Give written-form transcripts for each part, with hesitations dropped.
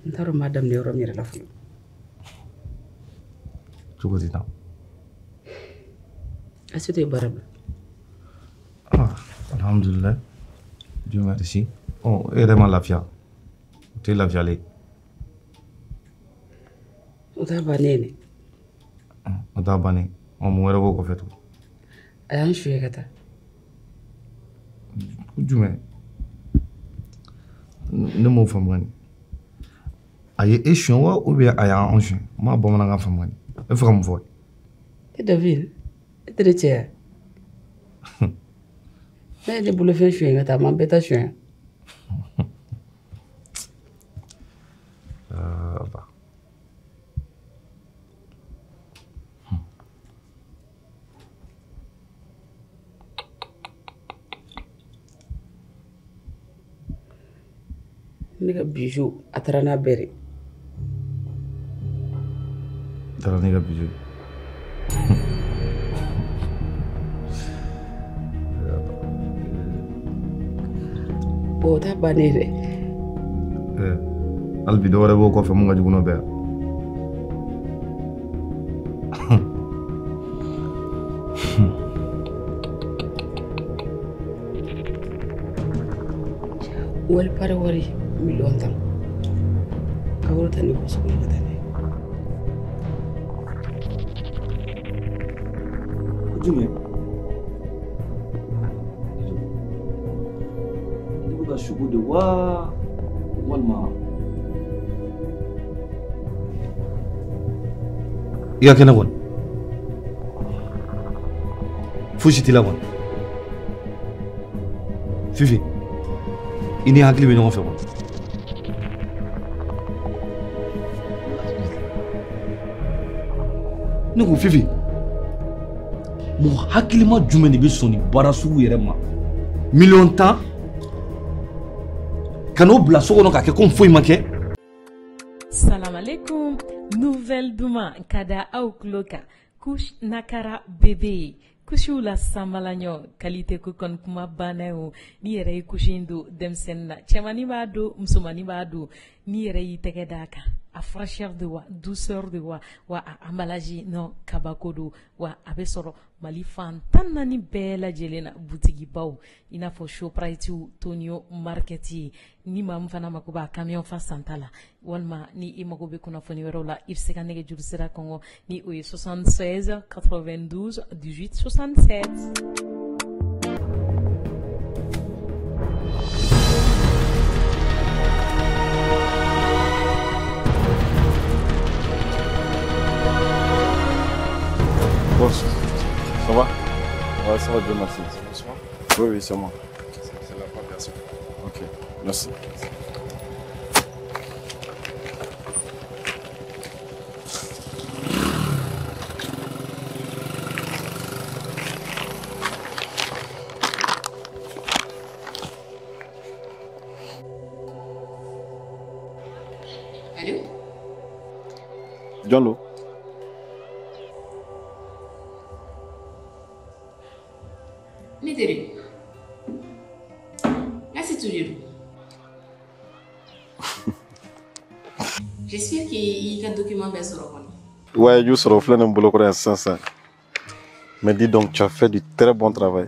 N t'a dɔn n b'a daminɛ yɔrɔ min yɛrɛ la fɔlɔ. Cogo di tan? Assetou ye baara bila. Ah, alhamdulilayi. Dieu merci. Ɔ, e yɛrɛ ma lafiya? O tɛ lafiyalen. O t'a bannen ye dɛ. O t'a bannen. Ɔ, mun wɛrɛ b'o kɔfɛ tugun? A y'an suɲɛ ka taa. Jumɛn? Ne m'o faamu kɔni. A ye e suɲɛ wa ou bien a y'an suɲɛ? N m'a bamanankan faamu kɔni. E bɛ fɛ ka mun fɔ? E David, e tɛ ne cɛ ye wa? Ne ye ne bolofɛn suɲɛ ka taa, a m'an bɛɛ ta suɲɛ. Ala. Ne ka bijou, a taara n'a bɛɛ de. A taara ne ka bijou. O t'a bannen dɛ. Hali bi dɔ wɛrɛ b'o kɔfɛ mun ka jugu n'o bɛɛ ye. Wali pare wari 10,000,000. Ka wari ta ne bɔ so kɔnɔ ka taa n'a ye. Jumɛn? Ne bɛ ka sugo de wa walima i ka kɛnɛ kɔni? Fosi t'i la kɔni. Fifi, i ni hakili bɛ ɲɔgɔn fɛ kɔni. Ne ko Fifi, mɔgɔ hakilima jumɛn de bɛ sɔn nin baara sugu yɛrɛ ma? 10,000,000 ka n'o bila so kɔnɔ k'a kɛ komi foyi ma kɛ. Salam alaikum. Nouvelle duman ka da aw tulo kan. Couche Nakara bébé. Couche la samalaɲɔ qualité ko kɔni kuma banna ye o. N'i yɛrɛ ye couche in don denmisɛnnin na, cɛmannin b'a don, musomannin b'a don, n'i yɛrɛ y'i tɛgɛ d'a kan, a fraîcheur de wa, douceur de wa, wa a emballage non kabako don, wa a bɛ sɔrɔ Mali fan 14 bɛɛ lajɛlen na butigibaw i n'a fɔ Shoprite, Tonio Market. Ni maa min fana mako b'a camion fa santa la, walima ni i mago bɛ kunnafoni wɛrɛw la, i bɛ se ka nɛgɛjuru sira kɔngɔ ni o ye 76 92 18 67. Boss, ça va? Ouais, ça va bien, merci. Bonsoir. Oui, oui, c'est moi. C'est la première personne. Ok, merci. Allô? Diallo. Ne teri. Là, c'est toujours. J'espère qu'il y a un document bien sur le Ouais, je suis au flanc d'un boulot comme ça. Mais dis donc, tu as fait du très bon travail.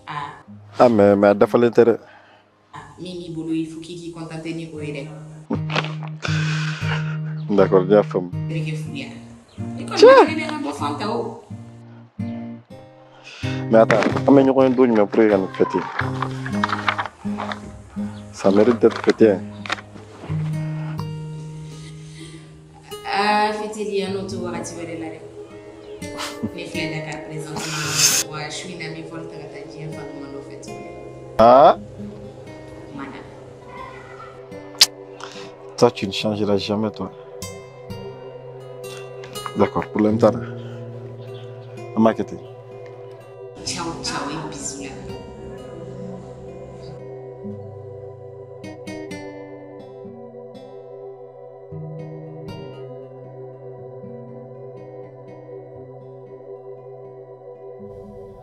Ah. Ah, mais à dafa l'intérêt. Ah, Mimi Boulou, il faut qu'il contente ni quoi. D'accord, bien femme. Mais attends, on a une douille, mais pour y fêter. Ça mérite d'être fêté. Hein. Ah, fêter, il y a un autre qui va là. Les fleurs Dakar présentement. Ouais, je suis une amie folle, t'as dit, enfin, comment on fait. Ah? Mana. Toi, tu ne changeras jamais, toi. D'accord, problème t'as. On m'a quitté. Ciao, ciao et bisous là.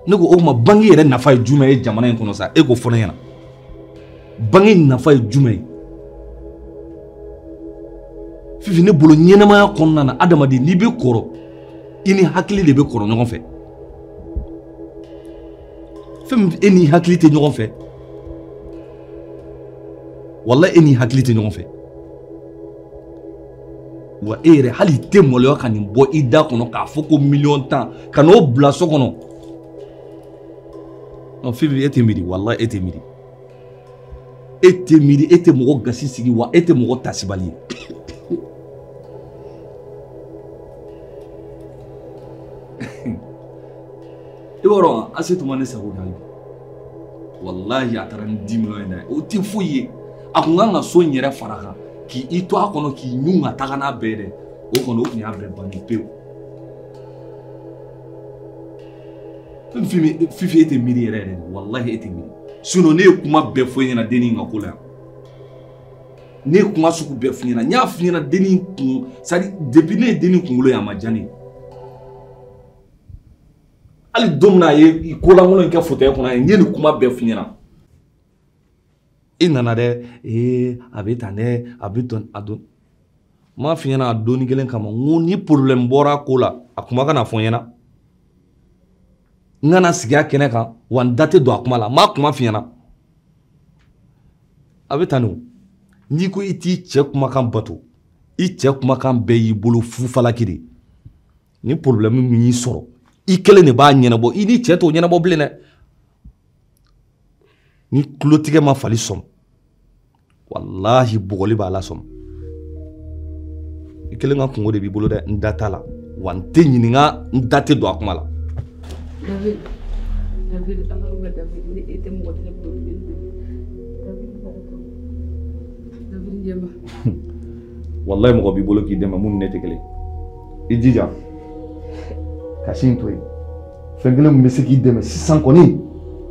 Ne ko o tuma banque yɛrɛ nafa ye jumɛn ye jamana in kɔnɔ sa? E k'o fɔ ne ɲɛna. Banque nafa ye jumɛn ye? Fifi ne bolo ɲɛnamaya kɔnɔna na adamaden n'i bɛ kɔrɔ i ni hakili de bɛ kɔrɔ ɲɔgɔn fɛ. Fɛn min e ni hakili tɛ ɲɔgɔn fɛ. Walahi e ni hakili tɛ ɲɔgɔn fɛ. Wa e yɛrɛ hali i tɛ maloya ka nin bɔ i da kɔnɔ k'a fɔ ko 10 millions ka n'o bila so kɔnɔ. Non Fifi e tɛ miiri walahi e tɛ miiri. E tɛ miiri e tɛ mɔgɔ gasi sigi wa e tɛ mɔgɔ tasibali ye. I b'a dɔn Asetu ma ne sago kɛ hali bi. Walahi a taara ni 10 millions ye dɛ. O tɛ foyi ye. A kun kan ka so in yɛrɛ fara kan k'i to a kɔnɔ k'i ɲun ka taga n'a bɛɛ ye dɛ. O kɔni o tun y'a bɛɛ bannen pewu. Fifi e tɛ miiri yɛrɛ yɛrɛ de walahi e tɛ miiri. Sinon ne ye kuma bɛɛ fɔ e ɲɛna dennin ka ko la yan. Ne ye kuma sugu bɛɛ f'i ɲɛna. N y'a f'i ɲɛna dennin kun c'est à dire depuis ne ye dennin kunkolo ye a ma diya ne ye. Hali don min na a ye kolankolon in kɛ fauteuil kɔnɔ yan n ye nin kuma bɛɛ f'i ɲɛna. I nana dɛ ee a bɛ tan dɛ a bɛ tan a don. N m'a f'i ɲɛna a donni kelen kama n ko ni problème bɔra ko la a kuma kana fɔ n ɲɛna. N kana sigi a kɛnɛ kan wa n da tɛ don a kuma la n m'a kuma f'i ɲɛna. A bɛ tan de o. N'i ko i t'i cɛ kumakan bato i cɛ kumakan bɛɛ y'i bolo fufalaki de. Ni problème min y'i sɔrɔ i kelen de b'a ɲɛnabɔ i ni cɛ t'o ɲɛnabɔ bilen dɛ. Ni tulotigɛ ma fali sɔn walahi bɔgɔli b'a la sɔn. I kelen ka kungo de b'i bolo dɛ n da t'a la wa n tɛ ɲininka n da tɛ don a kuma la. David, David, Ala ka David ni e tɛ mɔgɔ tɛ ne bolo min bɛ David David ɲɛma. Walahi mɔgɔ b'i bolo k'i dɛmɛ mun ni ne tɛ kelen. I jija kasi in to yen. Fɛn kelen min bɛ se k'i dɛmɛ sisan kɔni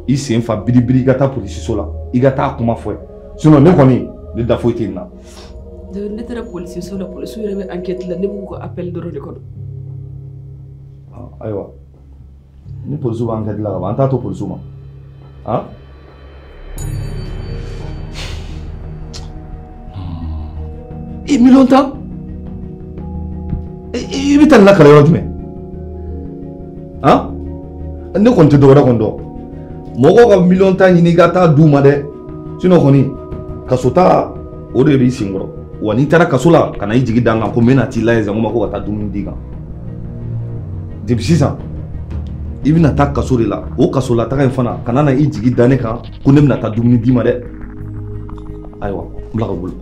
i sen fa biribiri i ka taa polisiso la i ka taa kuma fɔ ye sinon ne kɔni ne da foyi tɛ nin na. David ne taara polisiso la polisiw yɛrɛ bɛ enquête la ne b'u ka appel dɔrɔn de kɔnɔ. Ayiwa ni polisiw b'an enquête la ka ban an t'a to polisiw ma. Han? I 10 millions i bɛ taa nin lakale yɔrɔ jumɛn? Han? Ne kɔni tɛ dɔwɛrɛ kɔni dɔn. Mɔgɔw ka 10 millions ɲini i ka taa d'u ma dɛ. Sinon kɔni kaso ta o de b'i sen kɔrɔ. Wa n'i taara kaso la ka na i jigi da n kan ko n bɛna t'i lajɛ ko ma ko ka taa dumuni d'i kan. Depuis sisan i bɛna taa kaso de la o kaso la taga in fana kana na i jigi da ne kan ko ne bɛna taa dumuni d'i ma dɛ. Ayiwa n bila ka bolo.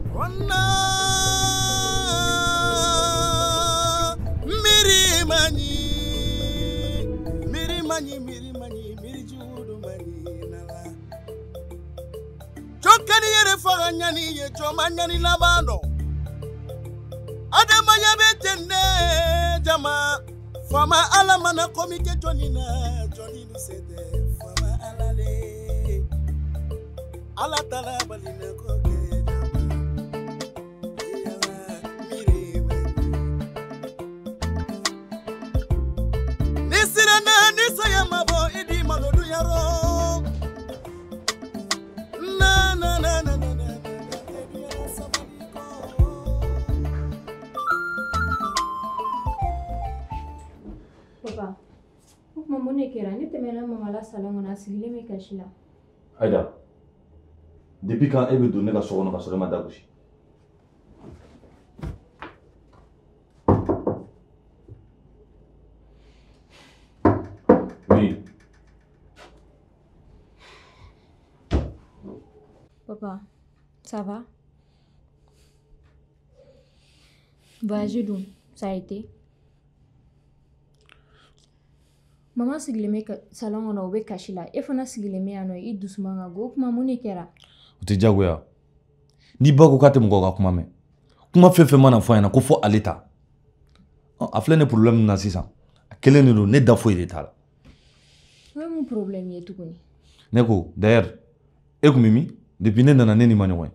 Jɔnkɛni yɛrɛ faga ɲani ye jɔn ma ɲani laban dɔn. Adamaya bɛ ten de jama faama Ala mana ko min kɛ jɔnni na jɔnni dun se tɛ faama Ala le. Ala tala bali na ko kɛ jama. Yala miiri ma ɲi. Ni siranna ni saya ma bɔ i di malo dun yarɔ. Na na na na na na. Papa, o tuma mun de kɛra? Ne tɛmɛna mama la salon kɔnɔ a sigilen bɛ kasi la. Aïda, depuis quand e bɛ don ne ka so kɔnɔ ka sɔrɔ e ma da gosi? Oui. Papa, ça va? Voyage dun, ça a été? Mama sigilen bɛ salon kɔnɔ o bɛ kasi la e fana sigilen bɛ yan nɔ i dusu man ka go o tuma mun de kɛra? O tɛ diyagoya. N'i ba ko k'a tɛ mɔgɔ ka kuma mɛn kuma fɛn fɛn mana fɔ a ɲɛna ko fɔ ale ta. A filɛ nin problème min na sisan a kelen de don ne da foyi de t'a la. O ye mun problème ye tuguni? Ne ko d'ailleurs e kun bɛ min? Depuis ne nana ne n'i ma ɲɔgɔn ye.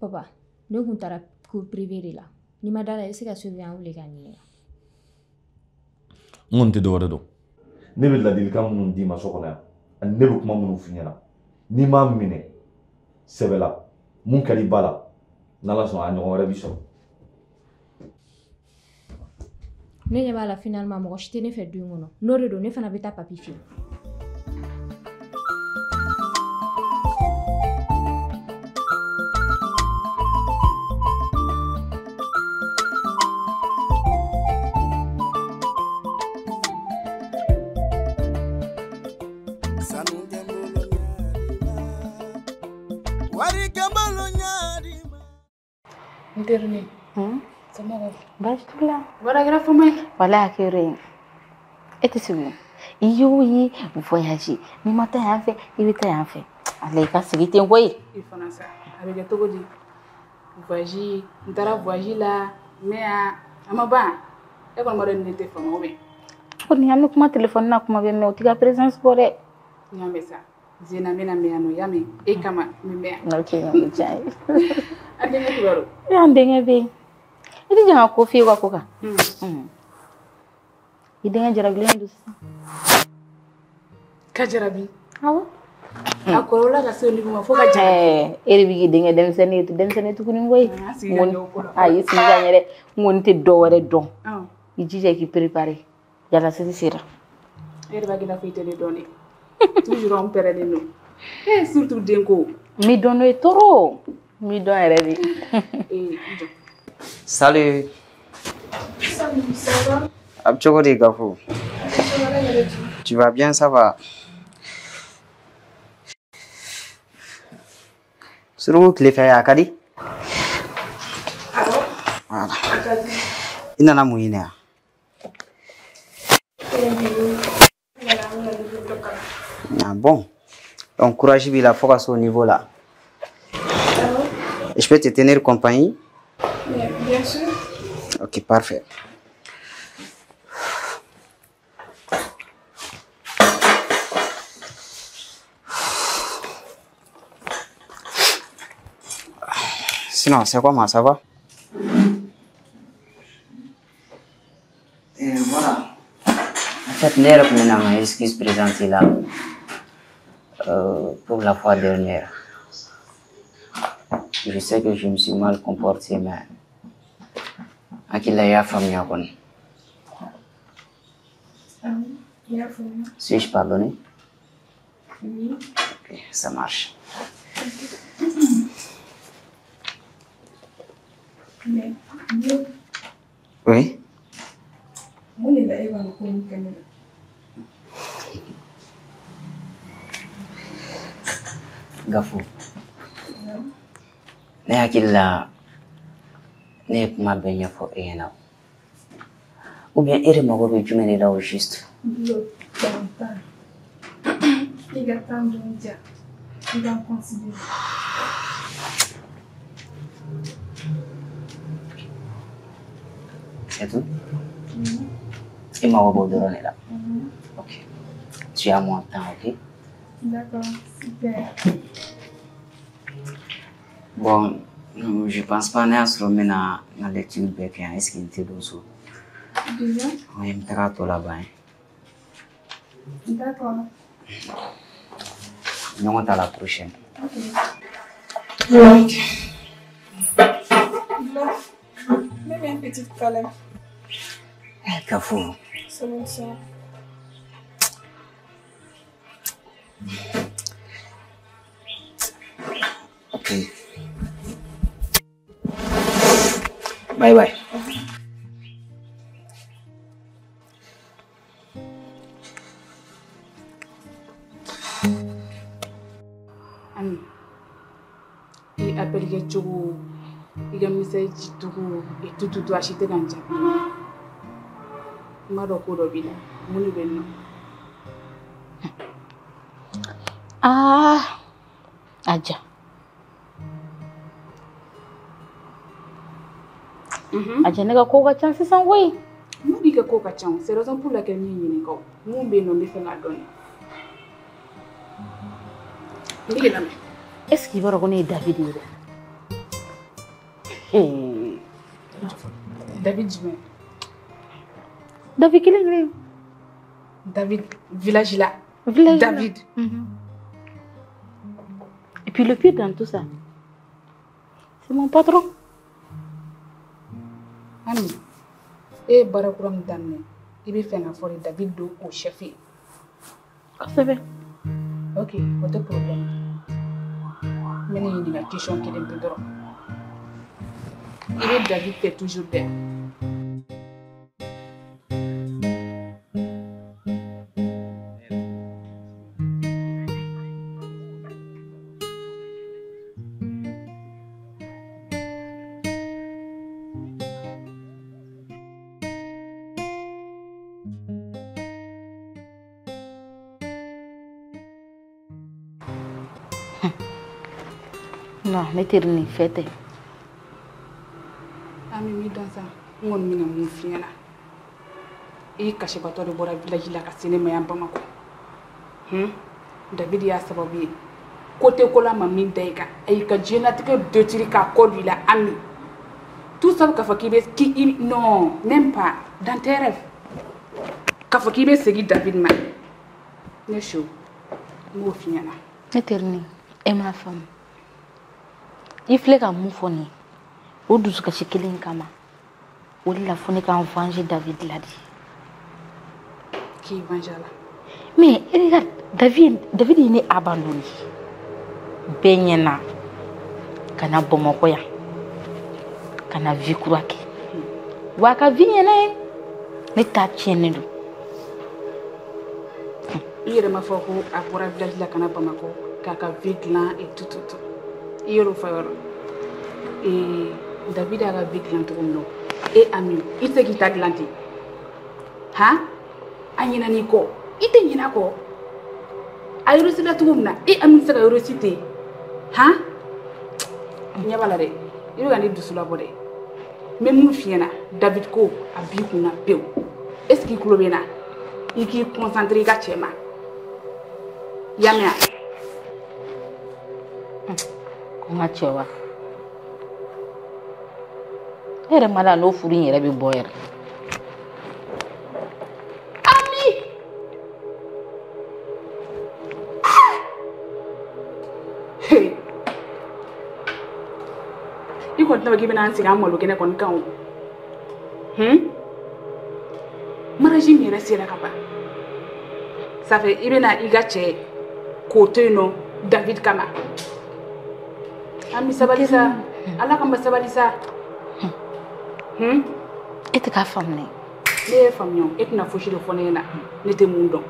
Papa, ne kun taara cours privé de la. N'i ma da la i bɛ se ka surveillant wele ka ɲininka. N kɔni tɛ dɔwɛrɛ dɔn. Ne bɛ ladilikan minnu d'i ma so kɔnɔ yan ani ne bɛ kuma minnu f'i ɲɛna n'i m'a minɛ sɛbɛ la mun ka di ba la n'Ala sɔnna a ɲɔgɔn wɛrɛ b'i sɔrɔ. Ne ɲɛ b'a la finalement mɔgɔ si tɛ ne fɛ du in kɔnɔ. N'o de don ne fana bɛ taa papi fɛ yen. N terinin. Somɔgɔw? Baasi t'u la. Baara kɛra fama ye. Walahi a kɛra yen. E tɛ sigi i y'o ye voyage n'i ma taa yan fɛ i bɛ taa yan fɛ. Ala i ka sigi ten koyi. I fana sa a bɛ kɛ cogo di? Voyage n taara voyage la mais a ma ban e kɔni b'a dɔn ne tɛ fama ou bien? Kɔni an bɛ kuma téléphone na kuma bɛɛ mais o t'i ka présence bɔ dɛ. N y'a mɛn sa. Zena n bɛna mɛn yan nɔ y'a mɛn e kama n bɛ mɛn yan. Ok o bɛ diya n ye. A denkɛ kibaru? E an denkɛ bɛ yen. I tɛ jan ka ko f'i ye ka ko kan. I denkɛ jarabilen don sisan. Ka jarabi? Awɔ. A kɔrɔla ka se o niveau ma fo ka jarabi. E de bɛ k'i denkɛ denmisɛnnin ye denmisɛnnin tuguni koyi. A sigi ka ɲɛ o ko la. Ayi sigi ka ɲɛ dɛ. N kɔni tɛ dɔ wɛrɛ dɔn. I jija k'i préparer. Jalasigi sera. E yɛrɛ b'a kɛ i n'a fɔ i tɛ ne dɔn dɛ. Toujours an pɛrɛnnen don. Eh surtout denko. N b'i dɔn n'o ye trop. N b'i dɔn yɛrɛ de. Ee jɔ. Salut. Salut, ça va? A bɛ cogo di Gafo? Tu vas bien, ça va? Suruku tile fɛ a ka di? Awɔ. Voilà. A ka di. I nana mun ɲini yan? Ah bon? Donc courage b'i la fo ka se o niveau là. Je peux te tenir compagnie? Bien sûr. Ok, parfait. Sinon, c'est comment, ça va? Et voilà. En fait, ne yɛrɛ tun bɛna ma excuse présenter là pour la fois dernière. Je sais que je me suis mal comporté, mais hakili la i y'a faamuya kɔni. Ah oui, i y'a faamuya. Suis-je pardonné? Oui. Ok, ça marche. Ok. Mais, Dieu. Oui? Mun de la e b'a ko nin kɛ ne la? Gafo. Ne hakili la ne ye kuma bɛɛ ɲɛfɔ e ɲɛna. Ou bien e de mago bɛ jumɛn de la au juste? Bilo, ton temps. I ka temps dun diya. I ka n considérer. C'est tout? I mago b'o dɔrɔn de la. Ok. Tu as mon temps, ok? D'accord, super. Bon, je pense pas ne y'a sɔrɔ n bɛna n ka lecture bɛɛ kɛ yan. Est-ce que n tɛ don so? Déjà? Oui, n bɛ taga tɔ laban ye. D'accord. Ɲɔgɔn ta la prochaine. Ok. Ok. Bilo, même un petit câlin. Gafo. C'est mon sang. Ok. Bye bye. Ami, i appel kɛ cogo, i ka message ci cogo, et tout tout tout a si tɛ ka n jaabi. N b'a dɔn ko dɔ b'i la, mun de bɛ yen nɔ? Ah, Aja. Aja ne ka ko ka ca sisan koyi. Mun b'i ka ko ka ca o? C'est raison pour laquelle n y'i ɲininka o. Mun bɛ yen nɔ n bɛ fɛ k'a dɔn de. N bɛ k'i lamɛn. Est ce que i b'a dɔn ko ne ye David ye dɛ? David jumɛn? David kelen kelen. David village la. Village la. David. Et puis le pire dans tout ça, c'est mon patron. Ami, E ye baara kura min daminɛ, i bɛ fɛ ka fɔ de David don o chef ye. Kosɛbɛ. Ok, o tɛ problème. N bɛ ne ɲininka question kelen pe dɔrɔn. I bɛ David fɛ toujours dɛ? Non, ne teri nin fɛ tɛ. Ami m'i dan sa, n kɔni bɛna mun f'i ɲɛna. I kasibatɔ de bɔra village la ka se ne ma yan Bamakɔ. David y'a sababu ye. Ko tɛ ko la ma min da i kan. A y'i ka diɲɛlatigɛ dotiri k'a kɔ don i la Ami. Tout ça k'a fɔ k'i bɛ k'i non, même pas dans tes rêves. K'a fɔ k'i bɛ segin David ma. Ne su, n b'o f'i ɲɛna. Ne teri nin, e m'a faamu. I filɛ ka mun fɔ nin ye, o dusukasi kelen kama, o de la fo ne ka n venger David la de. K'i venger a la? Mais regarde, David ye ne abandonné bɛɛ ɲɛna ka na Bamakɔ yan, ka na vie kura kɛ. Wa a ka vie ɲɛna ye, ne ta tiɲɛnen don. I yɛrɛ m'a fɔ ko a bɔra village la ka na Bamakɔ k'a ka vie dilan et tout tout tout. I yɛrɛ fɔ yɔrɔ. David y'a ka vie dilan cogo min na, e Ami, i tɛ se k'i ta dilan ten. Han? A ɲinɛn'i kɔ, i tɛ ɲinɛ a kɔ. A réussi la cogo min na, e Ami tɛ se ka réussi ten. Han? Ɲɛ b'a la dɛ, i bɛ ka ne dusu labɔ dɛ. N bɛ mun f'i ɲɛna, David ko a b'i kunna pewu. Est ce que i tulo bɛ n na? I k'i concentré i ka cɛ ma. I y'a mɛn wa? Ko n ka cɛ wa? Ne yɛrɛ ma da n'o furu in yɛrɛ bɛ bɔ yɛrɛ. Ami! I kɔni tɛna k'i bɛna an sigi an malo kɛnɛ kɔni kan o. Mariage min yɛrɛ sera ka ban. Ça fait i bɛna i ka cɛ k'o to yen nɔ David kama. Ami sabali sa, Ala kama sabali sa. E tɛ k'a faamu dɛ. Ne ye faamuya, e tɛna fosi de fɔ ne ɲɛna, ne tɛ mun dɔn.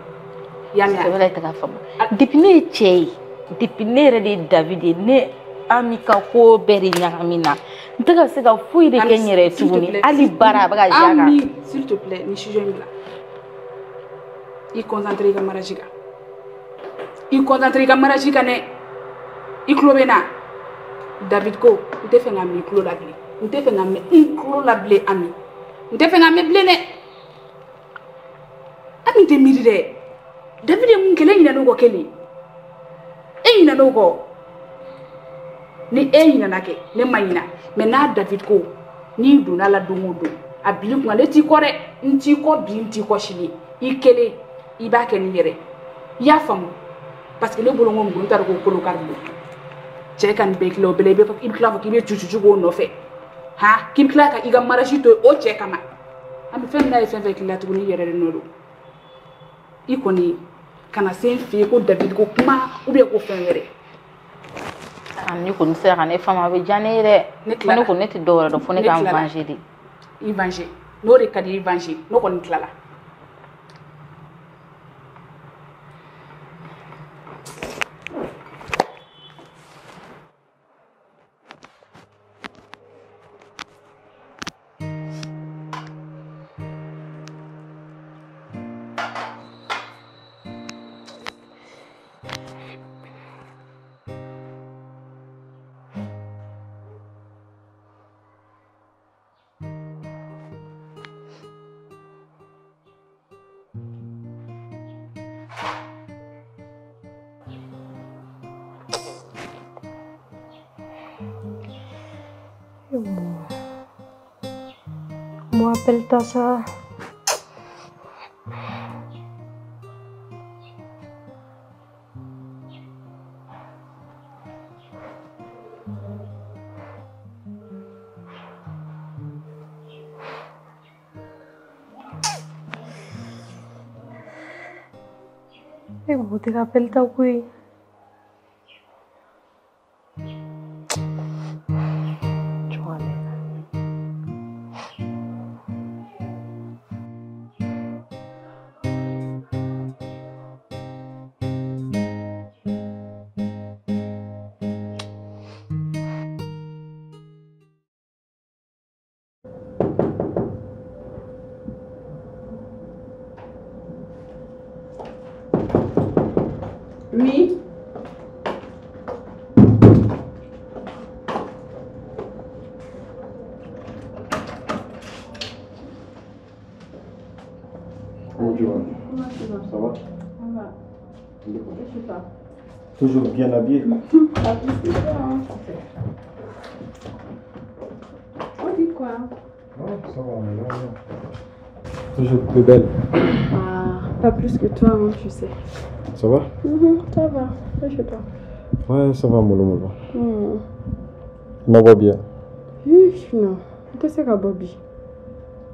I y'a mɛn wa? C'est vrai, e tɛ k'a faamu. Depuis ne ye cɛ ye, depuis ne yɛrɛ de ye David ye, ne Ami ka ko bɛɛ de ɲagami na. N tɛ ka se ka foyi de kɛ n yɛrɛ ye tuguni. Hali baara a bɛ ka ja kan. Ami, s'il te plaît, ni sujet in bila. I concentré i ka mariage kan. I concentré i ka mariage kan dɛ. I tulo bɛ n na. David ko, n tɛ fɛ ka mɛn i tulo la bilen. N tɛ fɛ ka mɛn n tulo la bilen Ami. N tɛ fɛ ka mɛn bilen dɛ. Ami tɛ miiri dɛ. David ye mun kɛ, ne ɲinɛn'o kɔ kelen. E ɲinɛn'o kɔ. Ni e ɲinɛna kɛ, ne ma ɲina. Mais n'a David ko, n'i donna la don o don, a bil'i kunna ne t'i kɔ dɛ. N t'i kɔ bi, n t'i kɔ sini. I kelen, i b'a kɛ n'i yɛrɛ. I y'a faamu? Parce que ne bolo ko n t'a dɔn ko kolo kari don. Cɛ ka nin bɛɛ k'i la o bɛɛ la, i bɛ tila k'a fɔ k'i bɛ cucucu k'o nɔfɛ. Han? K'i bɛ tila ka i ka mariage to yen o cɛ kama. Ami fɛn min n'a ye fɛn fɛn k'i la tuguni, i yɛrɛ de nɔ don. I kɔni kana se n fɛ yen ko David ko kuma ou bien ko fɛn wɛrɛ. Ni kɔni sera ka ne faamu a bɛ diya ne ye dɛ. Ne tilala. Ne kɔni ne tɛ dɔwɛrɛ dɔn fo ne ka n venger de. I venger. N'o de ka di i venger, ne kɔni tilala. Moi, appelle-toi ça. E mɔgɔ tɛ ka appel ta koyi. Oui. Comment tu vas? Comment tu vas? Ça va? Ça va. Je sais pas. Toujours bien habillé. Ah, c'est ça, hein. On dit quoi? Oh, ça va, on est là. Toujours plus belle. Ah, pas plus que toi, hein, tu sais. Ça va? Ça va, je sais pas. Ouais, ça va, mollo mollo. Ma va bien. Oui, non. Tu sais quoi, Bobby?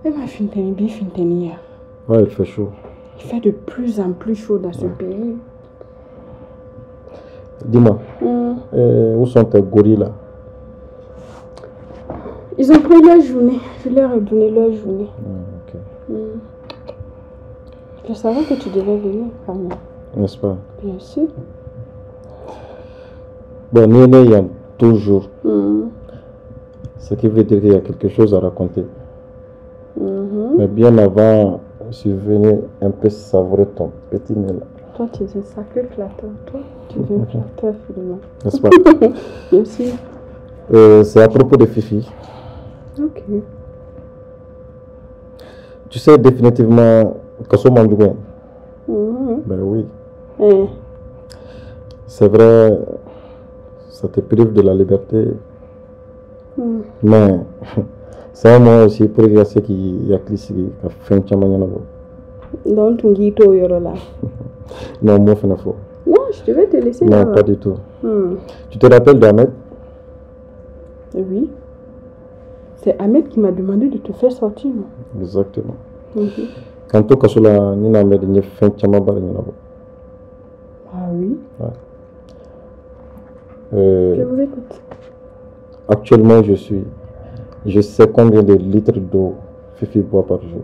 Elle m'a finteni, bi finteni. Ouais, il fait chaud. Il fait de plus en plus chaud dans ce pays. Dis-moi, où sont tes gorilles là? Ils ont pris leur journée. Je leur ai donné leur journée. Ok. Je savais que tu devais venir quand même. N'est-ce pas? Bien sûr. Bon, Néné, il y a toujours. Ce qui veut dire qu'il y a quelque chose à raconter. Mais bien avant, je suis venu un peu savourer ton petit nez là. Toi, tu es un sacré flatteur. Toi, tu es un flatteur, finalement. N'est-ce pas? Bien sûr. C'est à propos de Fifi. Ok. Tu sais définitivement Kasso Mandjoué. Ben oui. C'est vrai, ça te prive de la liberté. Mais c'est un moyen aussi pour que qui y a qui a fait un. Donc tu dis tout là. Non, moi je ne fais. Non, je devais te laisser. Non, pas du tout. Tu te rappelles d'Ahmed? Oui. C'est Ahmed qui m'a demandé de te faire sortir. Non? Exactement. Quand au Kasola, ni Ahmed ni fait un. Ah oui. Ouais. Je vous écoute. Actuellement, je sais combien de litres d'eau Fifi boit par jour.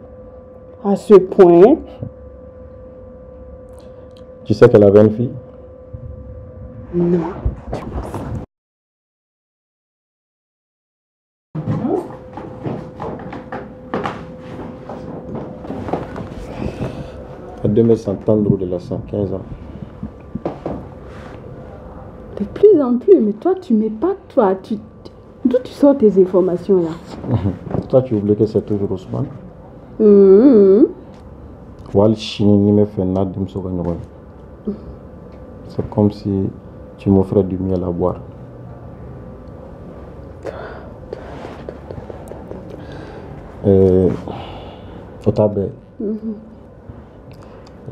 À ce point? Tu sais qu'elle avait une fille? Non. À 2130 de la 115 ans. De plus en plus, mais toi, tu mets pas toi. D'où tu sors tes informations là? Toi, tu oublies que c'est toujours Ousmane. C'est comme si tu m'offrais du miel à boire. Otabe,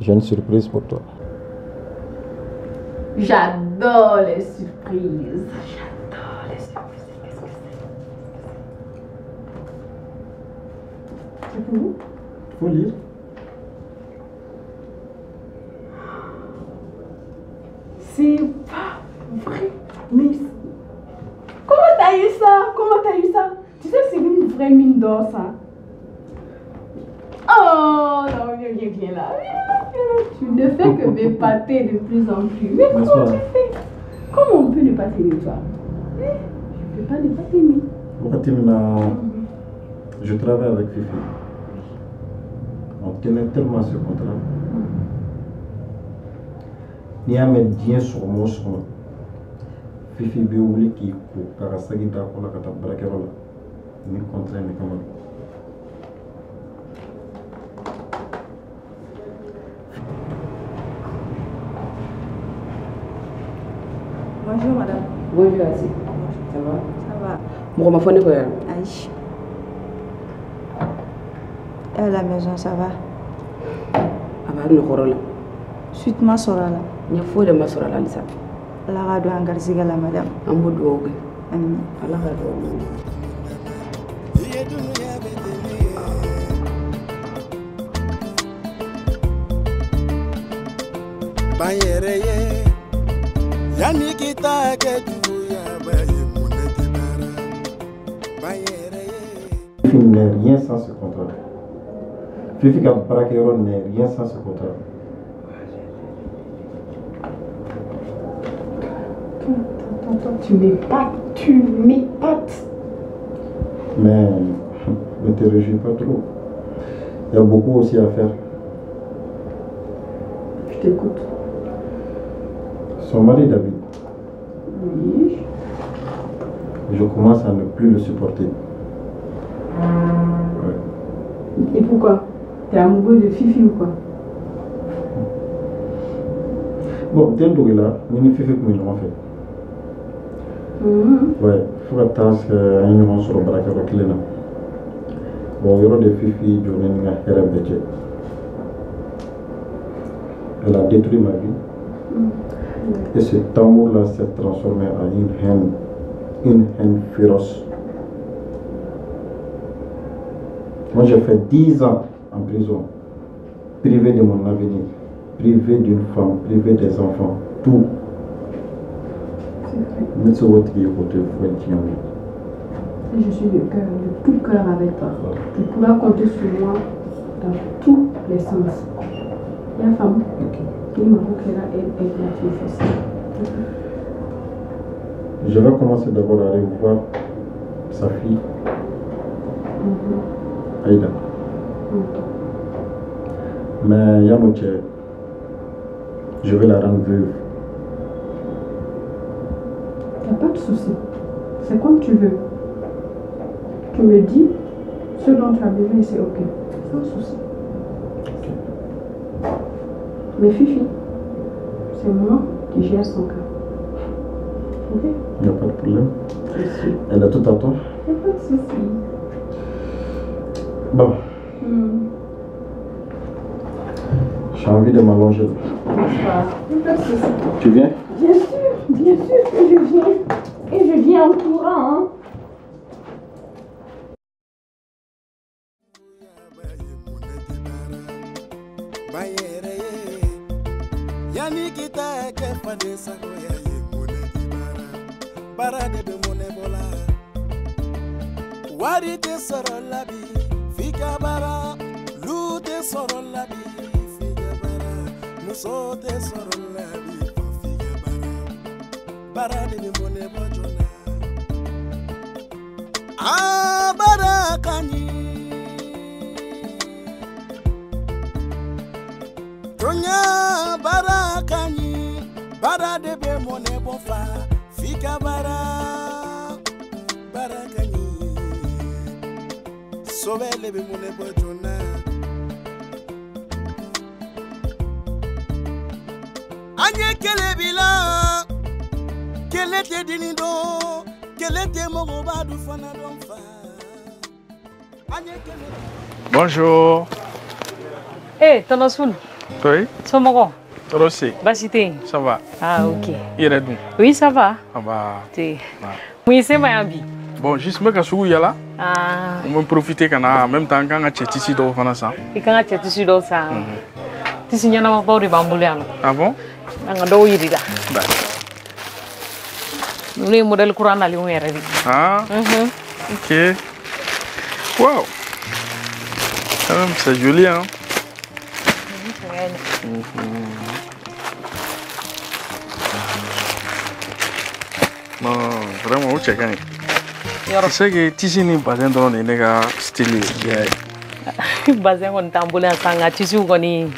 j'ai une surprise pour toi. J'adore les surprises. J'adore les surprises. Qu'est-ce que c'est? C'est pour vous? Faut lire. C'est pas vrai. Mais comment t'as eu ça? Comment t'as eu ça? Tu sais, c'est une vraie mine d'or, ça. Oh non, viens, viens, viens là. Viens là. Tu ne fais que m'épater de plus en plus. Mais comment tu fais? Comment on peut ne pas t'aimer, toi? Je ne peux pas ne pas t'aimer. Je travaille avec Fifi. On tenait tellement à ce contrat. Ni a mɛn diɲɛ sɔgɔma o sɔgɔma Fifi bɛ wuli k'i ko k'a ka saki da kɔ la ka taa baarakɛyɔrɔ la ni contrat in de kama. Bonjour madame. Bonjour Asi. Ça va? Ça va. Mɔgɔ ma fɔ ne kɔ yan? Ayi. Et à la maison, ça va? A b'a nɔgɔrɔ la. Suite ma sɔrɔ a la. N ye foyi de ma sɔrɔ a la halisa. Ala ka don an garisɛgɛ la madame. An b'o dugawu kɛ. Amina. Ala ka dugawu kɛ. Ban yɛrɛ ye yanni k'i ta kɛ juguyaba ye mun ne tɛ baara ban yɛrɛ ye. Fifi n'est rien sans ce contrat. Fifi ka baarakɛyɔrɔ n'est rien sans ce contrat. Toi, tu m'épates, tu m'épates. Mais ne te réjouis pas trop. Il y a beaucoup aussi à faire. Je t'écoute. Son mari David. Oui. Je commence à ne plus le supporter. Ouais. Et pourquoi? T'es amoureux de Fifi ou quoi? Bon, t'es un là, ni Fifi comme ils l'ont fait. Ouais, il faut que tu aies un ɲɔgɔn sɔrɔ baarakɛyɔrɔ kelen na. Bon, yɔrɔ de Fifi jɔ ne ni n ka hɛrɛ bɛɛ cɛ. Elle a détruit ma vie. Et cet amour-là s'est transformé en une haine féroce. Moi, j'ai fait 10 ans en prison, privé de mon avenir, privé d'une femme, privé des enfants, tout. Je suis de cœur, de tout cœur avec toi. Tu pourras compter sur moi dans tous les sens. La femme, Je vais commencer d'abord à aller voir sa fille, Aïda. Mais Yamouche, je vais la rendre veuve. Il n'y a pas de souci. C'est comme tu veux. Tu me dis ce dont tu as besoin et c'est ok. Sans souci. Okay. Mais Fifi, c'est moi qui gère son cas. Ok? Il n'y a pas de problème. Merci. Elle a tout à toi. Il n'y a pas de souci. Bon. J'ai envie de m'allonger. Bonsoir. Il n'y a pas de souci. Tu viens? Bien sûr que je viens. Et je viens en courant. Hein. Wari tɛ sɔrɔ la bi f'i ka baara, lu tɛ sɔrɔ la bi f'i ka baara, muso tɛ sɔrɔ la bi f'i ka baara, baara de bɛ mɔnɛ bɔ joona. Aa baara ka ɲi, toɲa baara ka ɲi, baara de bɛ mɔnɛ bɔ fa f'i ka baara, baara ka ɲi. Sɔbɛ le bɛ mɔnɛ bɔ joona. An ye kɛlɛ bi la, kɛlɛ tɛ dimi dɔn, kɛlɛ tɛ mɔgɔba dun fana dɔn fa. An ye kɛlɛ. Bonjour. Eh, tonton Soul. Oui. Somɔgɔw. Tɔɔrɔ si. Baasi tɛ yen. Ça va. Ah, ok. I yɛrɛ dun? Oui, ça va. Ça va. Te. Mun y'i se ma yan bi? Bon, juste n bɛ ka sugu yala. Ah. N bɛ profiter ka na en même temps n kan ka cɛ tissu dɔw fana san. I kan ka cɛ tissu dɔw san. Tissu ɲɛnamabaw de b'an bolo yan nɔ. Ah bon? An ka dɔw yir'i la. D'accord. Ninnu ye modèle kura nalenw yɛrɛ de. Ah. Ok. Wow. Quand même, c'est joli, hein? Non, vraiment, o cɛ ka ɲi. Tu sais que tissu ni bazin dɔrɔn de ye ne ka style ye. Bazin kɔni t'an bolo yan sisan nka tissu kɔni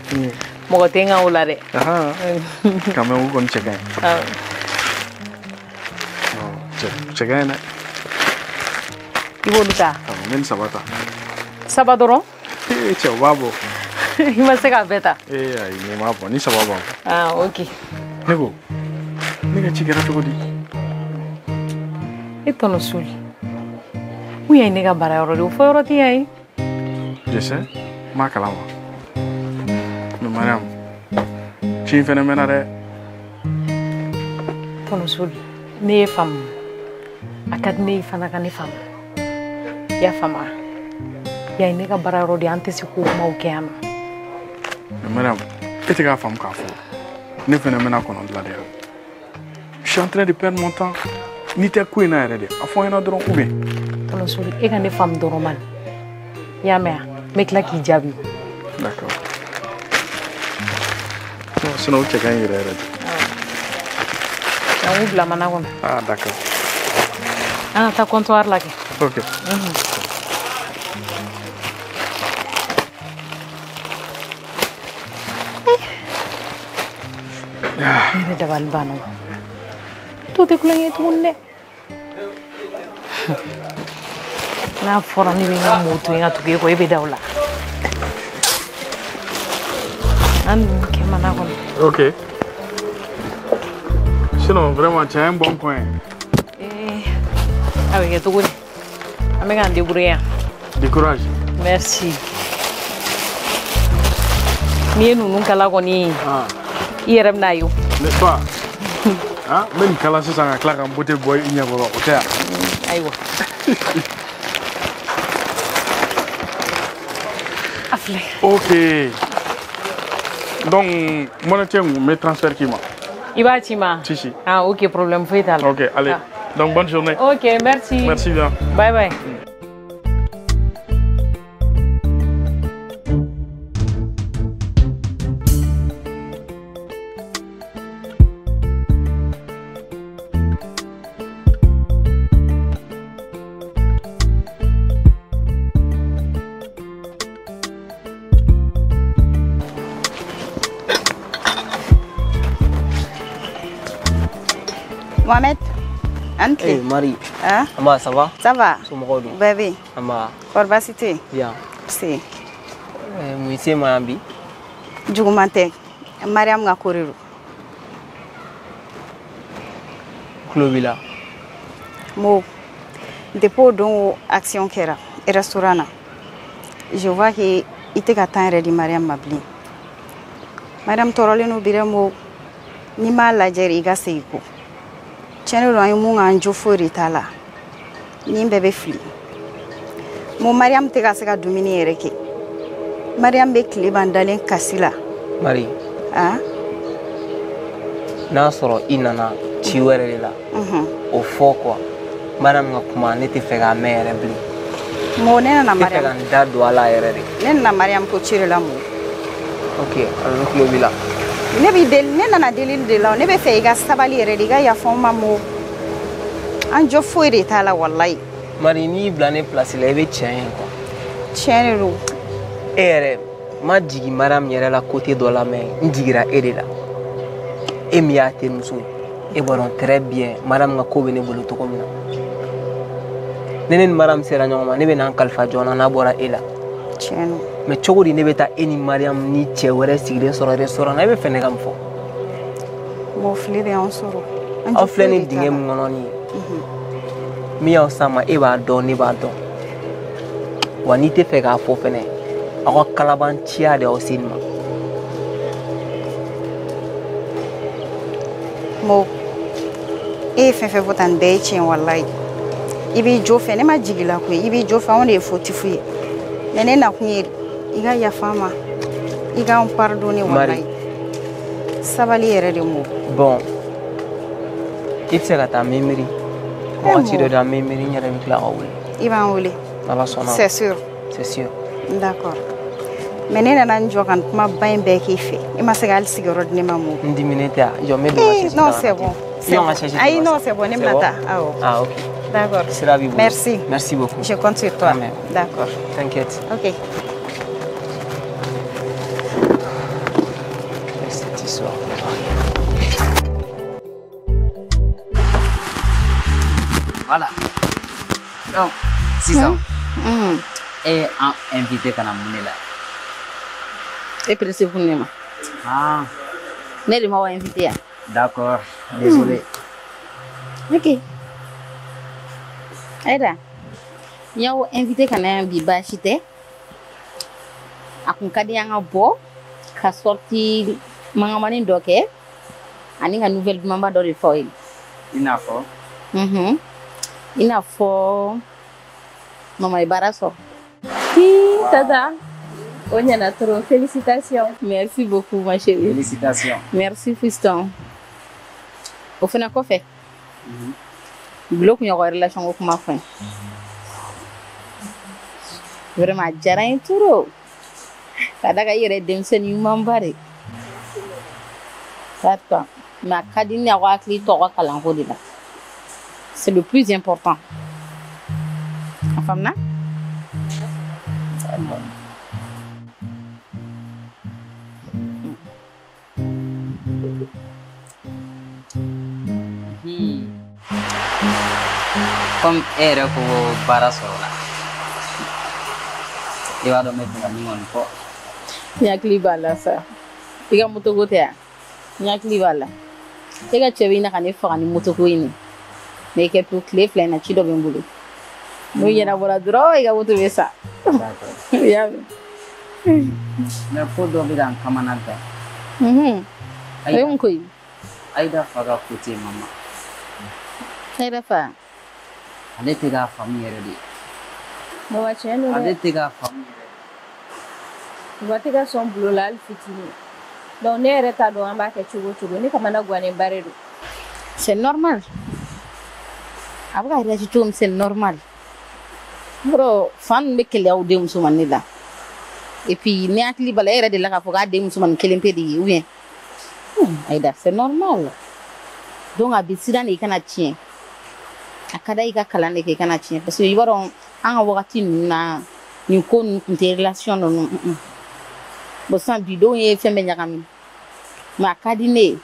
mɔgɔ tɛ n kan o la dɛ. Quand même o kɔni cɛ ka ɲi. Cɛ ka ɲi dɛ. I b'olu ta? Awɔ, n bɛ nin saba ta. Saba dɔrɔn? Ee cɛ o b'a bɔ. I ma se k'a bɛɛ ta? Ee ayi nin m'a bɔ ni saba b'a bɔ. Ah ok. Ne ko ne ka ci kɛra cogo di? E tɔnɔ Suli. Mun ye ne ka baara yɔrɔ de ye o fɔ yɔrɔ tɛ yan ye. Je sais, n m'a kalama. Mais Mariam, ci in fɛnɛ mɛnna dɛ. Tɔnɔ Suli, ne ye faamu. A ka di ne ye fana ka ne faamu. I y'a faamu wa? Yan ye ne ka baara yɔrɔ de ye an tɛ se k'o kumaw kɛ yan nɔ. Mais Mariam, e tɛ k'a faamu k'a fɔ. Ne fɛnɛ bɛna kɔnɔ dilan de yan. Je suis en train de perdre mon temps. N'i tɛ ko in na yɛrɛ de, a fɔ n ɲɛna dɔrɔn ou bien. Tonton Sori, e ka ne faamu dɔrɔn man. I y'a mɛn wa? N bɛ tila k'i jaabi. D'accord. Non, sinon o cɛ ka ɲi yɛrɛ yɛrɛ de. An k'u bila mana kɔnɔ. Ah, d'accord. An ka taa comptoir la kɛ. Ok. Ne yɛrɛ dabali banna o. To tɛ kulonkɛ ye tuguni dɛ. N'a fɔra ne bɛ n ka moto ye ka tugu e kɔ, e bɛ da o la. An ninnu kɛ mana kɔnɔ. Ok. Sinon, vraiment, tu as un bon point. Eh, a bɛ kɛ cogo di? An bɛ k'an débrouiller yan. Du courage. Merci. N'i ye ninnu kala kɔni, i yɛrɛ bɛna ye o. N'est-ce pas? Ah, n bɛ nin kala sisan ka tila ka n beauté bɔ i ɲɛkɔrɔ, o tɛ yan? Ayiwa. A filɛ. Ok. Donc, monnaie tɛ n kun, n bɛ transfert k'i ma. I b'a ci ma? Si, si. Ah, ok, problème foyi t'a la. Ok, allez. Ah. Donc, bonne journée. Ok, merci. Merci bien. Bye bye. Mohamed, entre. Hey Marie. Hein? Amba, ça va? Ça va. Somɔgɔw dun? Bɛɛ bɛ yen. Amba. Kɔri baasi tɛ yen? Bien. Si. Mun y'i se ma yan bi? Juguman tɛ. Mariam ka ko de don. Tulo b'i la. Mo, depuis o don o action kɛra restaurant na, je vois que i tɛ ka temps yɛrɛ di Mariam ma bilen. Mariam tɔɔrɔlen don bi dɛ Mo. N'i m'a lajɛ de i ka segin kɔ. Tiɲɛ de don an ye mun k'an jo foyi de t'a la. Nin bɛɛ bɛ fili. Mo, Mariam tɛ ka se ka dumuni yɛrɛ kɛ. Mariam bɛ tile ban dalen kasi la. Marie. Ah? N'a sɔrɔ i nana ci wɛrɛ de la. O fɔ quoi. Mariam ka kuma ne tɛ fɛ k'a mɛn yɛrɛ bilen. Mo, ne nana Mariam. Ne tɛ fɛ ka n da don a la yɛrɛ de. Ne nana Mariam ko ci de la Mo. Ok, alors ne tulo b'i la. Ne b'i deli, ne nana delili de la, ne bɛ fɛ i ka sabali yɛrɛ de, i ka yafa n ma Mo. An jo foyi de t'a la walayi. Marie, n'i y'i bila ne place la, i bɛ tiɲɛ ye quoi. Tiɲɛ de don. E yɛrɛ ma jigin Mariam yɛrɛ la côté dɔ la mais n jigira e de la. E min y'a terimuso ye, e b'a dɔn très bien Mariam ka ko bɛ ne bolo cogo min na. Ne ni Mariam sera ɲɔgɔn ma, ne bɛ na n kalifa jɔn na n'a bɔra e la. Tiɲɛ don. Mais cogo di ne bɛ taa e ni Mariam ni cɛ wɛrɛ sigilen sɔrɔ restaurant na, e bɛ fɛ ne ka mun fɔ? Mo, fili de y'anw sɔrɔ. Aw filɛ nin dingɛ min kɔnɔ nin ye, min y'aw s'a ma e b'a dɔn ne b'a dɔn. Wa n'i tɛ fɛ k'a fɔ fɛnɛ, aw ka kalabanciya de y'aw se nin ma. Mo, e ye fɛn fɛn fɔ tan nin bɛɛ ye tiɲɛ walayi. I b'i jo fɛ, ne ma jigin la koyi, i b'i jo fɛ, anw de ye fautif ye. Mais ne nakun ye i ka yafa n ma, i k'an pardonner walayi. Sabali yɛrɛ de Mo. Bon, i bɛ se ka taa n bɛ miiri. Wagati dɔ la n bɛ miiri, n yɛrɛ bɛ tila ka wele. I b'an wele. N'Ala sɔnna. C'est sûr. C'est sûr. D'accord. Mais ne nana n jɔ ka nin kumaba in bɛɛ k'i fɛ. I ma se ka hali sigiyɔrɔ di ne ma Mo. N diminen tɛ wa? Jɔ n bɛ don ka chaise Non, ta ka c'est na bon. di. I y'anw ka chaise Ayi, di ma non, sa? c'est bon, ne C'est bɛna bon? taa. Awɔ. Ah, ok. D'accord. Sira b'i bolo. Merci. Merci beaucoup. Je compte sur toi. Amen. D'accord. T'inquiète. Ok. Cette histoire. Voilà. Donc, sisan, e ye an invité ka na mun de la? E pressé kun ne ma. Ah. Ne de ma wa invité yan. D'accord, désolé. Ok. Aïda, n y'aw invité ka na yan bi baasi tɛ. A kun ka di an ka bɔ ka sortie mangamani dɔ kɛ ani ka nouvelle dumanba dɔ de fɔ aw ye. I n'a fɔ? I n'a fɔ mama ye baara sɔrɔ. Hi, tata. O ɲɛna trop. Félicitations. Merci beaucoup ma chérie. Félicitations. Merci fiston. O fana kɔfɛ, Bulo kun y'aw ka relation ko kuma fɔ n ye. Vraiment a diyara n ye trop. Ka d'a kan i yɛrɛ ye denmisɛnnin ɲumanba de ye. D'accord. Mais a ka di ne ye aw ka hakili to aw ka kalanko de la. C'est le plus important. A faamuna? Comme e yɛrɛ ko baara sɔrɔla, i b'a dɔn n bɛ fɛ ka min kɔni fɔ. N hakili b'a la sa. I ka moto ko tɛ yan? N hakili b'a la. E ka cɛ bɛ ɲini ka ne faga ni moto ko in de. Mais i kɛ to tile 2 in na ci dɔ bɛ n bolo. N'o ɲɛnabɔra dɔrɔn i ka moto bɛ sa. I y'a mɛn? Mais ko dɔ bɛ ka n kamana gan. O ye mun ko ye? Ayida fa ka côté mama. Ayida fa? Ale tɛ k'a faamu yɛrɛ de. Baba tiɲɛ don dɛ. Ale tɛ k'a faamu yɛrɛ. Baba tɛ ka sɔn Bulo la hali fitinin. Donc ne yɛrɛ t'a dɔn an b'a kɛ cogo o cogo, ne kamana gannenba de don. C'est normal. A bɛ ka réagir cogo min, c'est normal. Yɔrɔ fa ninnu bɛ keleya u den musomannin de la. Et puis ni hakili b'a la, e yɛrɛ delila k'a fɔ k'a den musomannin kelen pe de ye ou bien? Aïda, c'est normal. Donc a bɛ siran de i kana tiɲɛ. A ka d'a ye i ka kalan de kɛ i kana tiɲɛ parce que i b'a dɔn an ka wagati ninnu na nin ko ninnu tun tɛ relation ninnu. Bon sisan bi denw ye fɛn bɛɛ ɲagami. Mais a ka di ne ye.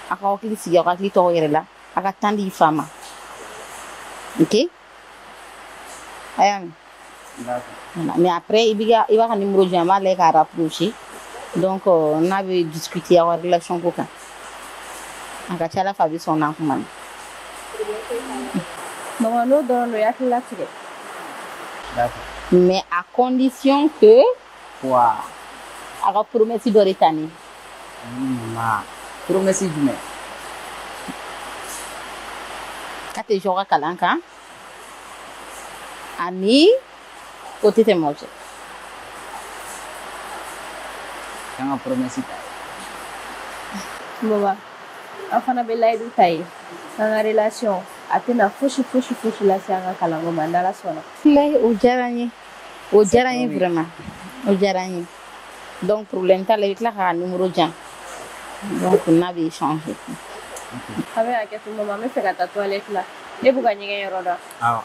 A ka hakili sigi, aw ka hakili to aw yɛrɛ la. A ka temps di i fa ma. Ok? A y'a mɛn? Voilà. Mais après i b'a ka numéro di yan, n b'a lajɛ k'a rapprocher. Donc n'a bɛ discuter aw ka relation ko kan. A ka ca Ala fɛ a bɛ sɔn n'an kumana. Maman n'o dɔrɔn don, i hakili latigɛ. Mais à condition que Quoi? A ka promesse dɔ de ta ne ye. Mama, promesse jumɛn? K'a tɛ jɔ ka kalan kan ani o tɛ tɛmɛ o cɛ. Kan ka promesse ta ye. Baba, an fana bɛ layidu ta ye. An ka relation a tɛna fosi fosi fosi lase an ka kalanko ma n'Ala sɔnna. Walayi o diyara n ye. O diyara n ye vraiment. O diyara n ye. Donc problème t'a la, i bɛ tila k'a numéro di yan. Donc n'a bɛ échanger. A bɛ hakɛ to mama, n bɛ fɛ ka taa toilette la. Ne b'u ka ɲɛgɛn yɔrɔ dɔn. Awɔ.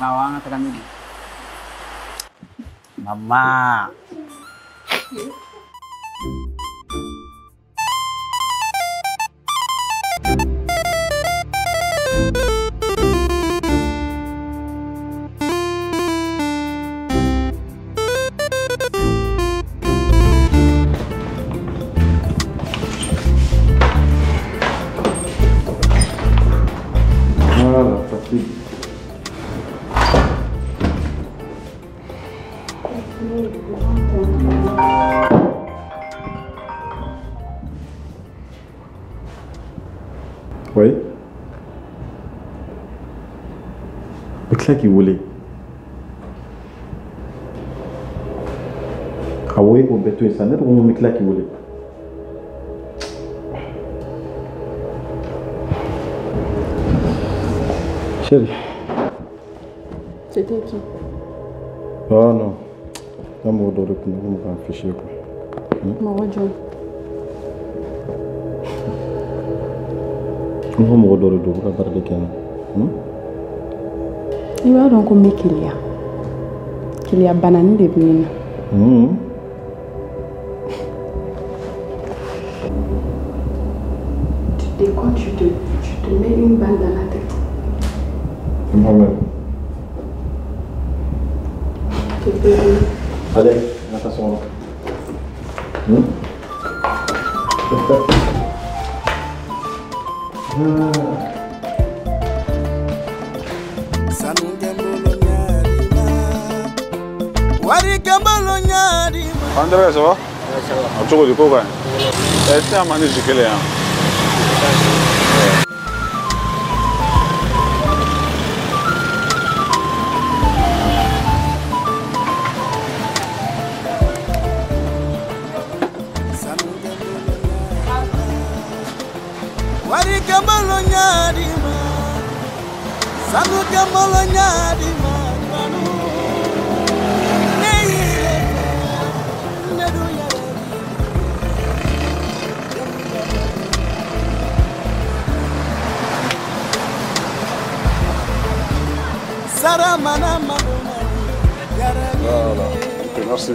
Awɔ, an ka taga min. Mama. Voilà, facile. Oui. Bɛ tila k'i wele. Awɔ, e k'o bɛɛ to yen sa, ne ko n ko n bɛ tila k'i wele. Chérie. C'était qui? Oh non. N ka mɔgɔ dɔ de tun bɛ ko k'an fichier quoi. Mɔgɔ jɔn? N ko mɔgɔ dɔ de don, u bɛ ka baara de kɛ n ye. I b'a dɔn ko n bɛ keleya. Keleya banani de bɛ ne na. Tu déconnes, tu te mets une balle dans la tête. Moi-même. Tu peux. Allez, attention. André, ça va? Ouais, ça va. A cogo di ko ka ɲi? Ɛ sisan ma ni si kelen yan. Sanu kamolo nyadi makanu. Ne ne du yare. Sara mana mana. Voilà. Ok, merci.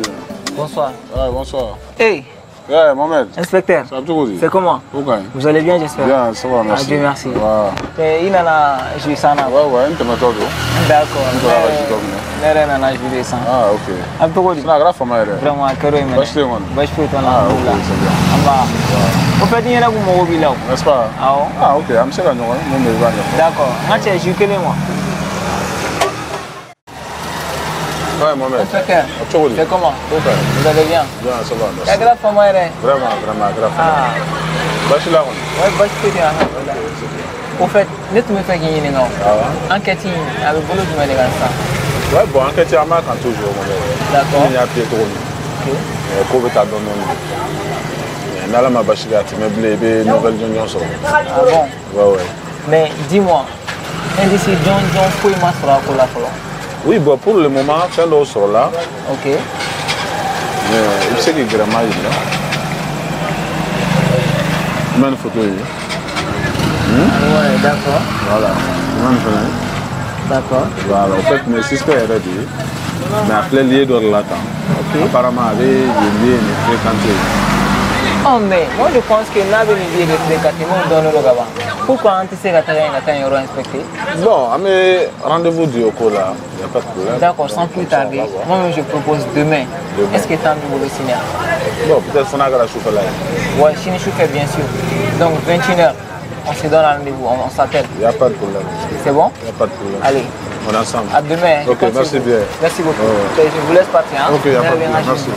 Bonsoir. Ouais, bonsoir. Hey. Ouais, Mohamed. Inspecteur. Ça va tout dire. C'est comment? Vous allez bien, j'espère? Bien, ça va, merci. Ah, Dieu merci. Ouais. Il nana joué ça. Ouais, ouais, il t'a tout. D'accord. Ne nana joué ça. Ah, ok. A tout dire. C'est la grave femme. Vraiment, kero imene. Bâche foyi Bâche foyi t'en Ah, ok, c'est bien. Amba. Au fait, il y a un mot là. N'est-ce pas? Ah, ah, ok. I'm sure que nous allons. D'accord. Moi, tu as joué quel mois? Ouais, Mohamed. Inspecteur. C'est comment? Ok. Vous allez bien? Bien, ça va, merci. La grave femme, Vraiment, vraiment, grave femme. Ah. Bâche là, on. Ouais, bâche foyi t'en. Au fait, ne tun bɛ fɛ k'i ɲininka o. Enquête in a bɛ bolo jumɛn de kan sisan? Ouais, bon, enquête an b'a kan toujours Mohamed. D'accord. Komi n y'a f'i ye cogo min. Ok. Ko bɛ taa dɔɔni dɔɔni. Mais n'Ala ma basi kɛ a tɛ mɛn bilen i bɛ nouvelle jɔnjɔn sɔrɔ. Ah bon? Ouais, ouais. Mais dis-moi, indice jɔnjɔn foyi ma sɔrɔ a ko la fɔlɔ? Oui, bon, pour le moment, fɛn dɔw sɔrɔla. Ok. Mais i bɛ se k'i gɛrɛ maa yir'i la. I ma nin photo ye? Ouais, d'accord. Voilà. D'accord. Voilà, en fait, mais suspect yɛrɛ de ye. Mais a filɛ lieu dɔ de la tan. Ok. Apparemment, a bɛ yen lieu in de fréquenter. Oh, mais moi je pense que n'a bɛ nin lieu de fréquenter, mun dɔnnen don ka ban. Pourquoi an tɛ se ka taga yen ka taa yen yɔrɔ inspecter? Bon, an bɛ rendez-vous di o ko la, y a pas de problème. D'accord, sans plus tarder, moi-même je propose demain. Demain. Est-ce que temps b'i bolo sini wa? Bon, peut-être fo n'a kɛra sufɛla ye. Ouais, sini sufɛ bien sûr. Donc 21h. On se donne rendez-vous, on s'appelle. Il n'y a pas de problème. C'est bon? Il n'y a pas de problème. Allez. On est ensemble. À demain. Ok, merci bien. Merci beaucoup. Ouais. Je vous laisse partir. Hein? Ok, il n'y a pas de problème. Merci.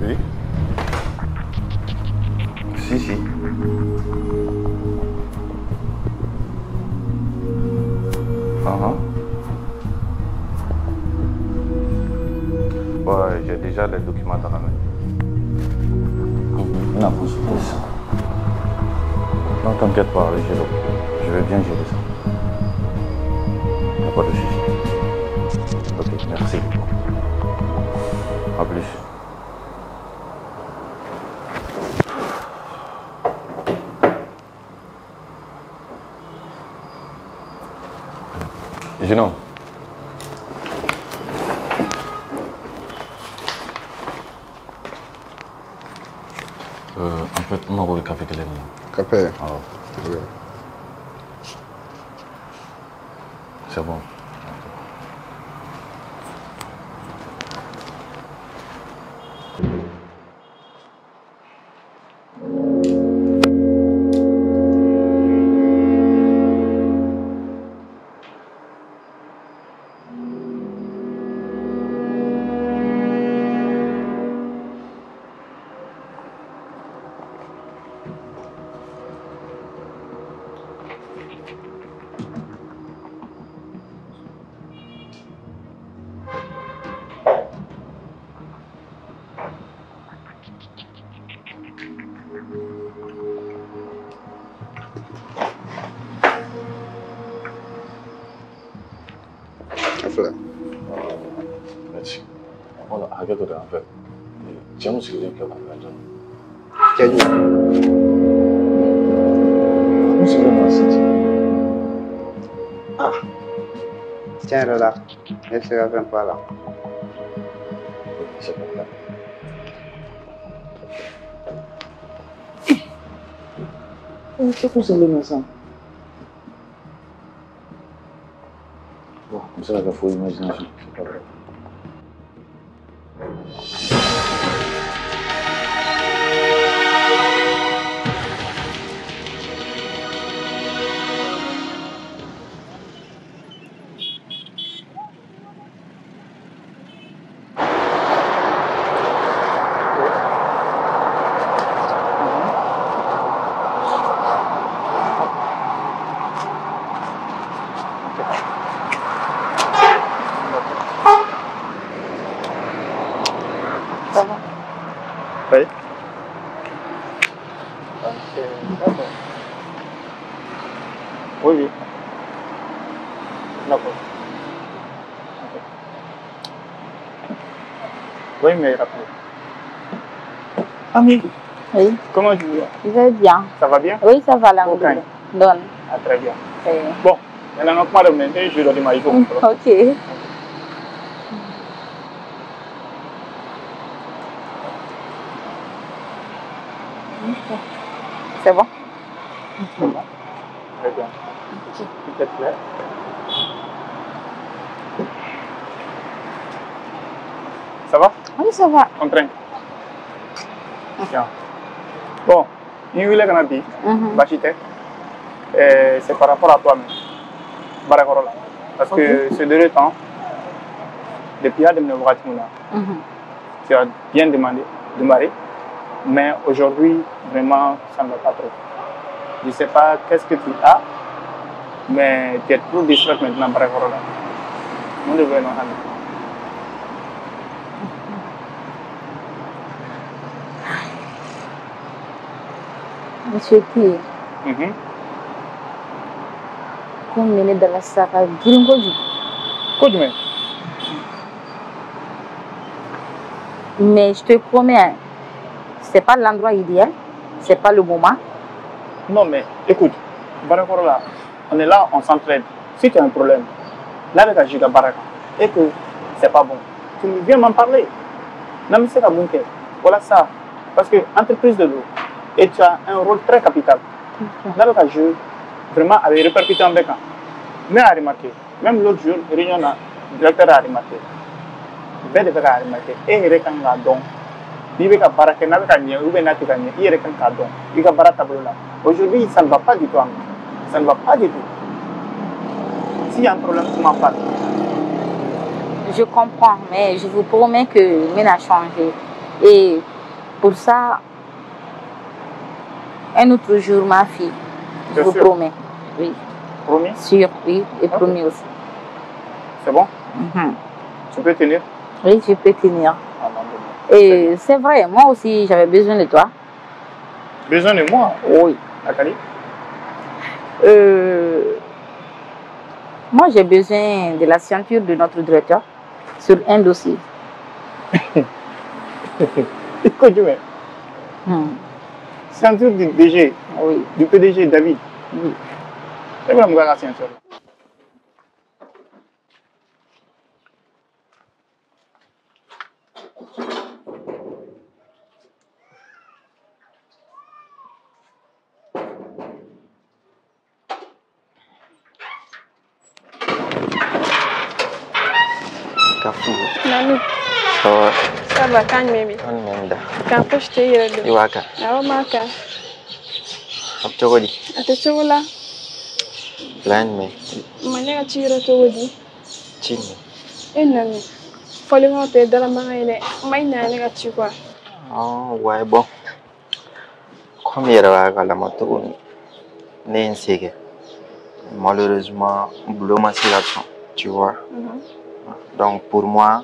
Oui. Si, si. Uh-huh. Ouais, j'ai déjà les documents dans la main. Non, pousse. Non, t'inquiète pas, Gélo. Je vais bien gérer ça. Y a pas de souci. Ok, merci beaucoup. À plus. Gino. En fait, on a le café que Café? Ah. Oui. C'est bon. Merci. Voilà, hakɛ to de en fait. Cɛ mun sigilen filɛ k'o lajɛ. Cɛ jumɛn? Mun sigilen don sisan. Ah, tiɲɛ yɛrɛ la, ne tɛ se ka fɛn fɔ a la. C'est pas grave. Cɛ kun sigilen don sisan. Bon, comme ça, il faut imagination. C'est pas grave. Oui. Ok, d'accord. Oui, oui. D'accord. Ok. Oui, mais rappelez. Ami. Oui. Comment tu vas? Je vais bien. Ça va bien? Oui, ça va, là. Ok. Donne. Ah, très bien. Oui. Bon, maintenant, on va demander, je vais donner ma. Ok. C'est bon? C'est bon. Très bien. Tout est clair. Ça va? Oui, ça va. On traîne. Tiens. Bon, il y a un peu c'est par rapport à toi-même. Parce que ces derniers temps, depuis tu as bien demandé, mais aujourd'hui, vraiment, ça ne va pas trop. Je ne sais pas qu'est-ce que tu as, mais tu es trop distrait maintenant par rapport à là. Nous devons nous aller. Monsieur T, comme ne dala saka girin kojugu. Kojugu. Mais je te promets, c'est pas l'endroit idéal, c'est pas le moment. Non mais écoute, Barakorola, on est là, on s'entraide. Si tu as un problème, là avec Giga Baraka, et que c'est pas bon, tu viens m'en parler. Non mais c'est à mon cœur. Voilà ça. Parce que entreprise de l'eau, et tu as un rôle très capital. Là le jeu, vraiment avait répercuté en bécan. Mais à remarquer, même l'autre jour, réunion, le directeur a remarqué. Bɛɛ de bɛ k'a remarqué e yɛrɛ kan k'a dɔn n'i bɛ ka baara kɛ n'a bɛ ka ɲɛ ou bien n'a tɛ ka ɲɛ i yɛrɛ kan k'a dɔn i ka baara taabolo la. Aujourd'hui, ça ne va pas du tout, ça ne va pas du tout. S'il y a un problème, tu m'en parles. Je comprends, mais je vous promets que Mine a changé. Et pour ça, un autre jour, ma fille, je vous promets. Oui. Promis? Sûr, oui, et promis aussi. C'est bon? Tu peux tenir? Oui, je peux tenir. Et c'est vrai, moi aussi, j'avais besoin de toi. Besoin de moi? Oui. Akali? Moi, j'ai besoin de la signature de notre directeur sur un dossier. Écoute, signature du DG? Oui. Du PDG David? Oui. C'est vrai, la signature. Nani. Ça va. Ça va, kan memi. Kan memi da. Kan fosi tɛ i yɛrɛ don. I b'a kan. Awɔ, n b'a kan. A bɛ cogo di? A tɛ cogo la. Plan jumɛn? Ma ne ka ci yɛrɛ cogo di? Ci jumɛn? E Nani. Fɔlimaw tɛ dalamankan ye dɛ. Ma i nana ne ka ci quoi. Oh, ouais, bon. Comme i yɛrɛ b'a kalama cogo min, ne ye n se kɛ. Malheureusement, boulot ma se ka sɔn, tu vois. Donc pour moi,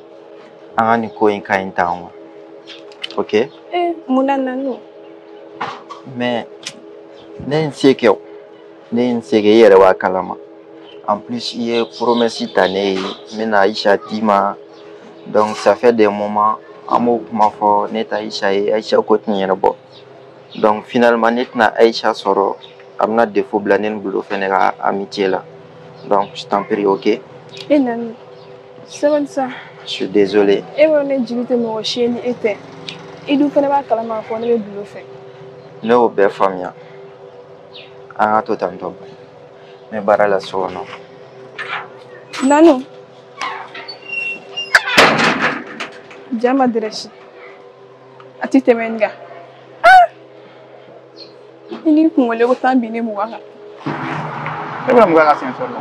an ka nin ko in ka ɲi tan quoi. Ok? Eh, mun na Nani? Mais ne ye n se kɛ o. Ne ye n se kɛ i yɛrɛ b'a kalama. En plus, i ye promesse ta ne ye, n bɛna Aïcha d'i ma. Donc ça fait des moments, an b'o kuma fɔ ne ta Aïcha ye, Aïcha ko tɛ ɲɛnabɔ. Donc finalement, ne tɛna Aïcha sɔrɔ, a bɛna défaut bila ne ni Bulo fɛnɛ ka amitié la. Donc je t'en prie, ok? E Nani. Sabali sa. Je suis désolé. E b'a dɔn ne jigi tɛ mɔgɔ si ye ni e tɛ. I dun fana b'a kalama k'a fɔ ne bɛ Bulo fɛ. Ne y'o bɛɛ faamuya. An ka to tan tɔ. N bɛ baara la so kɔnɔ. Nani. Ja ma dɛrɛsi. A ti tɛmɛ nin kan. I ni kunkolo ko tan binnen 20 kan. E bɛna mun k'a ka signature la?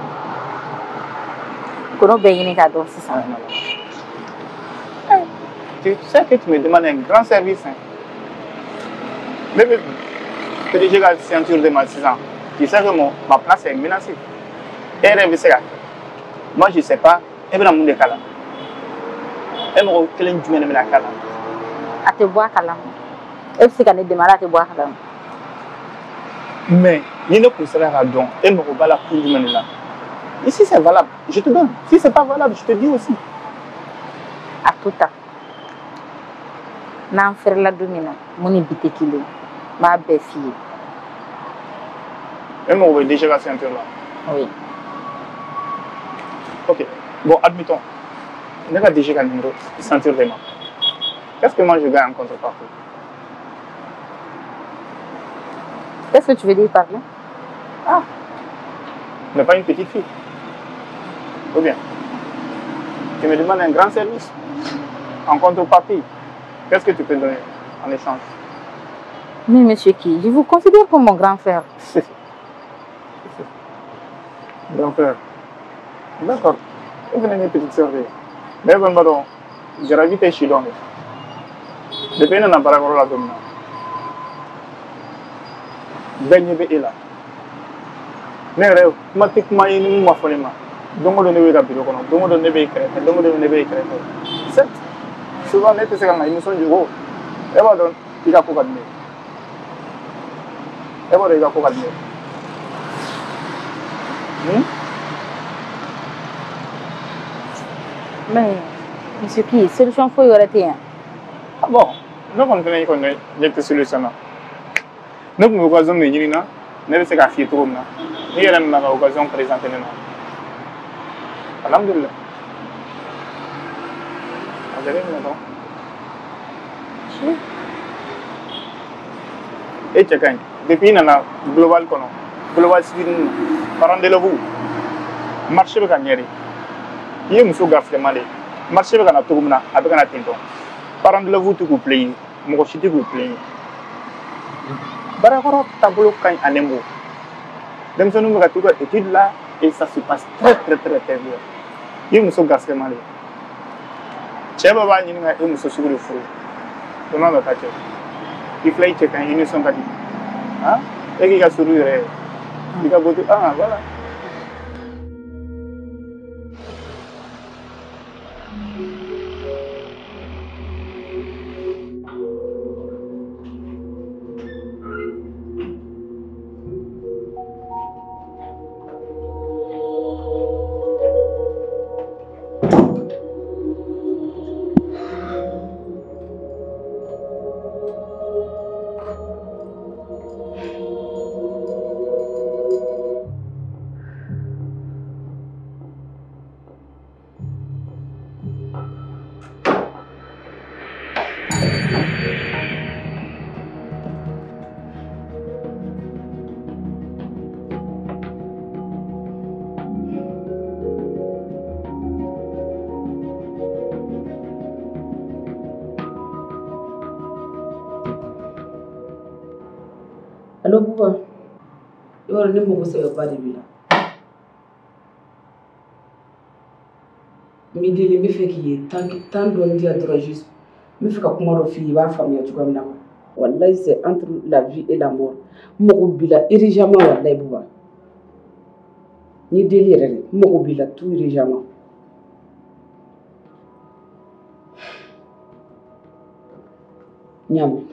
Kɔnɔ bɛɛ ɲini k'a dɔn sisan. Tu sais que tu me demandes un grand service. Hein. Même PDG ka signature de ma sisan, tu sais que ma place est menacée. E yɛrɛ bɛ se ka kɛ. Moi je sais pas, e bɛna mun de k'a la? E mɔgɔ kelen jumɛn de bɛna k'a la? A tɛ bɔ a kalama. E bɛ se ka ne dɛmɛ ala tɛ bɔ a kalama. Mais ni ne kun sera k'a dɔn e mago b'a la kun jumɛn de la? Et si c'est valable, je te donne. Si c'est pas valable, je te dis aussi. A to tan. N'an fɛrɛla don min na, mun ni bi tɛ kelen ye. N b'a bɛɛ f'i ye. E mago bɛ DG ka ceinture la? Oui. Ok. Bon, admettons. Ne ka DG ka numéro ceinture de ma. Qu'est-ce que moi je gagne en contrepartie? Qu'est-ce que tu veux dire par là? Ah, mais pas une petite fille. Ou bien, tu me demandes un grand service. En contrepartie, qu'est-ce que tu peux donner en échange? Mais monsieur qui, je vous considère comme mon grand frère. Grand frère. D'accord. Vous venez une petite sœur. Mais bon, pardon, j'ai ravi tes chidons. Depuis que nous avons la domina. Bɛɛ ɲɛ bɛ e la. Ne yɛrɛ kuma tɛ kuma ye ni mun ma fɔ ne ma. Don o don ne bɛ ka biro kɔnɔ, don o don ne bɛ e kɛrɛfɛ, don o don ne bɛ e kɛrɛfɛ. Certes, souvent ne tɛ se ka n ka émission jɔ ko e b'a dɔn i ka ko ka di ne ye. E b'a dɔn i ka ko ka di ne ye. Mais monsieur qui, solution foyi wɛrɛ tɛ yan? Ah bon, ne kɔni fɛnɛ kɔni ɲɛ tɛ solution na. Ne tun bɛ occasion de ɲini na, ne bɛ se k'a f'i ye cogo min na. N'i yɛrɛ nana ka occasion présenter ne ma. Alhamdulillah. A jaabi minɛ dɔrɔn. E cɛ ka ɲi. Depuis i nana global kɔnɔ, global city ninnu na, parents d'élèves, marché bɛ ka ɲɛ de. I ye muso gafilema de ye. Marché bɛ ka na cogo min na, a bɛ ka na ten tɔ. Parents d'élèves tɛ k'u plaigner, mɔgɔ si tɛ k'u plaigner. Baarakɔrɔ taabolo ka ɲi ani mo. Denmisɛnninw bɛ ka t'u ka étude la et ça se passe très très très très bien. I ye muso garisɛgɛma de ye. Cɛ bɛɛ b'a ɲini ka e muso sugu de furu. Don n'a nata cɛ. I filɛ i cɛ ka ɲi, i nisɔn ka di. Han? E k'i ka suru yɛrɛ ye. I ka beauté, ah voilà. Allo Buba, i b'a dɔn ne mago sɛbɛba de b'i la. N b'i deli n bɛ fɛ k'i ye temps dɔɔni di yan dɔrɔn juste n bɛ fɛ ka kuma dɔ f'i ye i b'a faamuya cogoya min na quoi. Walayi c'est entre la vie et la mort. N mago b'i la urgemment walayi Buba. N y'i deli yɛrɛ de, n mago b'i la tout urgemment. N y'a mɛn.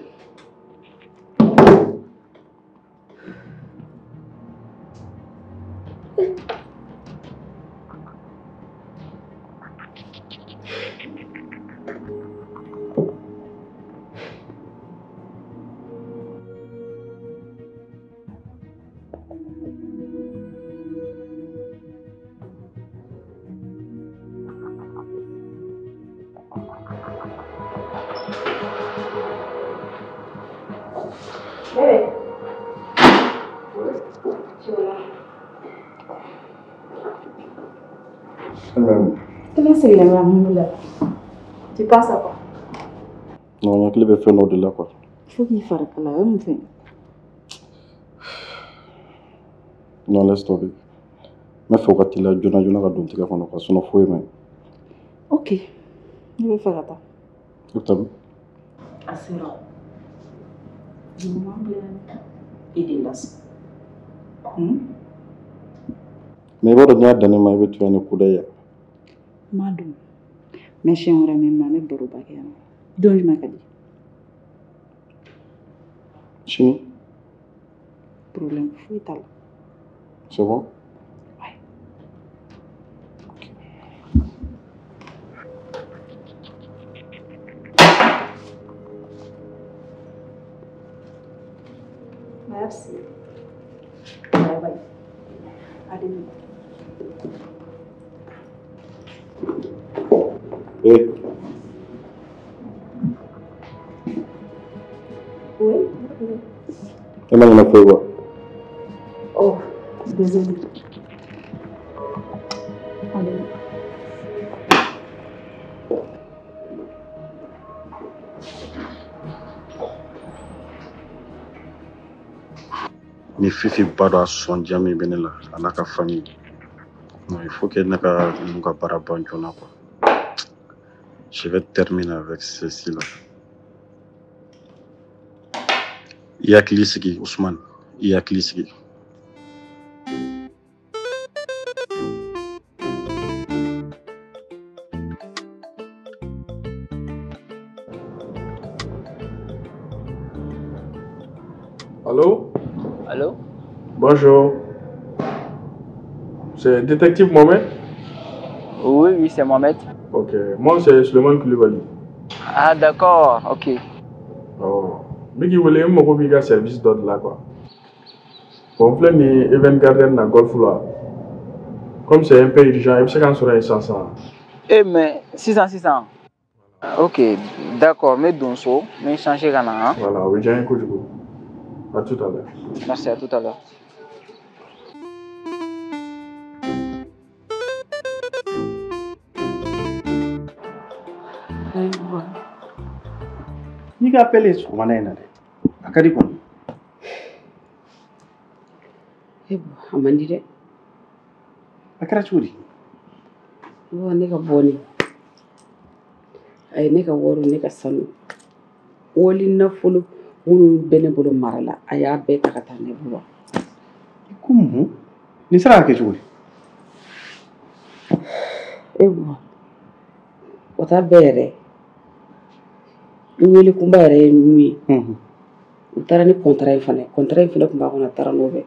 Tu penses à quoi? Non, n hakili bɛ fɛn dɔ de la quoi. Faut k'i fari kalaya, o ye mun fɛn ye? Non, laisse tomber. N bɛ fɛ o ka teliya joona joona ka don tigɛ kɔnɔ quoi, sinon foyi ma ɲi. Ok, ne bɛ fɛ ka taa. E bɛ taa min? A sera. Ɲuman bila i de la sa. Mais i b'a dɔn n'i y'a dan ne ma i bɛ to yan ni kudayi ye. N m'a dɔn. Mais siɲɛ wɛrɛ min na, an bɛ baroba kɛ yan nɔ. Don jumɛn ka di? Sini? Problème foyi t'a la. C'est bon? Ouais. Ok. Merci. Bye bye. Allez. Hey. Oui. E ma ɲinɛ foyi kɔ. Oh, désolé. Allez. Ni Fifi ba dɔn a sɔndiya min bɛ ne la a n'a ka famille. Non, il faut que ne ka ninnu ka baara ban joona quoi. Je vais terminer avec ceci là. I hakili sigi Ousmane, i hakili sigi. Allô? Allô? Bonjour. C'est détective Mohamed? Oui, oui, c'est Mohamed. Ok, moi c'est Suleiman Koulibaly. Ah d'accord, ok. Oh, mais qui voulait me service d'ordre là quoi. Bon, plein ni Event Garden na golf là. Comme c'est un peu urgent, il me sera 500. Eh mais 600 600. Ok, d'accord, mais donso, mais changer hein. Voilà, oui, j'ai un coup du coup. À tout à l'heure. Merci, à tout à l'heure. N'i ka appel ye sɔgɔmada in na dɛ, a ka di kɔni. E a man di dɛ. A kɛra cogo di? Bon, ne ka bɔ ne. A ye ne ka wari, ne ka sanu. Wali nafolo minnu bɛ ne bolo mara la, a y'a bɛɛ ta ka taa ne bolo. I ko mun? Nin sera ka kɛ cogo di? E bɔ, o t'a bɛɛ yɛrɛ. N wele kunba yɛrɛ ye min ye. U taara ni contrat in fana ye. Contrat in fana tun b'a kɔnɔ, a taara n'o bɛɛ.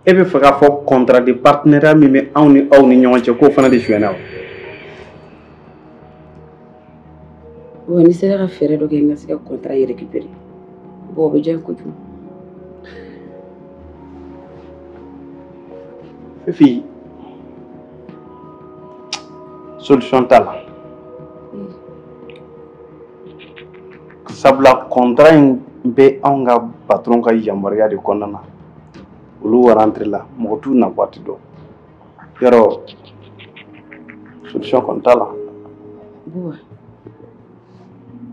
E bɛ fɛ k'a fɔ contrat de partenariat min bɛ anw ni aw ni ɲɔgɔn cɛ k'o fana de sonyɛna wa? Bon, ni sera ka fɛɛrɛ dɔ kɛ n ka se ka contrat in récupérer. Bon, o bɛ diya n ye kojugu. Fifi, solution t'a la. Sabula contrat in bɛ anw ka patron ka yamaruya de kɔnɔna na. Olu wara rentré la, mɔgɔ t'u na waati dɔn. Yɔrɔ solution kɔni t'a la. Buba,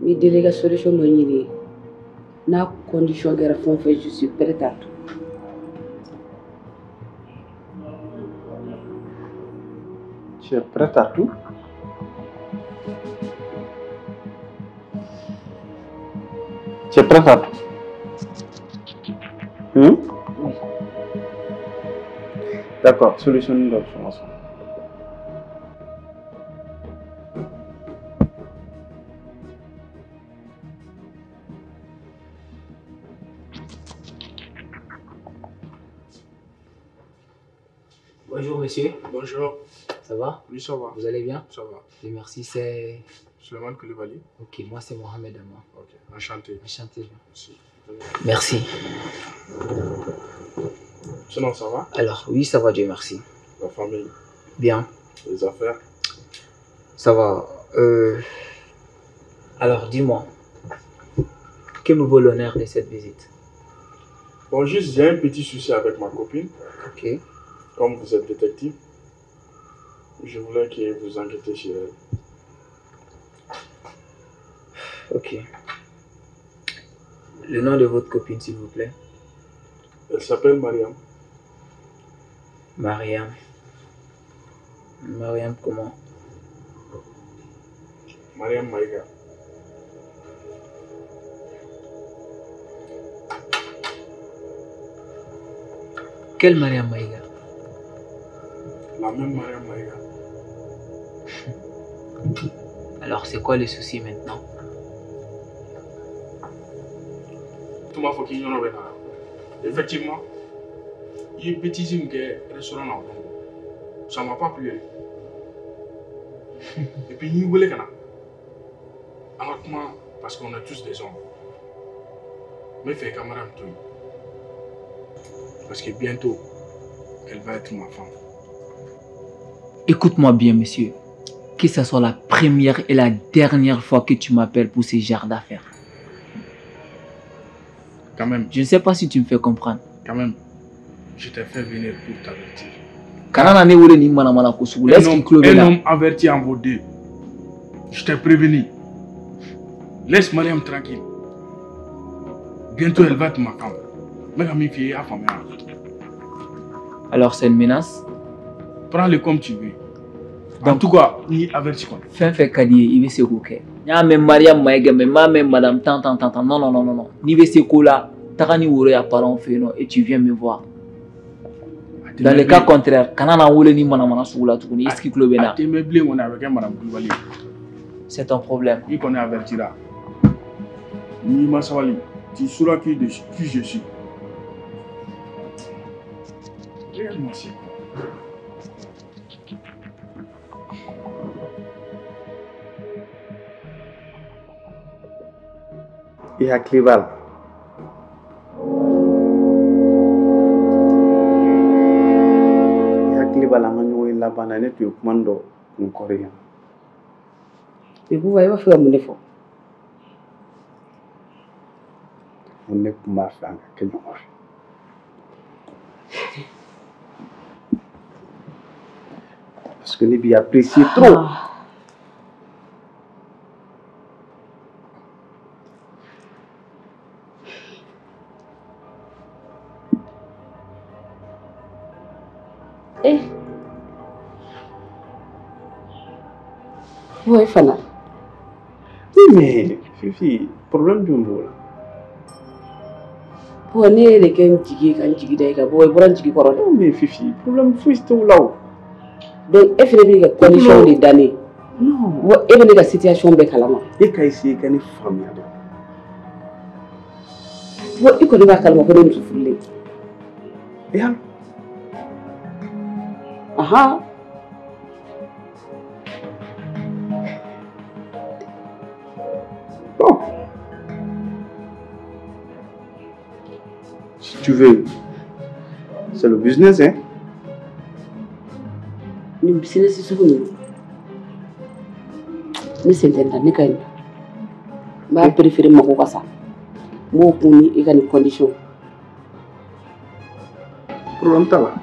n b'i deli i ka solution dɔ ɲini. N'a condition kɛra fɛn o fɛn, je suis prête à tout. Tu es prête à tout? Tu es prête à tout? Oui. D'accord, solution d'option. Bonjour monsieur. Bonjour. Ça va? Oui, ça va. Vous allez bien? Ça va. Et merci, c'est... Suleiman Koulibaly. Ok, moi c'est Mohamed Amma. Ok, enchanté. Enchanté. Merci. Merci. Sinon, ça va? Alors, oui, ça va, Dieu merci. La famille? Bien. Les affaires? Ça va. Alors, dis-moi, que me vaut l'honneur de cette visite? Bon, juste, j'ai un petit souci avec ma copine. Ok. Comme vous êtes détective, je voulais que vous enquêtiez sur elle. Ok. Le nom de votre copine, s'il vous plaît. Elle s'appelle Mariam. Mariam. Mariam comment? Mariam Maïga. Quelle Mariam Maïga? La même Mariam Maïga. Alors, c'est quoi le souci maintenant? Tun b'a fɔ k'i ɲɔnɔ bɛ na. Effectivement, i ye bêtise min kɛ restaurant na o don, ça m'a pas plu. Et puis n y'i wele ka na an ka kuma parce qu'on est tous des hommes. N bɛ fɛ i ka Mariam to yen parce que bientôt elle va être ma femme. Écoute-moi bien, monsieur. Que ce soit la première et la dernière fois que tu m'appelles pour ce genre d'affaires. Quand même. Je ne sais pas si tu me fais comprendre. Quand même, je t'ai fait venir pour t'avertir. Un homme averti en vaut deux. Je t'ai prévenu. Laisse Mariam tranquille. Bientôt, elle va être ma femme. Alors, c'est une menace? Prends-le comme tu veux. Donc, en tout cas, ni averti quoi. Fɛn fɛn ka di ye, i bɛ se k'o kɛ. N y'a mɛn Mariam Maïga, mais n m'a mɛn Madame tant tant tant tant. Non, non, non, non, non. N'i bɛ se ko la, taga ni woro ya parents fɛ yen nɔ et tu viens me voir. Dans le cas contraire, kana na n wele ni manamana sugu la tuguni. Est-ce que tulo bɛ n na? A tɛ mɛn bilen kɔni, a bɛ kɛ Madame Kulibali ye. C'est ton problème. I kɔni avertira. N'i ma sabali, tu sauras qui je suis. Regarde-moi c'est quoi. I hakili b'a la. I hakili b'a la an ka ɲɔgɔn ye laban na ne tun ye kuma dɔ kun kɔri yan. Buba, i b'a fɛ ka mun de fɔ? Ne tun b'a fɛ an ka kɛ ɲɔgɔn fɛ. Parce que ne b'i apprécier trop. Eh. Ouais, Fana. Oui, mais Fifi, problème jumɛn b'o la? Buba, ne ye de kɛ n jigi ye ka n jigi da i kan. Buba, i bɔra n jigi kɔrɔ dɛ. Non, mais Fifi, problème foyi t'o la o. Donc, e fɛnɛ b'i ka condition de da ne ye. Non. Buba, e bɛ ne ka situation bɛɛ kalama. E ka essayer ka ne faamuya dɔrɔn. Buba, i kɔni b'a kalama ko ne ye muso furulen ye. E alors? Aha. Bon. Si tu veux, c'est le business, hein? Ni business sugu ninnu, ne sen tɛ nin na, ne ka ɲi. N b'a préféré mako ka sa. N b'o kun ni i ka nin condition. Problème t'a la.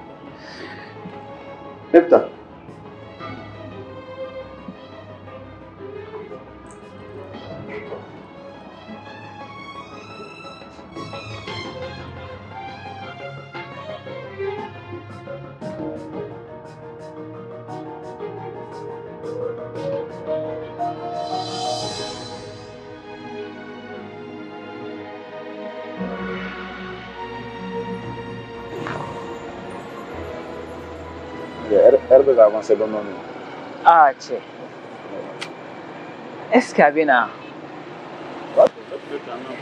Ne bɛ taa. Heure bɛ ka avancer dɔɔnin dɔɔnin. Ah, cɛ. Est-ce que a bɛ na?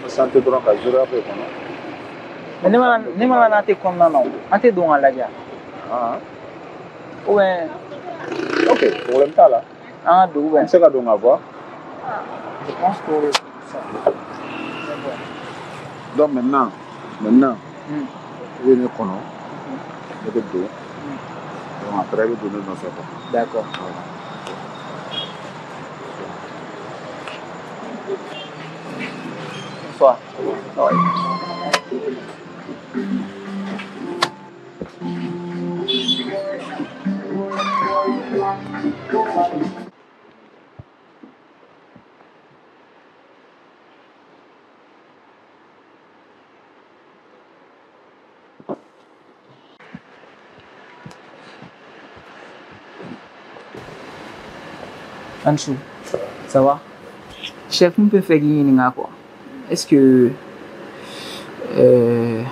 Patienter dɔrɔn ka zéro kɛ kɔnɔ. Mais ne mana n'a tɛ kɔnɔna na o, an tɛ don ka lajɛ. Ah. Ou bien. Ok, problème t'a la. An ka don ou bien. An bɛ se ka don ka bɔ. Je pense que ça. C'est bon. Donc maintenant, i bɛ ne kɔnɔ, ne bɛ don. Donc après, i bɛ don ne nɔfɛ quoi. D'accord. Bonsoir. Ouais. Ansu, ça va? Chef, on peut faire ɲininka quoi. Est-ce que e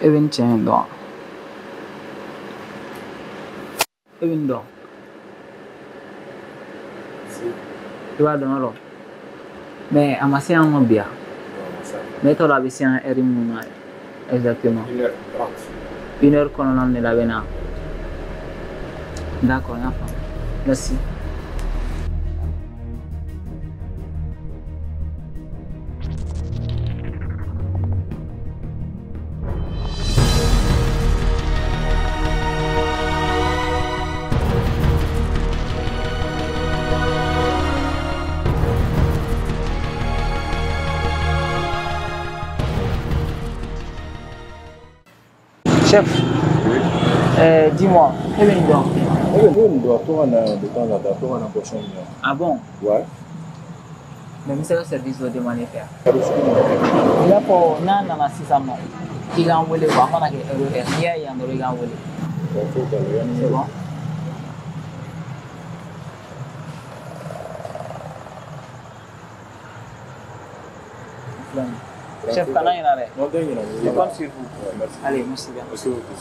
bɛ n cɛ in dɔn? E bɛ n dɔn? I b'a dɔn yɔrɔ? Mais a ma se an ma bi yan. Mais t'a dɔn a bɛ se yan heure minnu na exactement. 1h30. 1h kɔnɔna de la a bɛ na. D'accord, n y'a faamu. Merci. Chef, oui. Dis-moi, e bɛ nin dɔn? E bɛ nin dɔn, a to ka na yan de temps en temps, a to ka na boisson min yan. Ah bon? Ouais. Mais n bɛ se ka service dɔ demander fɛ yan. Service jumɛn? I b'a fɔ n'a nana sisan nɔ, i k'an wele quoi, a mana kɛ heure o heure, n'i y'a ye yan dɔrɔn i k'an wele. Bon, foyi t'a la, i ka C'est bon? Chef, kana ɲinɛ dɛ. Non, tɛ ɲinɛ. Je compte sur vous. Ouais, merci. Allez, merci bien. Merci beaucoup.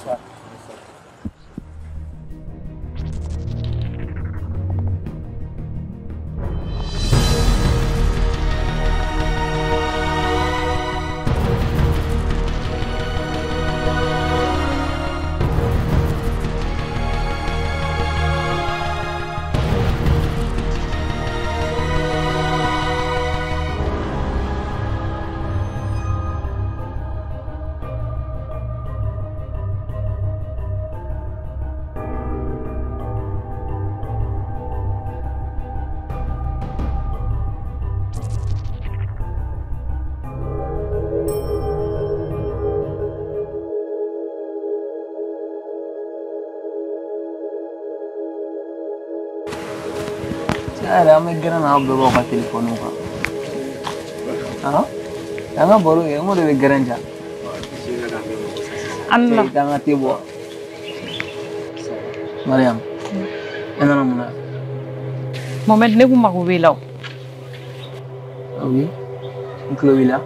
Yɛrɛ an bɛ gɛrɛn na aw bɛɛ b'aw ka telefɔniw kan. An ka baro kɛ, n ko de bɛ gɛrɛn ja. An na. Cɛ, danga tɛ bɔ. Mariam, e nana mun na? Mohamed, ne kun mago b'e la o. Ah oui, n tulo b'i la.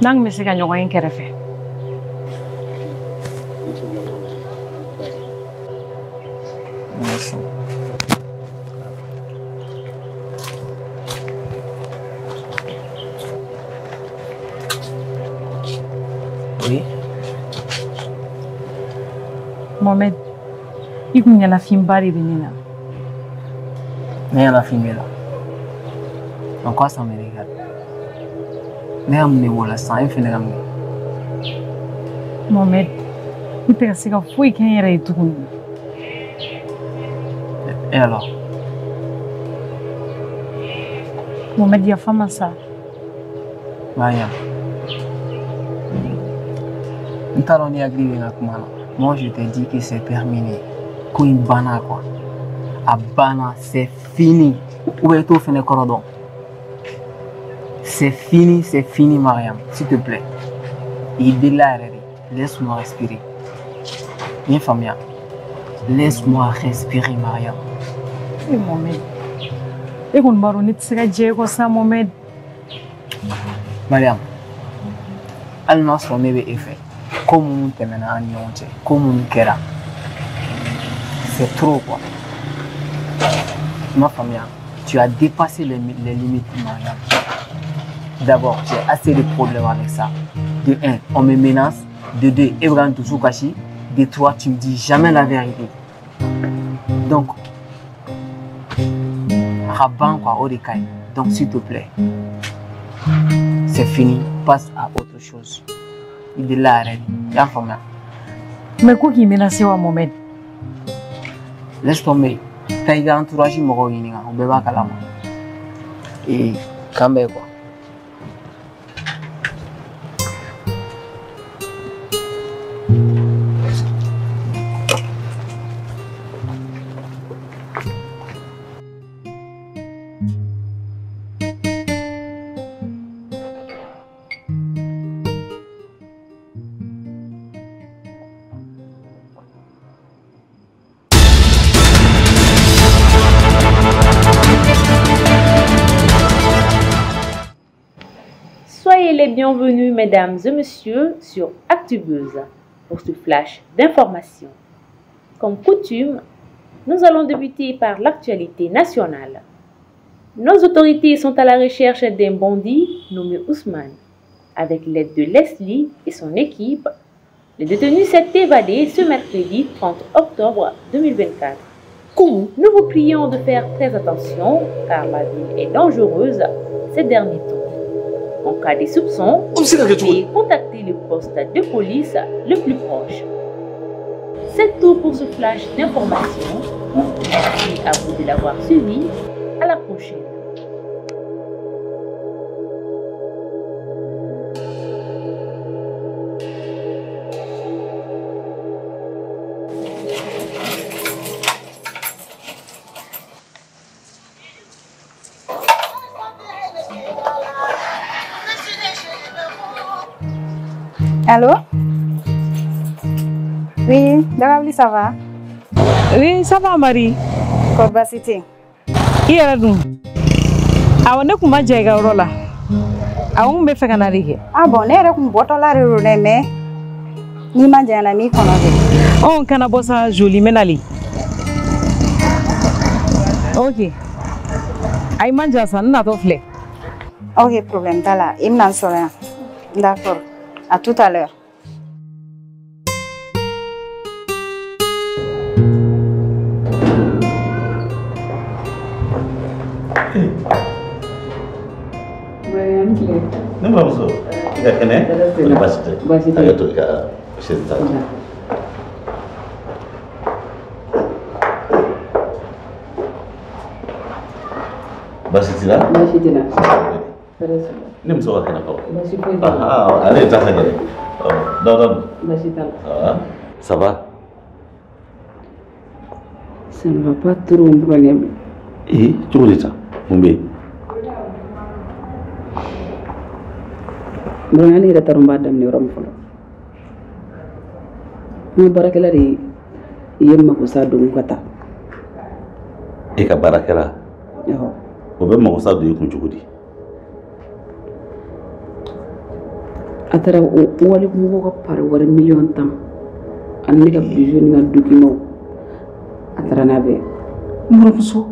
N'an kun bɛ se ka ɲɔgɔn ye n kɛrɛfɛ. Merci. Oui. Mohamed, i kun ɲɛnafinba de bɛ ne na. Ne ɲɛnafin b'e la. En quoi ça me regarde? Ne ka mun de b'o la sisan, e fɛnɛ ka mun kɛ? Mohamed, n tɛ ka se ka foyi kɛ n yɛrɛ ye tuguni. Et alors? Mohamed, yafa ma sa. Mariam, n t'a dɔn n'i hakili bɛ n ka kuma la. Moi, je t'ai dit que c'est terminé. Ko in banna quoi. A banna, c'est fini. Ou bien i t'o fɛnɛ kɔrɔ dɔn. C'est fini, Mariam. S'il te plaît. I delila yɛrɛ de. Laisse-moi respirer. I ye faamuya? Laisse-moi respirer, Mariam. E Mohamed, e kɔni b'a dɔn ne tɛ se ka jɛ e kɔ sa, Mohamed. Mariam, hali n'a sɔrɔ ne bɛ e fɛ, ko minnu tɛmɛna an ni ɲɔgɔn cɛ, ko minnu kɛra, c'est trop quoi. I m'a faamuya? Tu as dépassé les limites, Mariam. D'abord, j'ai assez de problèmes avec ça. De un, on me menace. De deux, Evran toujours caché. De trois, tu me dis jamais la vérité. Donc, raban quoi, au décaille. Donc, s'il te plaît, c'est fini. Passe à autre chose. Il est là, arrête. Il y a un format. Mais quoi qu'il menace, Mohamed? Laisse tomber. T'as eu entourage, mɔgɔw ɲininka, o bɛɛ b'a kalama. Ee, k'an bɛn quoi. Soyez les bienvenus, mesdames et messieurs, sur ActuBuzz pour ce flash d'information. Comme coutume, nous allons débuter par l'actualité nationale. Nos autorités sont à la recherche d'un bandit nommé Ousmane. Avec l'aide de Leslie et son équipe, le détenu s'est évadé ce mercredi 30 octobre 2024. Nous vous prions de faire très attention car la ville est dangereuse ces derniers temps. En cas de soupçons, veuillez contacter le poste de police le plus proche. C'est tout pour ce flash d'information. Merci à vous de l'avoir suivi. À la prochaine. Allô? Oui, Dagabli, ça va? Oui, ça va, Marie. Kɔri baasi tɛ yen? I yɛrɛ dun? Awɔ, ne kun ma jɛ i ka yɔrɔ la. Awɔ, n kun bɛ fɛ ka na de kɛ. Ah bon, ne yɛrɛ kun bɔtɔla de don dɛ, mais n'i ma janya na n b'i kɔnɔ dɛ. Ɔ, kana bɔ sa, joli, n bɛ nalen. Ok. Ayi, man jan sa, n natɔ filɛ. Ok, problème t'a la. I bɛna n sɔrɔ yan. D'accord. À tout à l'heure. Ne buramuso, i ka kɛnɛ? Kɔni baasi tɛ? Baasi tɛ. Hakɛ to i ka chaise ta. Baasi t'i la? Baasi tɛ n na. Tɔɔrɔ si la. Ne muso ka kɛnɛ fɔlɔ. Baasi foyi t'a la. Ale de ta ka gɛlɛn. Dawuda dun? Baasi t'a la. Ça va? Ça va? Ça ne va pas trop n burankɛ. Ee, cogo di tan? Mun bɛ yen? Burankɛ, ne yɛrɛ t'a dɔn n b'a daminɛ yɔrɔ min fɔlɔ. N ka baarakɛla de ye n mako sa don ka taa. E ka baarakɛla? Awɔ. O bɛ mako sa don i kun cogo di? A taara o wali mɔgɔw ka pari wari 10,000,000 ani ne ka bijou ni n ka document a taara n'a bɛɛ. N buramuso,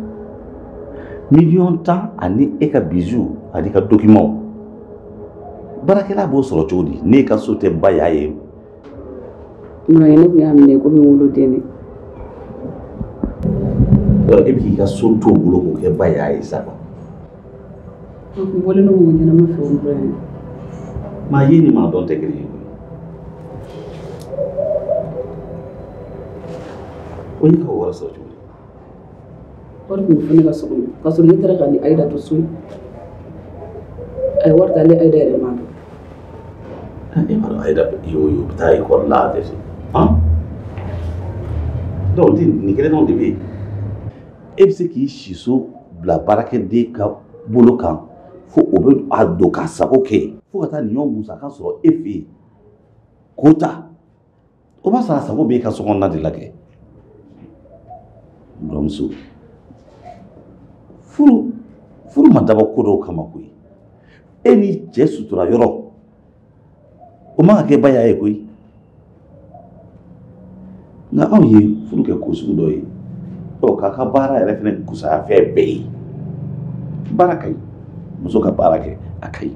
10,000,000 ani e ka bijou ani ka document, baarakɛla b'o sɔrɔ cogo di? Ne ka so tɛ ba y'a ye. Burankɛ, ne tun y'a minɛ komi n woloden de. E bɛ k'i ka so to o bolo k'o kɛ ba y'a ye sa quoi. A kun bɔlen don mɔgɔ ɲɛnama fɛ o burankɛ. Maa ye ni maa dɔn tɛ kelen ye koyi. O y'i ka o wari sɔrɔ cogo di? Wari tun bɛ fɔ ne ka so kɔnɔ k'a sɔrɔ ne taara ka ni Ayida to so yen. A ye wari ta, ale Ayida yɛrɛ m'a dɔn. E b'a dɔn Ayida y'o ye, o bɛ taa ekɔli la a tɛ se. Han? Donc nin kelen dɔrɔn de bɛ yen. E bɛ se k'i siso bila baarakɛden ka bolo kan fo o bɛ a don k'a sago kɛ fo ka taa nin ɲɔgɔn musaka sɔrɔ e fɛ yen k'o ta. O b'a sɔrɔ a sago bɛ e ka so kɔnɔna de la kɛ. N buramuso, furu ma dabɔ ko dɔw kama koyi. E ni cɛ sutura yɔrɔ, o man ka kɛ ba y'a ye koyi. Nka anw ye furu kɛ ko sugu dɔ ye. Ɔ, k'a ka baara yɛrɛ fɛnɛ kusaya fɛn bɛɛ ye. Baara ka ɲi, muso ka baara kɛ a ka ɲi.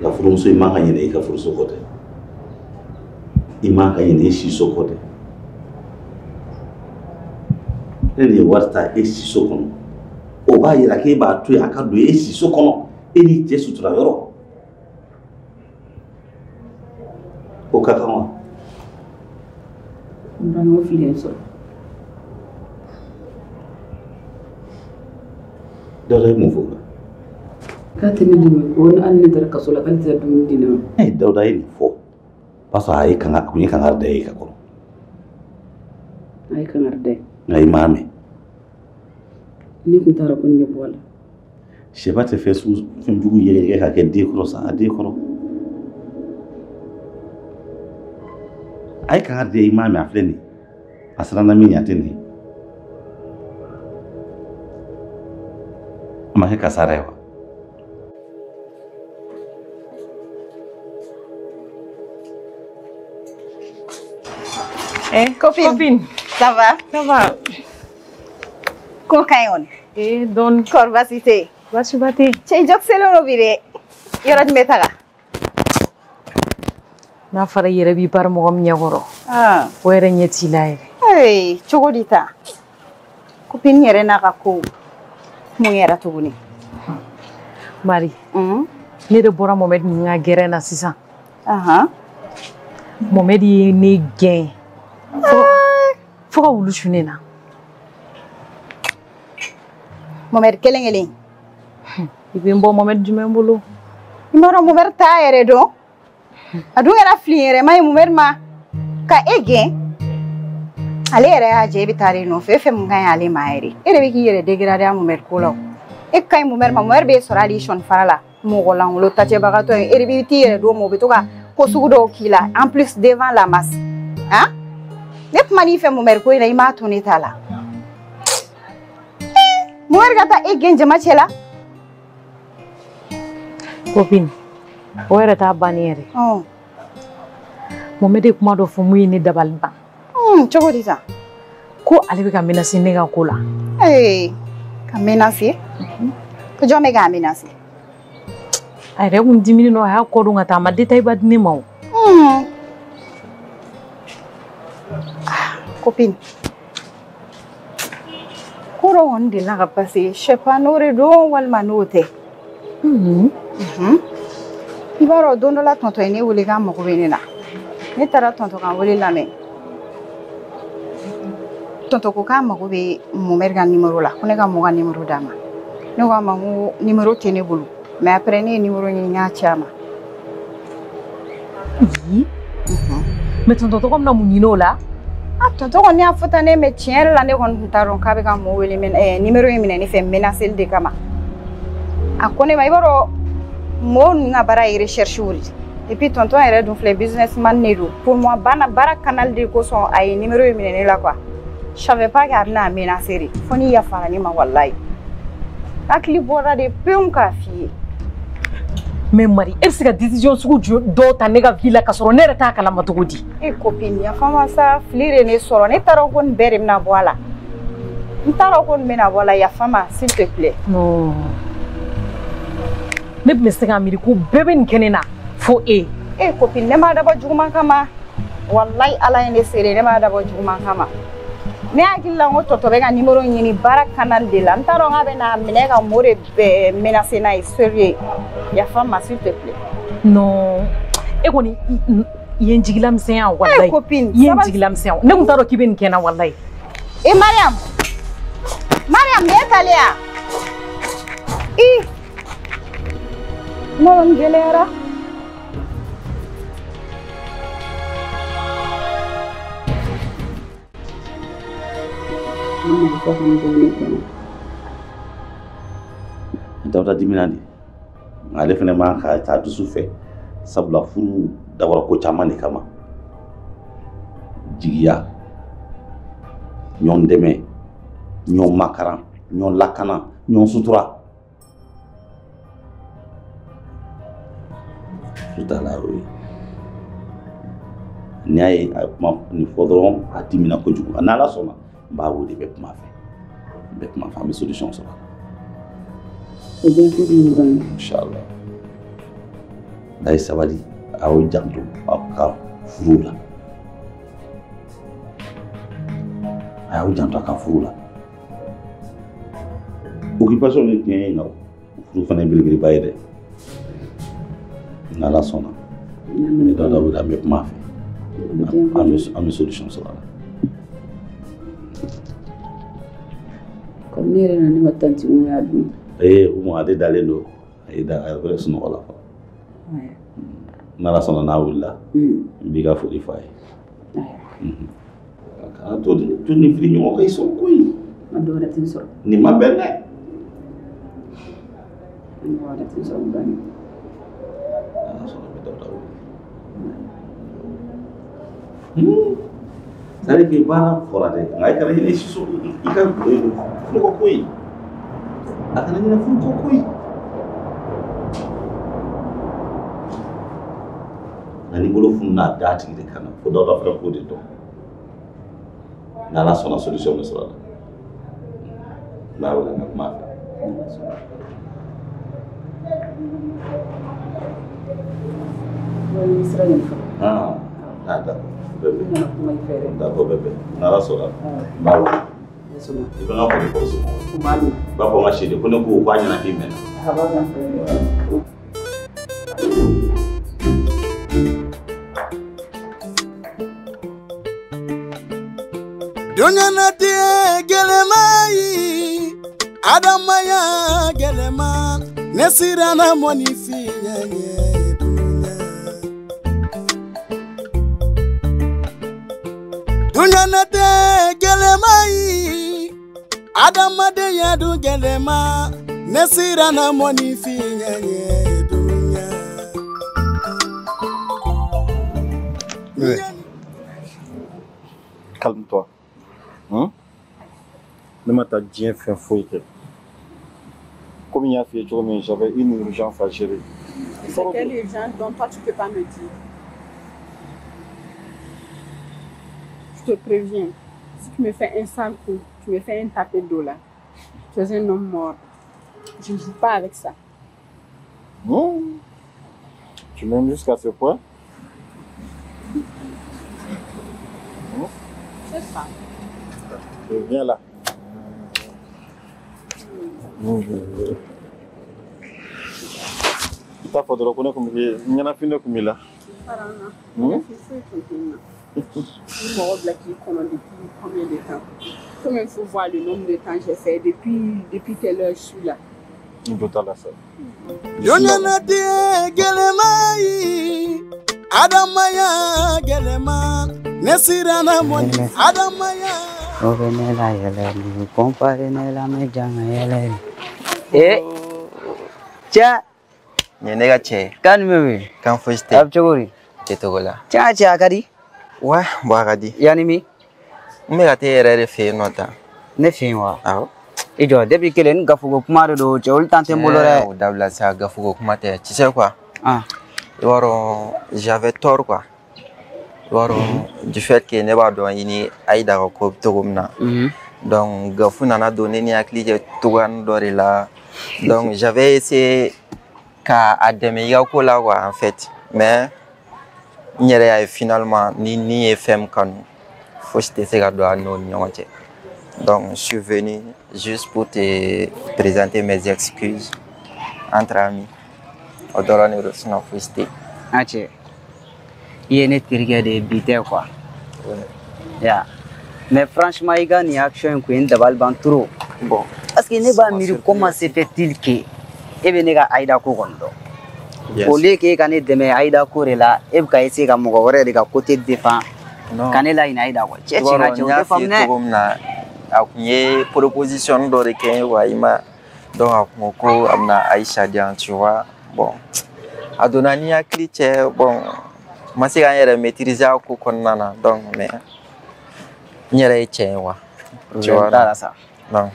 Nka furumuso, i man ka ɲinɛ i ka furuso kɔ dɛ. I man ka ɲinɛ i siso kɔ dɛ. Ne de ye wari ta e siso kɔnɔ. O b'a yira k'e b'a to yen a ka don e siso kɔnɔ, e n'i cɛ sutura yɔrɔ. O ka kan wa? N burankɛ, o fili ye n sɔrɔ. Dawuda ye mun fɔ o la? K'a tɛ ne dɛmɛ ko hali ne taara kaso la k'ale tɛ dumuni di ne ma. Ee, Dawuda ye nin fɔ. O b'a sɔrɔ a ye kanga, a kun ye kangari da ye ka kɔrɔ. A ye kangari da ye. Nka i m'a mɛn. Ne kun t'a dɔn ko nin bɛ bɔ a la. Sɛba tɛ fɛn sugu fɛn jugu yɛrɛ ka kɛ den kɔrɔ sa, a den kɔrɔ. A ye kangari da ye, i m'a mɛn, a filɛ nin ye. A siranna min ɲɛ, a tɛ nin ye. A ma kɛ kasara ye wa? Eh, copine. Copine. Ça va? Ça va. Ko ka ɲi kɔni? Eh, dɔɔni. Kɔri baasi tɛ yen? Baasi ba tɛ yen. Cɛ, i jɔkisɛlen don bi dɛ. Yɔrɔ jumɛn taga? N'a fɔra i yɛrɛ b'i bari mɔgɔ min ɲɛkɔrɔ. O yɛrɛ ɲɛ t'i la yɛrɛ. Ee, cogo di tan? Copine yɛrɛ n'a ka ko mun yɛrɛ tuguni? Mari. Ne de bɔra Mohamed ninnu ka gɛrɛn na sisan. Mohamed ye ne gɛn. Fo ka wulu su ne na. Mohamed kelen kelen. I bɛ n bɔ Mohamed jumɛn bolo? I m'a dɔn Mohamed t'a yɛrɛ dɔn. A dun kɛra fili yɛrɛ ma ye Mohamed ma ka e gɛn. Ale yɛrɛ y'a jɛ e bɛ taa de nɔfɛ, e fɛn mun ka ɲi ale ma yɛrɛ. E de bɛ k'i yɛrɛ dégrader a Mohamed ko la o. E ka ɲi Mohamed ma, Mohamed b'e sɔrɔ hali sɔnni fara la. Mɔgɔ lankolon tacɛbagatɔ ye, e de bɛ t'i yɛrɛ d'o ma, o bɛ to ka ko sugu dɔw k'i la en plus devant la masse. Han? Ne kuma n'i fɛ Mohamed ko in na, i m'a to ne ta la. Mohamed ka taa e gɛn jama cɛ la. Copine, o yɛrɛ t'a bannen yɛrɛ. Mohamed ye kuma dɔ fɔ mun ye ne dabali ban. Cogo di tan? Ko ale bɛ ka menacer ne ka ko la. Ee, ka menacer? Ko jɔn bɛ k'a menacer? A yɛrɛ kun diminen don, a y'a kɔ don ka taa, a ma détail ba di ne ma o. Copine, ko dɔ kɔni delila ka passer, je sais pas n'o de don walima n'o tɛ. I b'a dɔn don dɔ la tɔntɔn ye ne wele k'a mago bɛ ne la. Ne taara tɔntɔn ka wele lamɛn. Tɔntɔn ko k'a mago bɛ Mohamed ka numéro la, ko ne ka mɔgɔ ka numéro d'a ma. Ne ko a ma ko numéro tɛ ne bolo, mais après ne ye numéro ɲini n y'a ci a ma. Mais tɔntɔn tɔgɔ bɛna mun ɲini o la? Ah, tɔntɔn kɔni y'a fɔ tan ne, mais tiɲɛ yɛrɛ la ne kɔni tun t'a dɔn k'a bɛ ka mɔgɔ wele numéro in minɛ ne fɛ menaceli de kama. A ko ne ma, i b'a dɔn mɔgɔw ninnu ka baara ye recherche de ye. Et puis tonton yɛrɛ dun filɛ businessman de don. Pour moi baara canal de kosɔn a ye numéro in minɛ ne la quoi. Je savais pas k'a bɛna menacer de. Fo n'i yafara ne ma walayi. Hakili bɔra de pewu k'a f'i ye. Mais Mari, e bɛ se ka décision sugu dɔw ta ne ka vie la k'a sɔrɔ ne yɛrɛ t'a kalama cogo di? E copine, yafa n ma sa, fili de ne sɔrɔ. Ne t'a dɔn ko nin bɛɛ de bɛna bɔ a la. N t'a dɔn ko nin bɛna bɔ a la, yafa n ma s'il te plaît. Non. Ne tun bɛ se k'a miiri ko bɛɛ bɛ nin kɛ ne na fo e. E copine, ne m'a dabɔ juguman kama. Walayi Ala ye ne seere, ne m'a dabɔ juguman kama. Ne hakili la n ko tɔtɔ bɛ ka numéro ɲini baara canal de la. N t'a dɔn k'a bɛna minɛ ka mot de menacer n'a ye sérieux. Yafa n ma s'il te plaît. Non. E kɔni i ye n jigilamisɛnya walayi. E copine, i ye n jigilamisɛnya. Ne tun t'a dɔn k'i bɛ nin kɛ n na walayi. E Mariam. Mariam, ne talen ya? I. Kuma kɔni gɛlɛyara. Dawuda dimina de, nka ale fana man ka taa dusu fɛ, sabula furu dabɔra ko caman de kama. Jigiya, ɲɔgɔn dɛmɛ, ɲɔgɔn makaran, ɲɔgɔn lakana, ɲɔgɔn sutura. Tout à l'heure, oui. N'i y'a ye a ye kuma nin fɔ dɔrɔn a dimina kojugu, n'Ala sɔnna n b'a wele, n bɛ kuma fɛ, n bɛ kuma fɛ, an bɛ solution sɔrɔ a la. O bɛ kojugu dɔɔnin. Inshallah. N'a ye sabali, a y'aw janto aw ka furu la. A y'aw janto a ka furu la. Occupation de tiɲɛ ye nka furu fana ye belebeleba ye dɛ. N'Ala sɔnna, ne Dawuda wele, an bɛ kuma fɛ. An bɛ solution sɔrɔ a la. Comme ne yɛrɛ nana ne ma tanti Umu y'a dun. Ee Umu ale dalen don, a ye da a yɛrɛ sunɔgɔ la fɔlɔ. N'Ala sɔnna n'a wulila, n b'i ka foli f'a ye. Kana to nin fili ɲɔgɔn ka i sɔrɔ koyi. A dɔ wɛrɛ tɛ n sɔrɔ. Nin ma bɛn dɛ. A ɲɔgɔn wɛrɛ tɛ n sɔrɔ dɔɔnin. N'Ala sɔnna n bɛ Dawuda wele. C'est à dire que baara fɔra dɛ, nka i kana ɲinɛ siso i ka furu kɔ koyi. A kana ɲinɛ furu kɔ koyi. Nka n'i bolo fununa a da tigi de kan na, fo Dawuda fana k'o de dɔn. N'Ala sɔnna solution bɛ sɔrɔ a la. N b'a wele an ka kuma a fɛ. Ouais, n bɛ sira ɲini fɔlɔ. Ah, ah d'accord. Bɛɛ N nana kuma i fɛ yɛrɛ. D'accord, bɛɛ. N'Ala sɔnna. N b'a wele. I bɛ n ka foli fɔ somɔgɔw ye. U b'a mɛn. I b'a fɔ n ka siden ko ne ko k'a ɲɛna k'i mɛnna. A b'a mɛn. Dunyanatigɛ gɛlɛma ye adamaya gɛlɛma ne siranna mɔnifin ɲɛ dunya dunyanatigɛ gɛlɛma ye adamadenya dun gɛlɛma ne siranna mɔnifin ɲɛ dunya. Oui. Calme-toi. Hein? Ne ma taa diɲɛ fɛn foyi kɛ. Komi n y'a f'i ye cogo min, j'avais une urgence à gérer. C'est quelle urgence dont toi tu peux pas me dire? Je te préviens, si tu me fais un sale coup, tu me fais un tapé d'eau là, tu es un homme mort. Je ne joue pas avec ça. Non. Tu m'aimes jusqu'à ce point? C'est ça. Viens là. I t'a fɔ dɔrɔn ko ne kun bɛ ɲɛnafin ne kun b'i la. Mɔgɔ bila k'i kɔnɔ depuis combien de temps? Comme il faut voir le nombre de temps j'ai fait depuis quelle heure je suis là. N jo t'a la sa. Dunyanatigɛ gɛlɛma ye adamaya gɛlɛma ne siranna mɔni adamaya. O bɛ ne la yɛlɛ ni kɔnpare ne la mɛ janga yɛlɛ. Eh, cɛ. Nin ye ne ka cɛ ye. Kan jumɛn bɛ yen? Kan fosi tɛ. A bɛ cogo di? Kɛcogo la. Cɛ cɛ a ka di. Ouais, bon a ka di. Yanni min? N bɛ ka t'e yɛrɛ de fɛ yen nɔ tan. Ne fɛ yen wa? Awɔ. I jɔ depuis kelen ni gafuko kuma de don cɛ olu tan tɛ n bolo dɛ. O dabila sa gafuko kuma tɛ. Tu sais quoi? Ah. I b'a dɔn j'avais tort quoi. I b'a dɔn du fait que ne b'a dɔn i ni Ayida ka ko bɛ cogo min na. Donc gafu nana don ne ni hakili cɛ cogoya dɔ de la. Donc j'avais essayé ka a dɛmɛ i ka ko la quoi en fait. Mais n yɛrɛ y'a ye finalement ni ni ye fɛn min kanu fosi tɛ se ka don a n'o ni ɲɔgɔn cɛ. Donc je suis venu juste pour te présenter mes excuses entre amis. O dɔrɔn de don sinon fosi tɛ yen. A cɛ i ye ne terikɛ de ye bi tɛ quoi. Ya. Mais franchement i ka nin action in kun ye n dabali ban trop. Bon. Parce que ne b'a miiri comment se fait-il que e bɛ ne ka Ayida ko kɔni dɔn. Au lieu que e ka ne dɛmɛ Ayida ko de la e bɛ ka essayer ka mɔgɔ wɛrɛ de ka côté défend ka ne laɲinɛ Ayida kɔ. Cɛ cɛ ka cɛ o tɛ faamu dɛ. Cogo min na a kun ye proposition dɔ de kɛ n ye quoi i ma donc a kun ko ko a bɛna Aïcha di yan tu vois bon a donna ni hakili cɛ bon n ma se ka n yɛrɛ maîtriser a ko kɔnɔna na donc mais n yɛrɛ ye cɛ ye quoi. Tu vois t'a la sa. Non.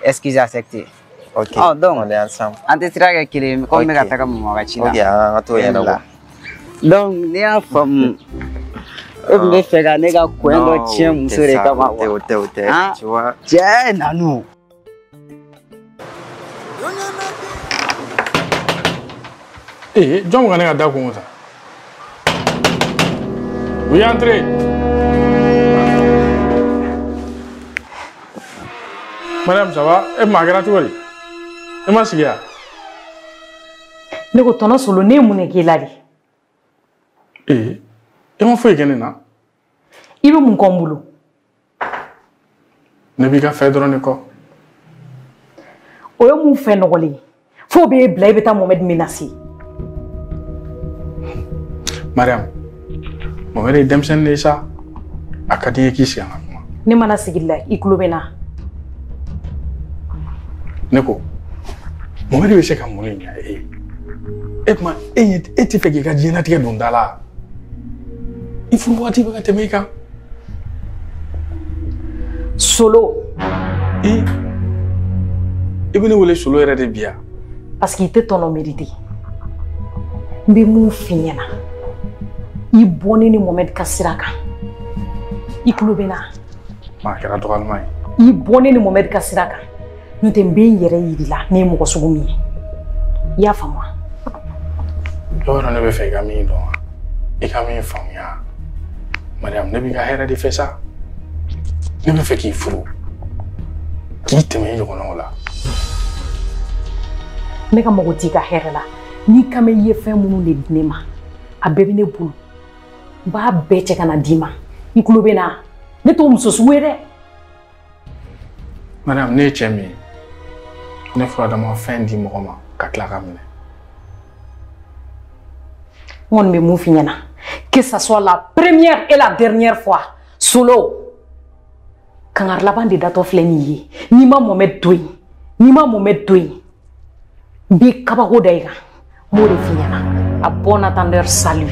Excuse acceptée. Ok. Oh, donc, on est ensemble. An tɛ sira kɛ kelen ye komi n bɛ ka taga Bamakɔ ka ci la. Ok, an ka t'o ɲɛnabɔ. Donc ne y'a faamu e tun bɛ fɛ ka ne ka coin dɔ tiɲɛ muso de kama o tɛ o tɛ o tɛ tu vois. Cɛ Nanu. Ee jɔn ka ne ka da kun sa? Oui, entrez. Madame, ça va? E ma kɛra cogo di? E ma sigi yan? Ne ko tɔnɔ Solo ne ye mun de k'i la de? Ee, e ma foyi kɛ ne na. I bɛ mun kɔ n bolo? Ne b'i ka fɛ dɔrɔn de kɔ. O ye mun fɛn nɔgɔlen ye? F'o b'e bila e bɛ taa Mohamed menacer. Mariam, Mohamed ye denmisɛnnin de ye sa. A ka di n ye k'i sigi an ka kuma. Ne mana sigi la i tulo bɛ n na. Ne ko, Mohamed bɛ se ka mun de ɲa e ye? E kuma e tɛ fɛ k'i ka diɲɛlatigɛ don da la. I furu waati bɛ ka tɛmɛ i kan. Solo. I bɛ ne wele Solo yɛrɛ de bi yan. Parce que i tɛ tɔnɔ mérité. N bɛ mun f'i ɲɛna? I bɔ ne ni Mohamed ka sira kan. I tulo bɛ n na. A kɛra dɔgɔyalima ye. I bɔ ne ni Mohamed ka sira kan. N'o tɛ n bɛ n yɛrɛ yir'i la ne ye mɔgɔ sugu min ye. I y'a faamu wa? I b'a dɔn ne bɛ fɛ i ka min dɔn wa? I ka min faamuya. Mariam, ne b'i ka hɛrɛ de fɛ sa. Ne bɛ fɛ k'i furu. K'i tɛmɛ i ɲɔgɔnnaw la. Ne ka mago t'i ka hɛrɛ la. N'i kan bɛ i ye fɛn minnu de di ne ma, a bɛɛ bɛ ne bolo. N b'a bɛɛ cɛ ka na d'i ma. I tulo bɛ n na. Ne t'o muso sugu ye dɛ. Mariam, ne ye cɛ min ye, ne furadama fɛn di mɔgɔ ma ka tila ka minɛ. N kɔni bɛ mun f'i ɲɛna, que ça soit la première et la dernière fois, Solo, kangari laban de datɔ filɛ nin ye. N'i ma Mohamed to yen, n'i ma Mohamed to yen, n b'i kabako da i kan. N b'o de f'i ɲɛna. À bon entendeur, salut.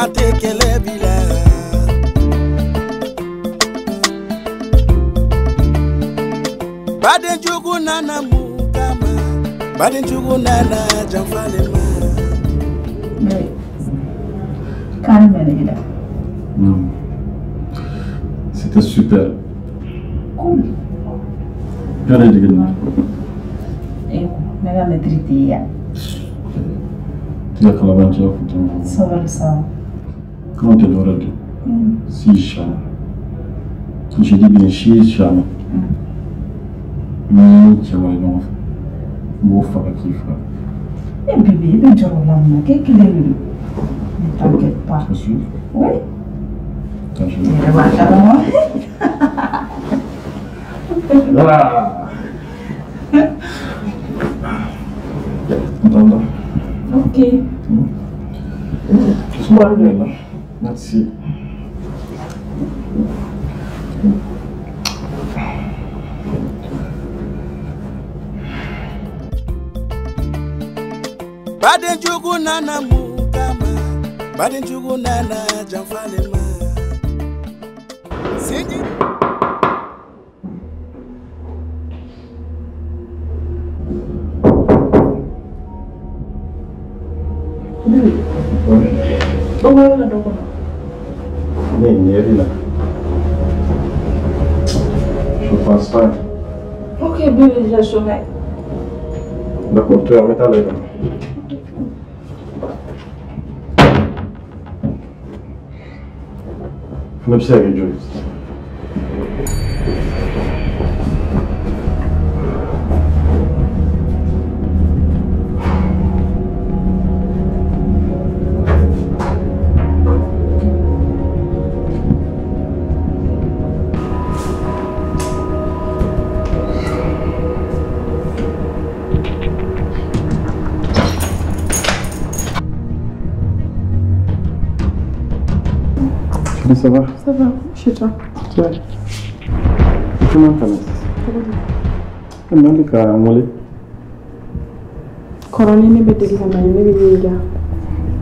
Ate kɛlɛ b'i la. Baden jugu nana mun kama? Baden jugu nana janfa le ma. Mais calme les gars. Non. C'était super. Cool. Yɔrɔ ye jigin na. Eh, ne ka maîtrise tɛ yan. I ka kalabanciya funteni. Sabali sa. Comment tu dois dire? Si jamais. Je dis bien si jamais. Ni cɛ wɛrɛ ɲɔgɔn fɛ, n b'o faga k'i faga. Eh bébé, i bɛ jɔrɔ o la mun na? K'e kelen de don. Ne t'inquiète pas. C'est sûr? Oui. Attends, je I yɛrɛ b'a kalama. Ah. Attends. Ok. Bonne. Merci. Baden jugu nana mun kama? Baden jugu nana janfa le ma. Sinji. O ma yɔrɔ dɔ kɔnɔ. Ne ɲɛ la. Je pense pas. Ok, bébé, je saurai. D'accord, tu vas mettre à l'heure. Ne bɛ se ka kɛ joli ye? Ça va? Ça va, chez toi? Ouais. Comment ça va? Comment ça va? Kɔrɔlen ne bɛ deli ka na ne bɛ ɲininka.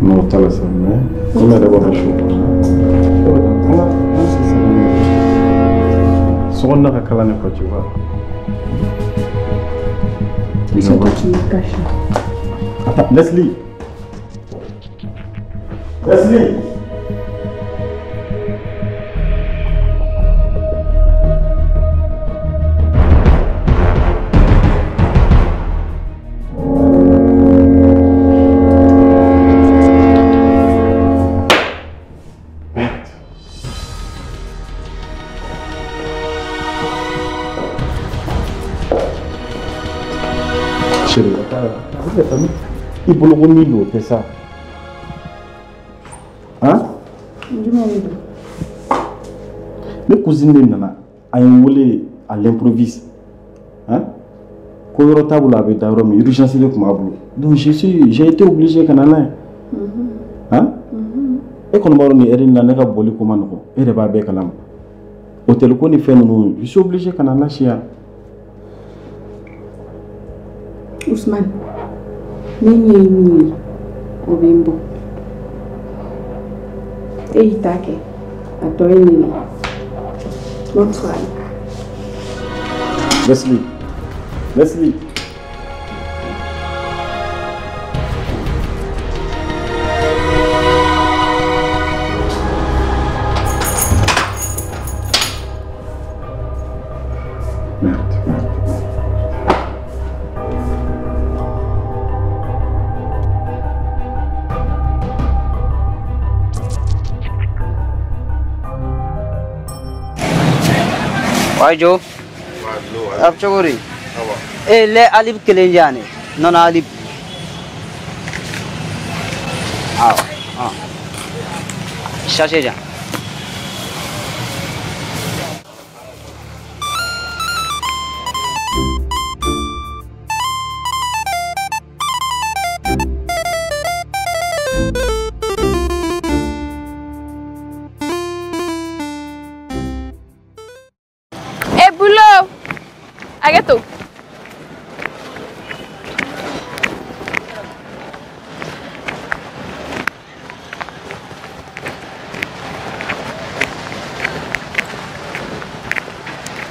Non, t'as la mais on a d'abord chaud. Sokɔnɔna ka kalan ne kɔ, tu vois. C'est toi qui me caches. Attends, Leslie. Leslie. I bolo ko min don o tɛ sa. Han? Jumɛn de don? Ne cousine de nana, a ye n wele à l'improviste. Han? Ko yɔrɔ t'a bolo a bɛ da yɔrɔ min, urgence de tun b'a bolo. Donc j'ai été obligé ka na n'a ye. Han? E kɔni b'a dɔn nin heure in na ne ka bɔli ko ma nɔgɔn, e yɛrɛ b'a bɛɛ kalama. Hôtel ko ni fɛn ninnu, je suis obligé ka na lasi yan. Ousmane, ne ɲɛ ye min ye, o bɛ n bɔ. E y'i ta kɛ, a tɔ ye nin ye. Bonne soirée. Leslie, Leslie. Wajo. A bɛ cogo di? Eh, lɛ alib kelen di yan ne. Nɔnɔ alib. Awɔ. Ah. Sachet di yan. Eh, boulot! Hakɛto.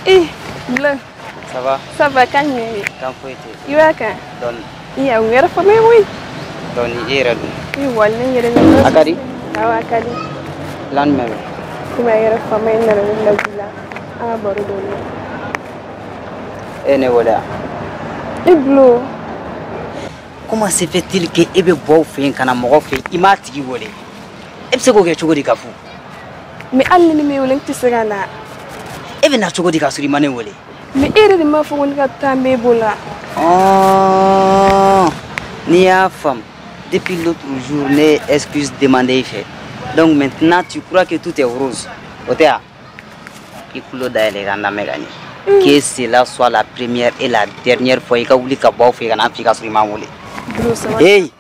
Eh, Bulo. Ça va? Ça va, kan jumɛn bɛ yen? Kan foyi tɛ yen. I b'a kan? Dɔɔni. I a yɛrɛ faamuya koyi. Dɔɔni, e yɛrɛ dun? I wali ne yɛrɛ bɛ. A ka di? Awɔ, a ka di. Plan jumɛn bɛ? Komi a yɛrɛ faama ye, n nana ne lawuli la. An ka baro dɔɔni. E ye ne wele wa? I Bulo. Comment se fait-il que e bɛ bɔ aw fɛ yen ka na mɔgɔ fɛ yen i m'a tigi wele? E bɛ se k'o kɛ cogo di ka fu? Mais hali ni ne m'e wele, n tɛ se ka na. E bɛ na cogo di ka sɔrɔ i ma ne wele? Mais e yɛrɛ de m'a fɔ ko ne ka taa n b'e bolo. Oh, n'i y'a faamu, depuis l'autre jour ne ye excuse demandé i fɛ. Donc maintenant tu crois que tout est rose. O tɛ wa? I tulo dayɛlɛ i ka n lamɛn ka ɲɛ. Que cela soit la première et la dernière fois i ka wuli ka bɔ aw fɛ yen ka na an fɛ yen ka sɔrɔ i ma n wele. Bulo, ça va? Hey,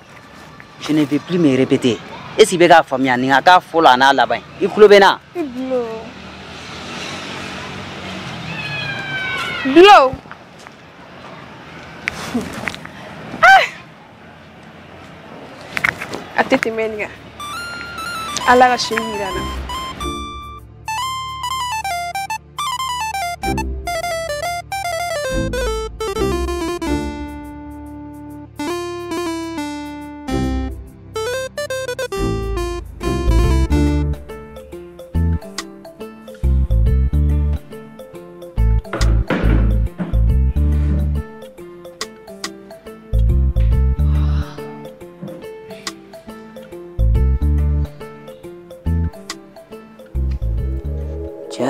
je ne vais plus me répéter. Est-ce que i bɛ k'a faamuya nin ka k'a fɔlɔ a n'a laban ye? I tulo bɛ n na? I Bulo. Bulo. Ah! A tɛ tɛmɛ nin kan. Ala ka sini yira n na. Cɛ,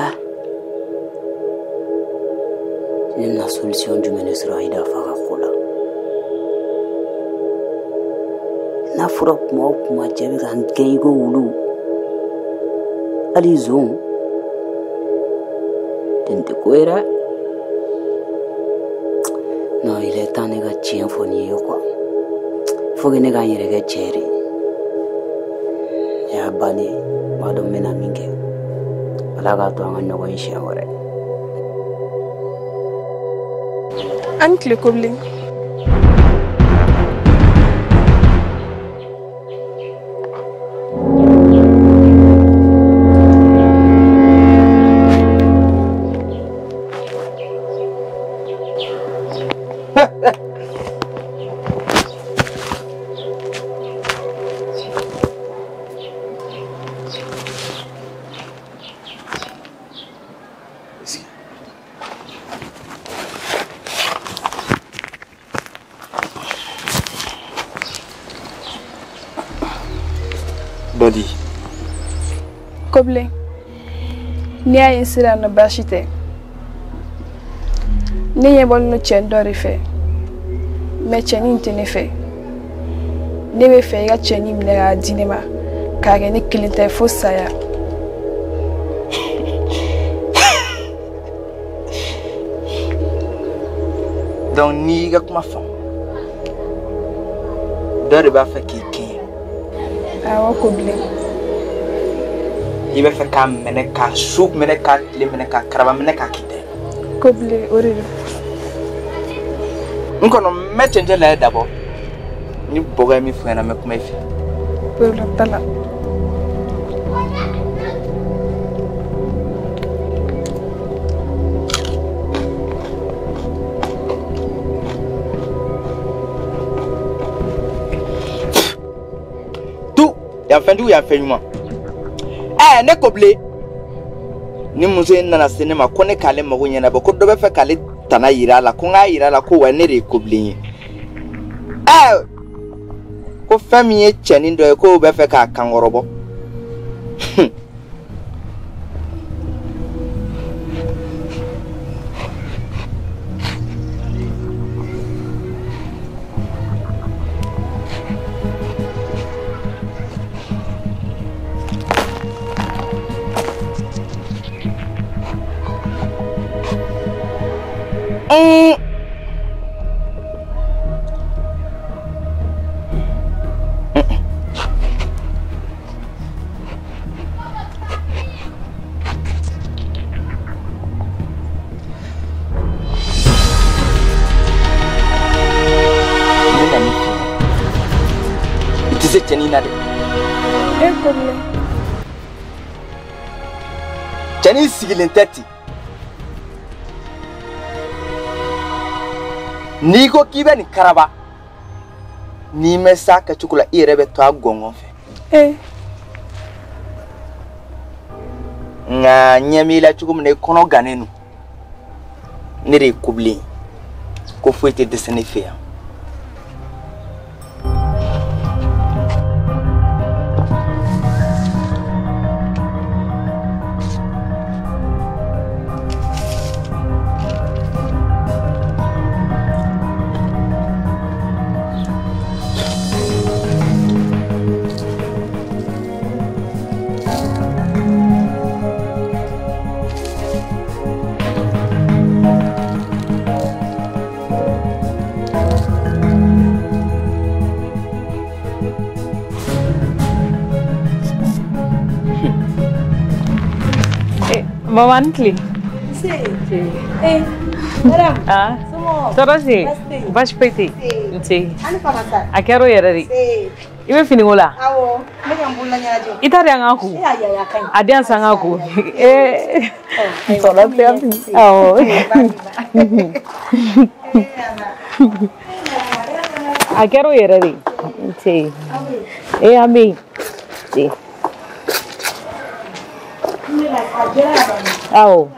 ne na solution jumɛn de sɔrɔ Ayida fa ka ko la? N'a fɔra kuma o kuma cɛ bɛ ka n gɛn i ko wulu, hali zon den tɛ ko ye dɛ. Non, il est temps ne ka tiɲɛ fɔ nin ye quoi. Faut que ne ka n yɛrɛ kɛ cɛ de ye. Ne y'a bannen ye, n b'a dɔn n bɛna min kɛ. Ala k'a to an ka ɲɔgɔn ye siɲɛ wɛrɛ. An ni tile ko bilen. Dɔ di. Kobilen, n'i y'a ye n sera yan nɔ baasi tɛ. Ne ɲɛ bɔlen don cɛnin dɔ de fɛ. Mais cɛnin in tɛ ne fɛ. Ne bɛ fɛ i ka cɛnin minɛ k'a di ne ma k'a kɛ ne kelen ta ye fo saya. Donc n'i y'i ka kuma faamu, dɔ de b'a fɛ k'i kɛɲɛ. Awɔ Kobilen. I bɛ fɛ k'a minɛ k'a su minɛ k'a tile minɛ k'a karaba minɛ k'a k'i ta ye. Kobilen, o de don. N kɔnɔ n bɛ cɛncɛn lajɛ d'abord. Ni bɔgɔ ye min fɔ n ɲɛna n bɛ kuma i fɛ. Problème t'a la. Yan fɛn jugu yan fɛn ɲuman. Ɛɛ ne Kobilen, ni muso in nana se ne ma ko ne k'ale mago ɲɛnabɔ, ko dɔ bɛ fɛ k'ale tana yira a la, ko n k'a yira a la ko wa ne de ye Kobilen ye. Ɛɛ ko fɛn min ye cɛnin dɔ ye k'o bɛ fɛ k'a kankɔrɔbɔ. I tɛ se cɛnin na dɛ. E Kobilen. Cɛnin sigilen tɛ ten. N'i ko k'i bɛ nin karaba, n'i ma s'a kɛcogo la, i yɛrɛ bɛ to a gɔngɔn fɛ. Nka ɲɛ b'i la cogo min na, i kɔnɔ gannen don. Ne de ye Kobilen ye. Ko foyi tɛ dɛsɛ ne fɛ yan. Maman tile. Nse. Eh, madame. Ah. Somɔgɔw? Tɔɔrɔ tɛ yen. Baasi tɛ yen. Baasi foyi tɛ yen. Nse. Nse. A ni fama sa. A kɛra o yɛrɛ de. Nse. I bɛ finiko la? Awɔ, n bɛ ka n bolola ɲɛnajɛ. I ta di an ka ko. E ayi ayi a ka ɲi. A di yan san ka ko. Ee. Tɔlɔ tɛ yan. Awɔ. A kɛra o yɛrɛ de. Nse. Ee an bɛ yen. Nse. Awɔ.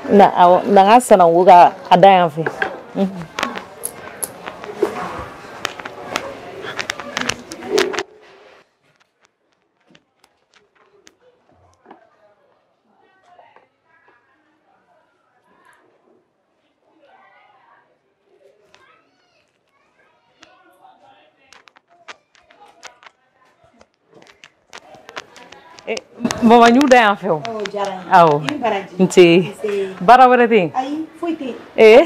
Na awɔ na n ka sananko ka a da yan fɛ. Mama n y'u da yan fɛ o. O diyara n ye. Awɔ. I ni baraji. Nse. Nse. Baara wɛrɛ tɛ yen? Ayi, foyi tɛ yen. Ee.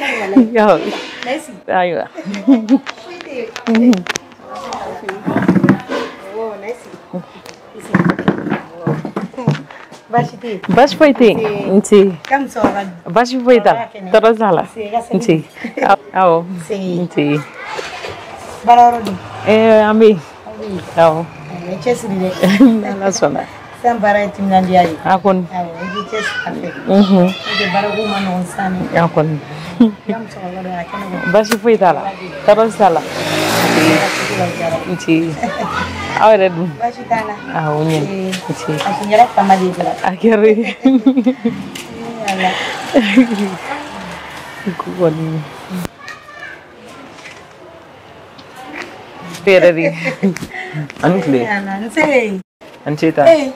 Awɔ. Merci. Ayiwa. Foyi tɛ yen. Awɔ, merci. Baasi tɛ yen. Baasi foyi tɛ yen. Nse. Ka musokɔrɔba dun? Baasi foyi t'a la. Tɔɔrɔ t'a la. Nse, i ka seli. Nse. Awɔ. Nse. Nse. Baara yɔrɔ dun? Ee an bɛ yen. Aw bɛ yen. Awɔ. I cɛsiri dɛ. N'Ala sɔnna. Sisan baara ye timinandiya ye. A kɔni. Awɔ, i b'i cɛsiri a fɛ. Unhun. N'o tɛ baarako ma nɔgɔn sisan dɛ. A kɔni. I ka musokɔrɔba dun, a kɛnɛ kɔni. Baasi foyi t'a la. Tɔɔrɔ t'a la. Nse. Aw yɛrɛ dun? Baasi t'an na. Awɔ, ɲɛ. Nse. A tun kɛra fama de ye dɔrɔn. A kɛra ye. Ala. Ko kɔni. Yɛrɛ de. A ni tile. Nse. A ni ce ta. Eh,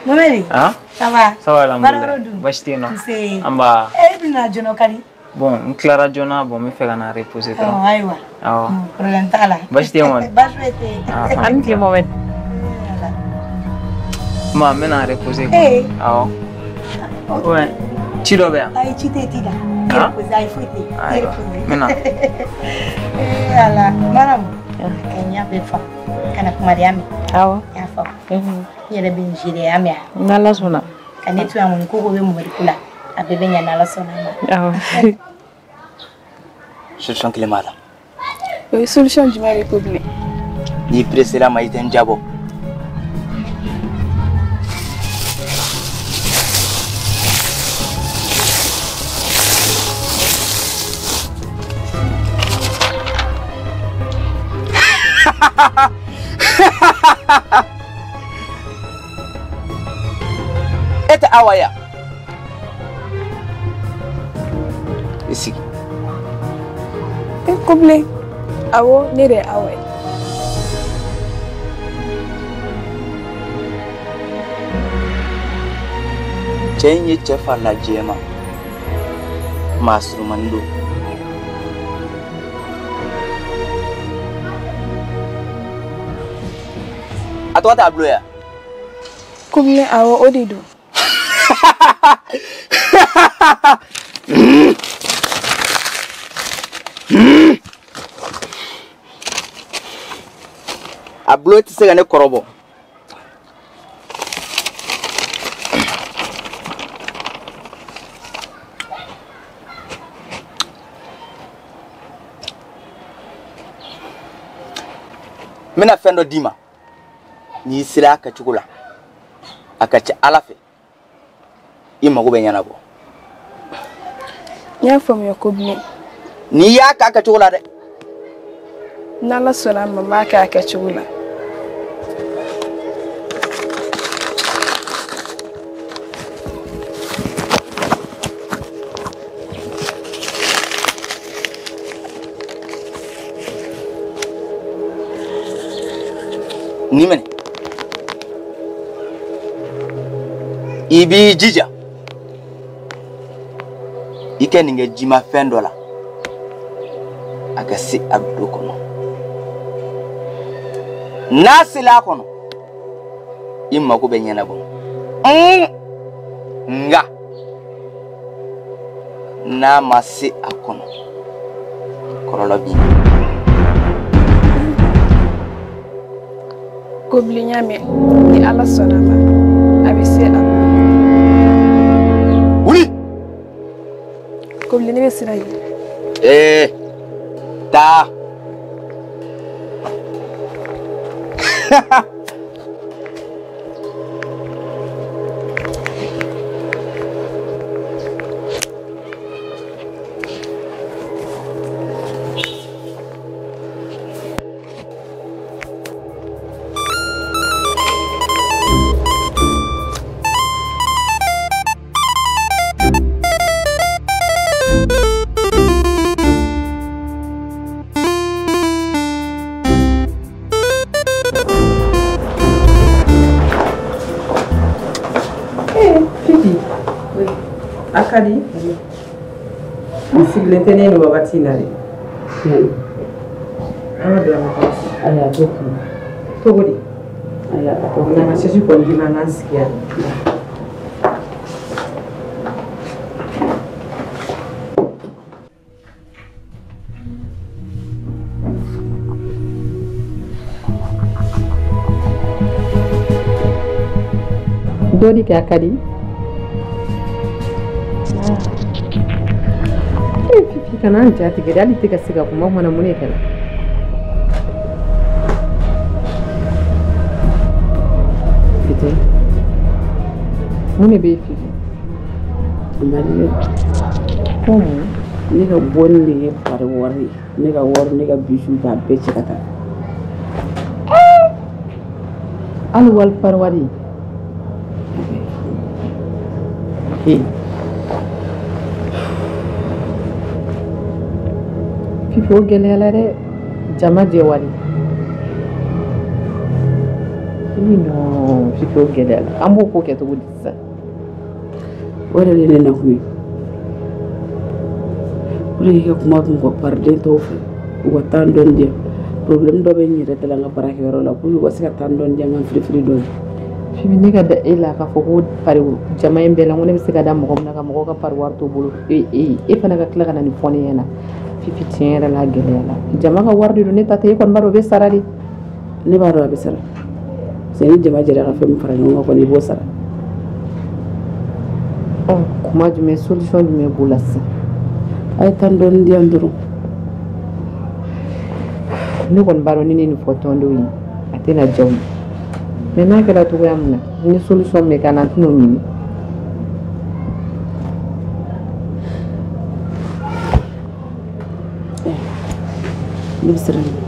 Mohamed. Ah? Ça va? Ça va Baara yɔrɔ alhamdulillah. dun? Baasi tɛ yen nɔ. Nse. An ba. Eh, e bɛna joona kari? Bon, n tilara joona, bon n bɛ fɛ ka na reposer Ɔ, dɔrɔn. ayiwa. Awɔ. Problème t'a la. Baasi tɛ yen kɔni. Baasi foyi tɛ yen. Ah, A ni tile Mohamed. Ma, n bɛna reposer. Eh. Awɔ. Ouais. Ci dɔ bɛ yan? Ayi, ci tɛ yen, t'i da. I Ah? reposer, ayi foyi tɛ yen. I Ayiwa. reposer. N bɛna. Eh, Ala. Mariam, ka n y'a bɛɛ faamu. Kana kuma de y'a mɛn. Awɔ. I y'a faamu. N yɛrɛ bɛ n gérer, y'a mɛn wa? N'Ala sɔnna. Ka ne to yan kɔni, ko ko bɛ Mohamed ko la. A bɛɛ bɛ ɲa n'Ala sɔnna a ma. Awɔ. Solution kelen b'a la. O ye solution jumɛn de ko bilen? N'i pressé la ma i tɛ n jabɔ. E tɛ Awa ye wa? I sigi. E Kobilen. Awɔ, ne de ye Awa ye. Cɛ in ye cɛ farila jɛman. Maa surunmanin don. A tɔgɔ tɛ Abulo ye wa? Kobilen, awɔ o de don. A bulon tɛ se ka ne kɔrɔbɔ. N bɛna fɛn dɔ d'i ma. N'i sera a kɛcogo la, a ka ca Ala fɛ, i mago bɛ ɲɛnabɔ. N y'a faamuya Kobilen. N'i y'a k'a kɛcogo la dɛ. N'Ala sɔnna a ma, n b'a kɛ a kɛcogo la. Nin minɛ. I b'i jija i ka nin kɛ jimafɛn dɔ la, a ka se a bulon kɔnɔ. N'a sera a kɔnɔ, i mago bɛ ɲɛnabɔ. Nka n'a ma se a kɔnɔ, kɔlɔlɔ b'i la. Kobilen, y'a mɛn, ni Ala sɔnna a ma, a bɛ se a bulon kɔnɔ. Wuli! Kobilen, ne bɛ siran yen. Ee, taa. A ka di n sigilen tɛ ne nin wagati in na dɛ. An ka don an ka taa. Ayi, a to kun. Cogo di? Ayi, a to. N'an ka sisi kɔni d'i ma, an k'an sigi yan. Dɔ di kɛ a ka di. Fifi, kana n ja tigɛ dɛ, hali i tɛ ka se ka kuma kumana mun de kɛra? Fifi, mun de bɛ yen Fifi? A ma di dɛ. Ko mun? Ne ka bɔnni de ye pari wari ye. Ne ka wari, ne ka bijoux k'a bɛɛ cɛ ka taa. Hali wali pari wari? Fifi, o gɛlɛyara dɛ. Jama jɛ wari. Non, Fifi, o gɛlɛyara. An b'o ko kɛ cogo di sisan? O yɛrɛ de ye ne nakun ye. O de y'i ka kuma mɔgɔ pariden tɔw fɛ, u ka temps dɔɔni di yan. Problème dɔ bɛ n yɛrɛ da la n ka baarakɛyɔrɔ la pour que u ka se ka temps dɔɔni di yan, n ka firifiri dɔɔni. Fifi, ne ka da e la k'a fɔ ko pari jama in bɛɛ la, n ko ne bɛ se ka da mɔgɔ min na ka mɔgɔw ka pari wari t'o bolo. E fana ka tila ka na nin fɔ ne ɲɛna. Fifi, tiɲɛ yɛrɛ la, a gɛlɛyara. Jama ka wari de don, ne ta tɛ. E kɔni b'a dɔn o bɛ sara de. Ne b'a dɔn a bɛ sara. Parce que ni jama jɛra ka fɛn min fara ɲɔgɔn kan kɔni, i b'o sara. Ɔ, kuma jumɛn, solution jumɛn b'o la sisan? A ye temps dɔɔni di yan dɔrɔn. Ne kɔni b'a dɔn ni ne nin fɔ tɔndenw ye, a tɛna diya u ye. Mais n'a kɛra cogoya min na, ni solution bɛ kɛ na, an tɛn'o ɲini. Ne bɛ siran ɲɛ.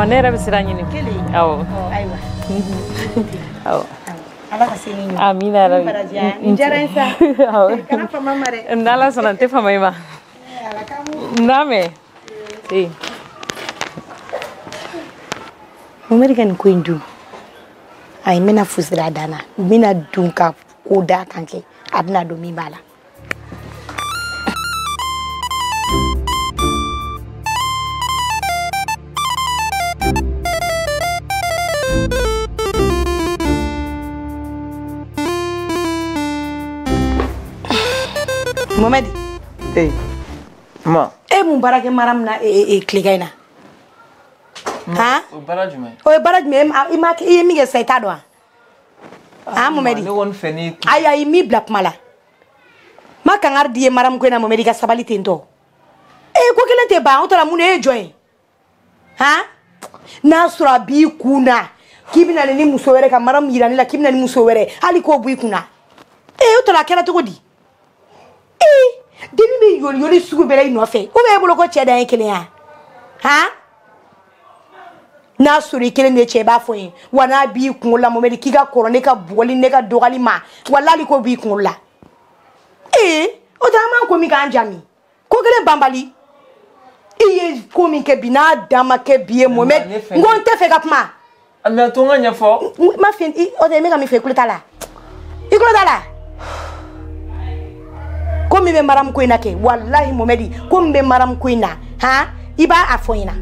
Maman, ne yɛrɛ bɛ sira ɲini. Kelen. Awɔ. Ayiwa. Awɔ. Ala ka se ni ɲuman. Amina yarabi. Nin diyara n ye sa. Awɔ. Kana fama ma dɛ. N'Ala sɔnna n tɛ fama i ma. N mɛn. Ee. Momɛdi ka nin ko in dun. Ayi, n bɛna fusira a dan na. N bɛna dun ka ko d'a kan kɛ. A bɛna dɔn min b'a la. Momɛdi. Ee. Ma. E mun baara kɛ mara min na tilegan in na? Han? O baara jumɛn? O ye baara jumɛn ye? I ma i ye min kɛ sisan i t'a dɔn wa? Han Momɛdi? Ne kɔni fɛ ni. Ayi ayi, m'i bila kuma la. Ma kangari di ye maramu ko in na Momɛdi, i ka sabali ten tɔ. Ee, ko kelen tɛ ban, o taara mun na, e ye jɔn ye? Han? N'a sɔrɔ a b'i kun na k'i bɛna ni muso wɛrɛ ka maramu yira ne la k'i bɛna ni muso wɛrɛ hali k'o bɔ i kun na. Ee, o taara a kɛra cogo di? Ee, denni bɛ yoli yoli sugu bɛɛ la i nɔfɛ. Ou bien e bolo ko cɛ dan ye kelen ya? Han? N'a sɔrɔ i kelen de cɛ i b'a fɔ n ye. Wa n'a b'i kunkolo la Momɛdi, k'i ka kɔrɔ ne ka bugɔli ne ka dɔgɔli ma, walahi k'o b'i kunkolo la. Ee, o tɛ an b'an ko min k'an jaabi. Ko kelen banbali. I ye ko min kɛ bi n'a dan ma kɛ bi ye Momɛdi, n ko n tɛ fɛ ka kuma. Mais a to n ka ɲɛfɔ. N ma fɛ o tɛ n bɛ ka min fɔ i kulo t'a la. I kulo t'a la. Ko min bɛ maramu ko in na kɛ, walahi Momɛdi, ko min bɛ maramu ko in na, han, i b'a fɔ n ɲɛna.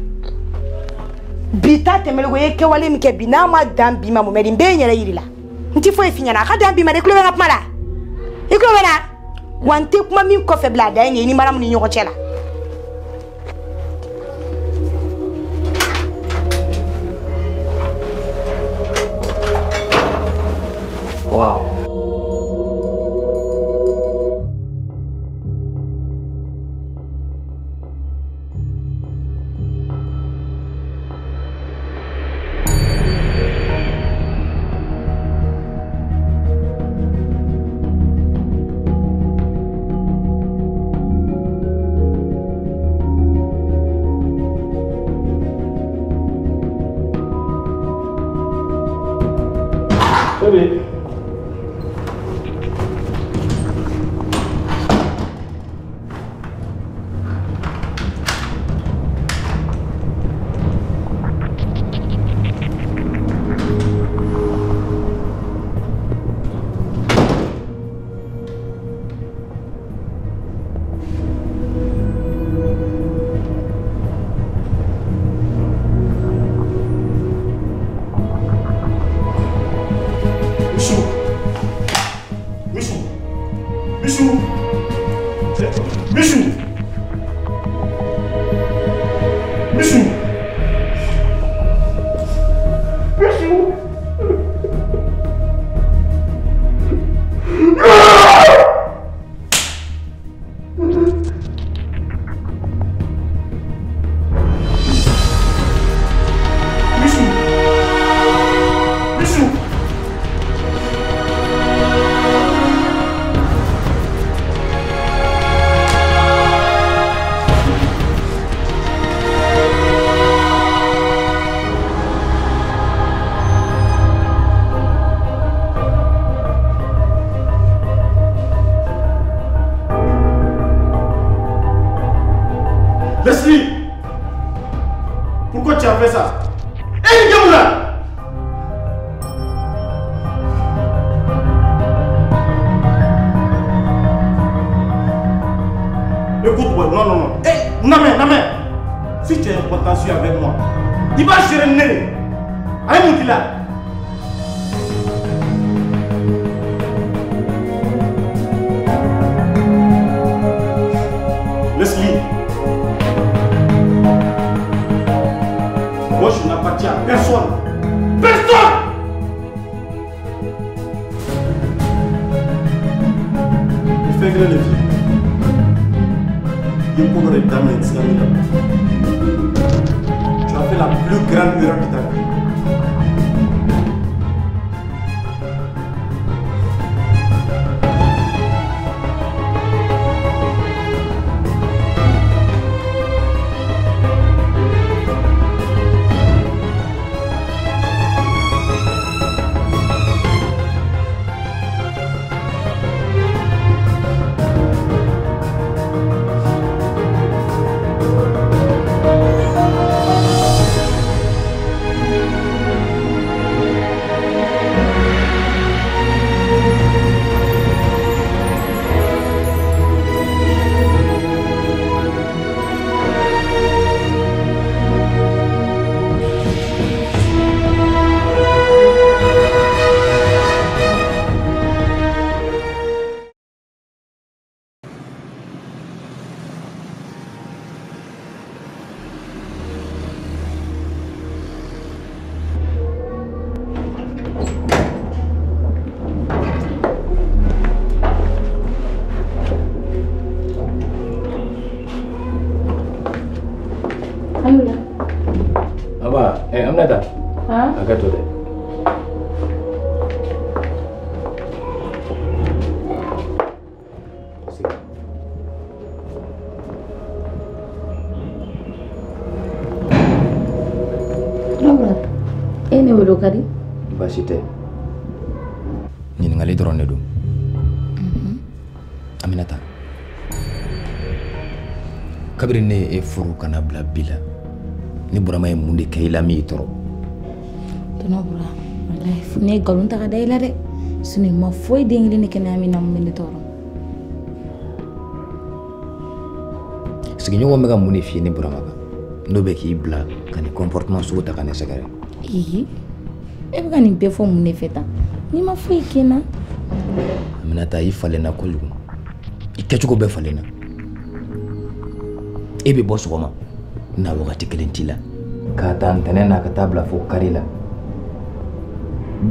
Bi ta tɛmɛlen kɔ, i ye kɛwale min kɛ bi n'a ma dan bi ma Momɛdi, n bɛ n yɛrɛ yiri la. N ti foyi f'i ɲɛna, a ka dan bi ma dɛ, i kulo bɛ n ka kuma la. I kulo bɛ n na. Wa n tɛ kuma min kɔfɛ bila a dan ye i ni maramu ni ɲɔgɔn cɛ la. Wow. Bébé. Leslie, pourquoi tu as fait ça? Hé, Gamoula! Écoute-moi, non, non, non. Hé, Namé, si tu as un contentieux avec moi, il va gérer le nez. Allez, monte là. Leslie, moi je n'appartiens à personne. Personne! Il fait que les filles. Il Tu as fait la plus grande erreur de ta vie. Hakɛ to dɛ. E ne wele o ka di? Baasi tɛ. Ɲininkali dɔrɔn de don. Aminata, kabini ne ye e furu ka na bila bi la, ni Burama ye mun de kɛ i la min y'i tɔɔrɔ? Tɔnɔ Bura, walahi ne ye nkalon ta ka da i la dɛ. Sinon i ma foyi den kelen de kɛ ne Amina mun bɛ ne tɔɔrɔ. Sigiɲɔgɔn bɛ ka mun de f'i ye ne Burama kan? N'o bɛ k'i bila ka nin comportement sugu ta ka ne sɛgɛrɛ. Ee, e bɛ ka nin bɛɛ fɔ mun de fɛ tan? N'i ma foyi kɛ n na. Aminata, i falenna kojugu. I kɛcogo bɛɛ falenna. E bɛ bɔ sɔgɔma, na wagati kelen t'i la. K'a ta ntɛnɛn na ka taa bila fo kari la.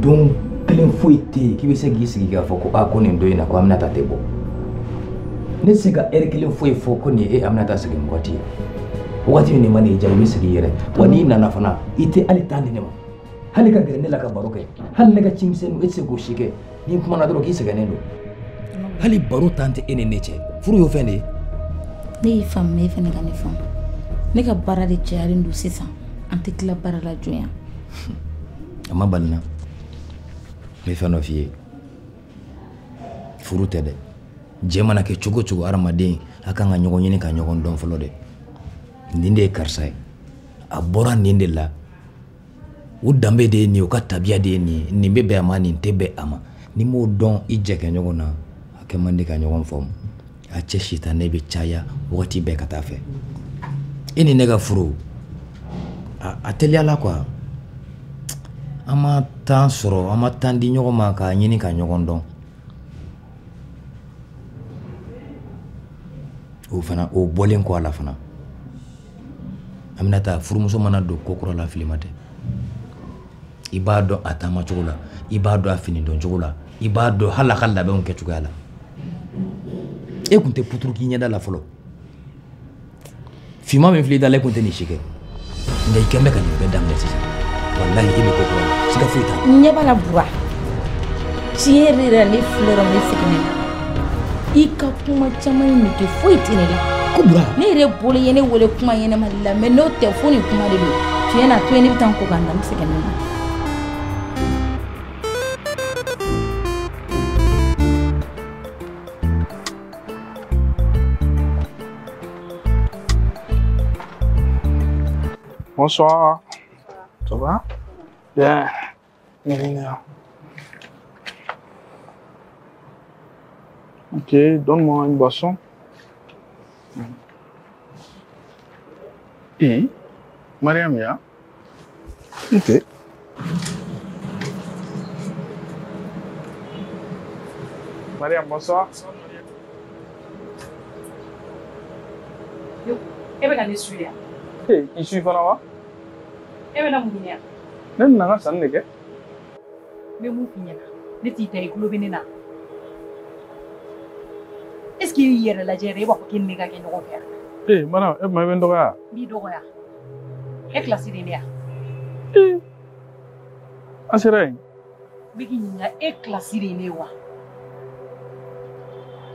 Don kelen foyi tɛ yen k'i bɛ se k'i sigi k'a fɔ ko aa ko nin don in na ko Aminata tɛ bɔ. Ne tɛ se ka ɛri kelen foyi fɔ ko nin ye e Aminata sigi wagati ye. Wagati min mana i diya i bɛ sigi i yɛrɛ. Wa n'i nana fana i tɛ hali temps di ne ma. Hali ka gɛrɛ ne la ka baro kɛ. Hali ne ka cimisɛnninw e tɛ se k'o si kɛ. N'i kumana dɔrɔn k'i sɛgɛnnen don. Hali baro tan tɛ e ni ne cɛ. Furu y'o fɛn de ye. Ne y'i faamu, e fana ka ne faamu. Ne ka baara de cayalen don sisan. An tɛ tila baara la joona. A ma bali n na. N bɛ fɛn dɔ f'i ye. Furu tɛ dɛ. Jɛ mana kɛ cogo o cogo hadamaden a kan ka ɲɔgɔn ɲini ka ɲɔgɔn dɔn fɔlɔ dɛ. Nin de ye karisa ye. A bɔra nin de la. O danbe de ye nin ye, o ka tabiya de ye nin ye. Nin bɛ bɛn a ma, nin tɛ bɛn a ma. N'i m'o dɔn i jɛ kɛ ɲɔgɔn na, a kɛ man di ka ɲɔgɔn faamu. A cɛ sitanɛ bɛ caya wagati bɛɛ ka taa fɛ. E ni ne ka furu, a teliyala quoi. An ma temps sɔrɔ, an ma temps di ɲɔgɔn ma k'a ɲini ka ɲɔgɔn dɔn. O fana, o bɔlen kɔ a la fana. Aminata, furumuso mana don ko kura la filima tɛ. I b'a dɔn a taama cogo la, i b'a dɔn a fini dɔn cogo la, i b'a dɔn hali a ka labɛnw kɛ cogoya la. E kun tɛ puturu k'i ɲɛda la fɔlɔ. Finman min filɛ i da la, e kun tɛ nin si kɛ. Nka i kɛn bɛ ka nin bɛɛ daminɛ sisan. Walahi e bɛ ko kura la, siga foyi t'a la. N ɲɛ b'a la Bura. Tiɲɛ yɛrɛ yɛrɛ la ne filɛ yɔrɔ min ne seginnen don. I ka kuma caman in nege foyi tɛ ne la. Ko Bura. Ne yɛrɛ bolo i ye ne wele kuma ɲɛnama de la, mais n'o tɛ fo nin kuma de don. Tiɲɛ na to yen ne bɛ taa n ko ka n da, n sɛgɛnnen don. Bonsoir. Ça va? Bien. Bien. Ok, donne-moi une boisson. Et Mariam, ya? Ok. Mariam, bonsoir. Yo, e bɛ ka ne suit yan. Ee, k'i suit fana wa? E bɛ na mun ɲini yan? Ne nana ka sanni de kɛ. N bɛ mun f'i ɲɛna? Ne t'i ta i tulo bɛ ne na. Est ce que i y'i yɛrɛ lajɛ yɛrɛ e b'a fɔ k'e ni ne ka kɛ ɲɔgɔn fɛ yan? Ee, Mariam, e tuma i bɛ n dɔgɔya? N b'i dɔgɔya. E kilasi de ye ne yan. Ee, an sera yen. N bɛ k'i ɲininka e kilasi de ye ne ye wa?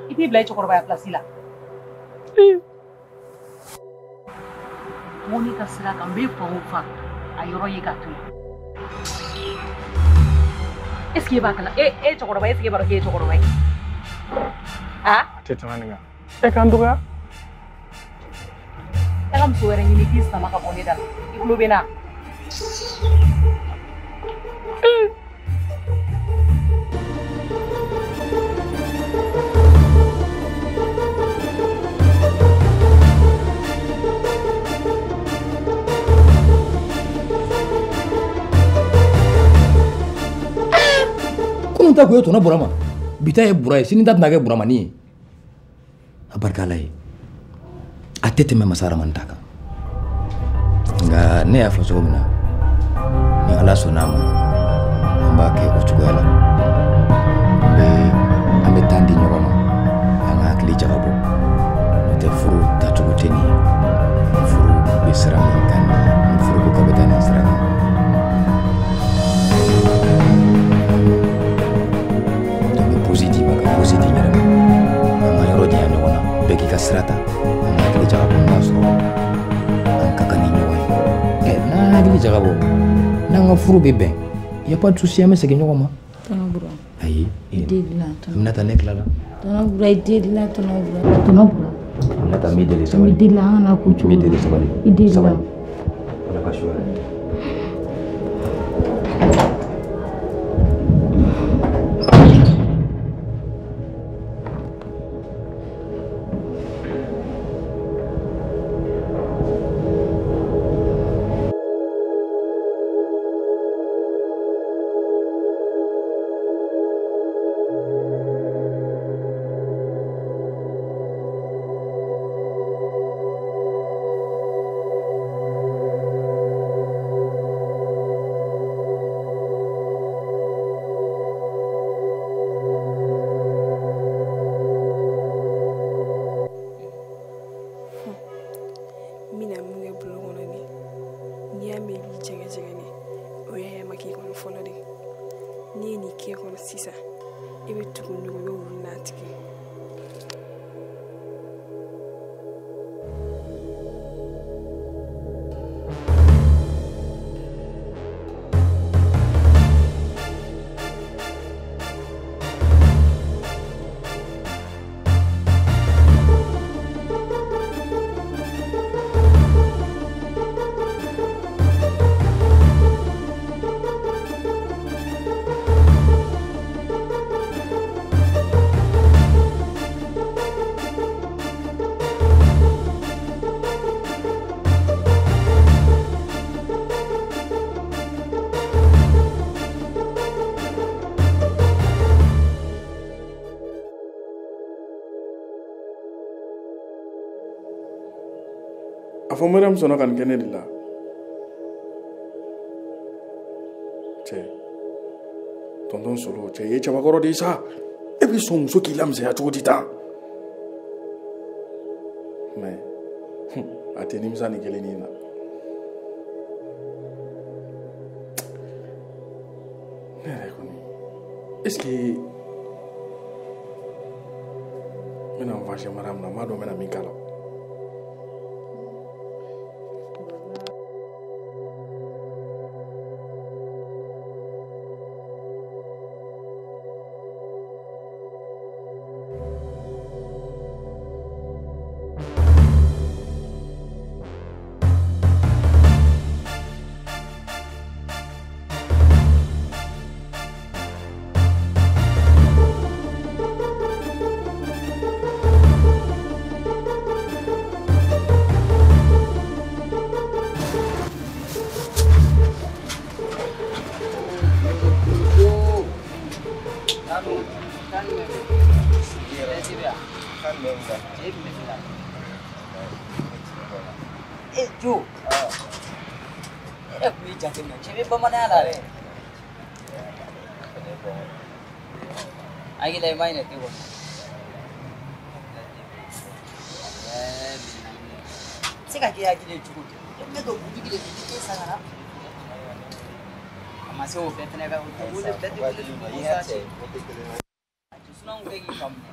I t'i bila i cɛkɔrɔbaya pilasi la. Ee. N ko ne ka sira kan n bɛ fan o fan a yɔrɔ ye ka to yen. Est ce que e b'a kala? E cɛkɔrɔba, est ce que e b'a dɔn k'e ye cɛkɔrɔba ye? A? A tɛ tɛmɛ nin kan. E k'an dɔgɔya. E ka muso wɛrɛ ɲini k'i sama ka bɔ ne da la. I tulo bɛ n na? Kunun ta kun ye tɔnɔ Burama. Bi ta ye Bura ye, sini ta tɛna kɛ Buramani ye. A barika Ala ye. A tɛ tɛmɛ masa Aramani ta kan. Nka ne y'a fɔ cogo min na, ni Ala sɔnna a ma, an b'a kɛ o cogoya la. An bɛ temps di ɲɔgɔn ma, an ka hakili jagabɔ. N'o tɛ furu taacogo tɛ nin ye. Furu bɛ sira min kan nin ye, ni furu ko k'a bɛ taa nin sira kan. ka sira ta, an ka hakili jagabɔ n'a sɔrɔ an ka kan ni ɲɔgɔn ye. N'an hakili jagabɔ, n'an ka furu bɛ bɛn, y a pas de souci, an bɛ segin ɲɔgɔn ma. Tonton Bura. Ayi. I deli la. Aminata, ne tilala. Tonton Bura, i deli la, Tonton Bura. Tonton Bura. Aminata, n b'i deli, sabali. I deli la, an kana ko cogo. N b'i deli, sabali. I deli la. Sabali. Ala ka su hɛrɛ. A fɔ Mariam sɔnna ka nin kɛ ne de la. Cɛ, tonton Solo, cɛ, i ye cɛbakɔrɔ de ye sa. E bɛ sɔn muso k'i lamisɛnya cogo di tan? Mais a tɛ nimisa nin kelennin na. Ne yɛrɛ kɔni, est-ce que n bɛna n venger Mariam na, n m'a dɔn n bɛna min k'a la. Jo, e yɛrɛ tun b'i jateminɛ, cɛ bɛ bamananya la dɛ. Hakili la i ma ɲinɛ te kɔ. Se ka kɛ hakili ye cogo di? Ne to butigi de bi te san ka na. A ma se o bɛɛ fɛnɛ ka o tɛ wele bɛɛ tɛ wele ko sa cɛ. A tɛ sunanw kɛ k'i faamu dɛ.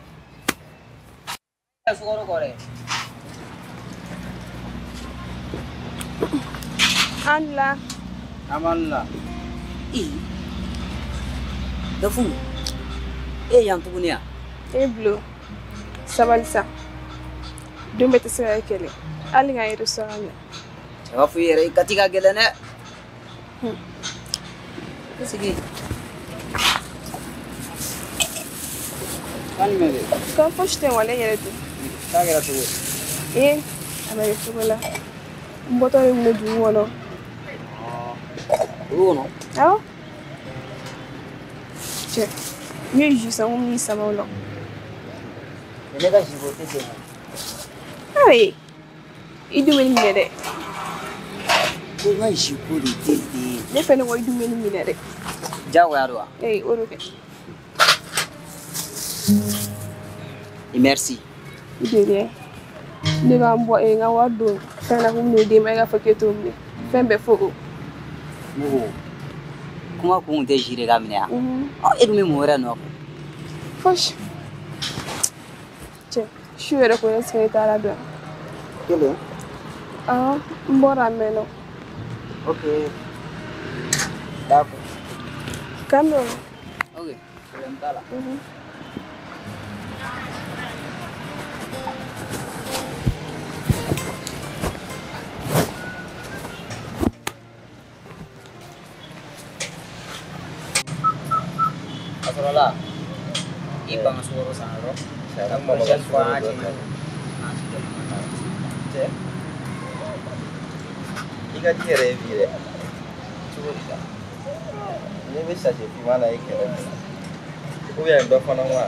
Sukaro kɔ dɛ. Anla. Amanla. I. Dafu. E yan tuguni ya? E bulo. Sabali sa. Don bɛɛ tɛ se ka kɛ kɛlɛ. Hali ka n restaurant na. Cɛ b'a fɔ i yɛrɛ i kati ka gɛlɛn dɛ. I sigi. Kan jumɛn bɛ yen? Kan fosi tɛ yen wa ne yɛrɛ dun. K'a kɛra cogo di? Ee a bɛ kɛ cogo la. N bɔtɔ de tun bɛ dugu kɔnɔ. Dugu kɔnɔ? Awɔ. Cɛ, n ye jus san ko n b'i sama o la. Ne ka jus ko tɛ ten. Ayi, i dun bɛ nin minɛ dɛ. Ko n ka jus ko de tɛ ten. Ne fɛnɛ ko i dun bɛ nin minɛ dɛ. Diyagoya don wa? Ee, o de kɛ. Et merci. De rien. Ne b'an bɔ n ka wari don fɛn na ko n bɛn'o d'e ma e k'a fɔ k'e t'o minɛ. Fɛn bɛɛ fo o. Ne ko kuma kun tɛ jus de ka minɛ yan. Ɔ e dun bɛ mun wɛrɛ nɔfɛ? Fosi. Cɛ, Su yɛrɛ ko est-ce que ne t'a labila? Kelen? Awɔ, n bɔra a mɛnna. Ok. D'accord. K'an bɛn o. Ok, problème t'a la. A sɔrɔla i ban ka sukaro san yɔrɔ la prochaine fois an ka cɛ i ka di yɛrɛ ye bi dɛ. Cogo di sa? Ne bɛ sachet finman na i kɛrɛfɛ ou bien dɔ fana wa?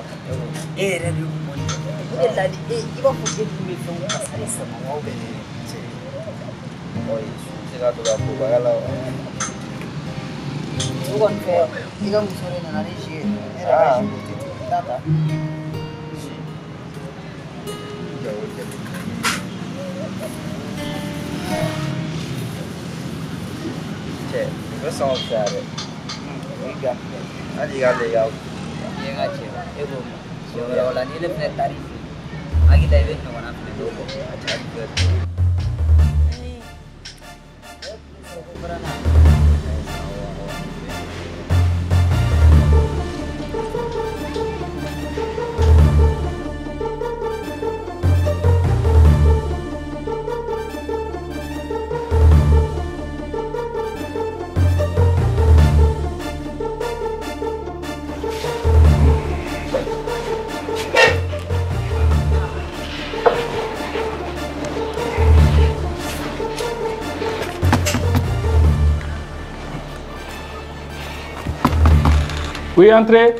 E yɛrɛ de kun bɔ nin o de la ni e i b'a fɔ e dun bɛ fɛnw kasa de sama wa ou bien cɛ mɔgɔ ye su tɛ ka don ka kobaga la wa? O kɔni fɛ i ka muso de nana ni si ye, ne yɛrɛ ka si ko tɛ ten, i t'a ta. Si jago kɛ cɛ u bɛ sɔn ka fisaya dɛ. O ye gan filɛ. Hali i ka lɛ i ka I ye n ka cɛ e k'o ma siɲɛ wɛrɛ o la ni ne fɛnɛ taar'i fɛ yen hakili la i bɛ ɲɔgɔnna fɛnɛ dɔw bɔ. A cɛ ka di. Oui, entrez.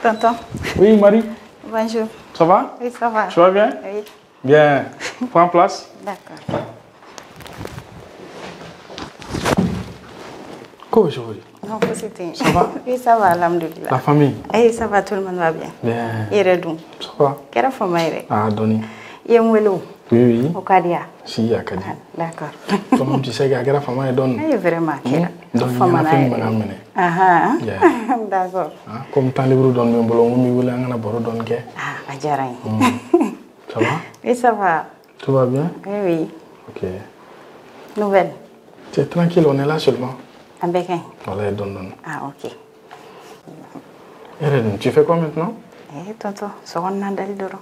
Tonton. Oui, Marie. Bonjour. Ça va? Oui, ça va. Tu vas bien? Oui. Bien. Prends place. D'accord. Comment aujourd'hui? Non, c'était. Ça va? Oui, ça va, alhamdoulilah. La famille? Oui, ça va, tout le monde va bien. Bien. I yɛrɛ dun? Ça va. Kɛra fama yɛrɛ. Ah, dɔɔni. I ye n wele o? Oui, oui. O ka di yan? Si, a ka di. D'accord. Toi-même, tu sais que a kɛra fama ye dɔɔni. Oui, vraiment, a kɛra. Donc, Fama n'a ɲɛnafin yɛrɛ. bɛ ka n minɛ. Ahan. Yeah. D'accord. Ah, comme temps libre dɔɔni bɛ n bolo, n ko n b'i wele an kana baro dɔɔni kɛ. Ah, a diyara n ye. Ça va? Oui, ça va. Tout va bien? Oui, oui. Ok. Nouvelle. C'est tranquille, on est là seulement. An bɛɛ ka ɲi. Voilà, dɔɔni dɔɔni. Ah, ok. Yɛrɛ dun, tu fais quoi maintenant? Eh, tonton, so kɔnɔna dali dɔrɔn.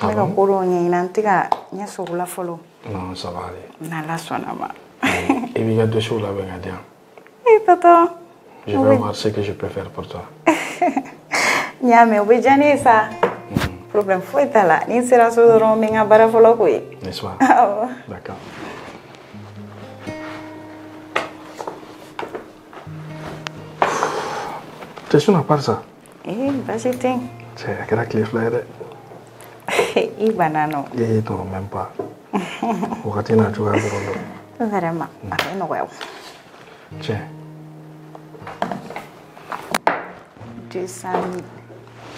Ah N bɛ ka bon? ko dɔw ɲɛɲini, an tɛ ka ɲɛ sɔrɔ o la fɔlɔ. Non, ça va aller. N'Ala sɔnna ma. I b'i ka dossier labɛn ka di yan. Eh, tonton. Je vais voir ce que je peux faire pour toi. N y'a mɛn, o bɛ diya ne ye sa. Problème foyi t'a la. Ni n sera so dɔrɔn, n bɛ n ka baara fɔlɔ k'o ye. N'est-ce pas? Awɔ. D'accord. T'es sûr à part ça? Eh, baasi tɛ yen. Cɛ, a kɛra tile fila ye dɛ. I banna nɔ. Eh, non, même pas. Wagati n'a cogoya dɔrɔn don. Vraiment, a bɛ nɔgɔya o. Tiens, 200 000.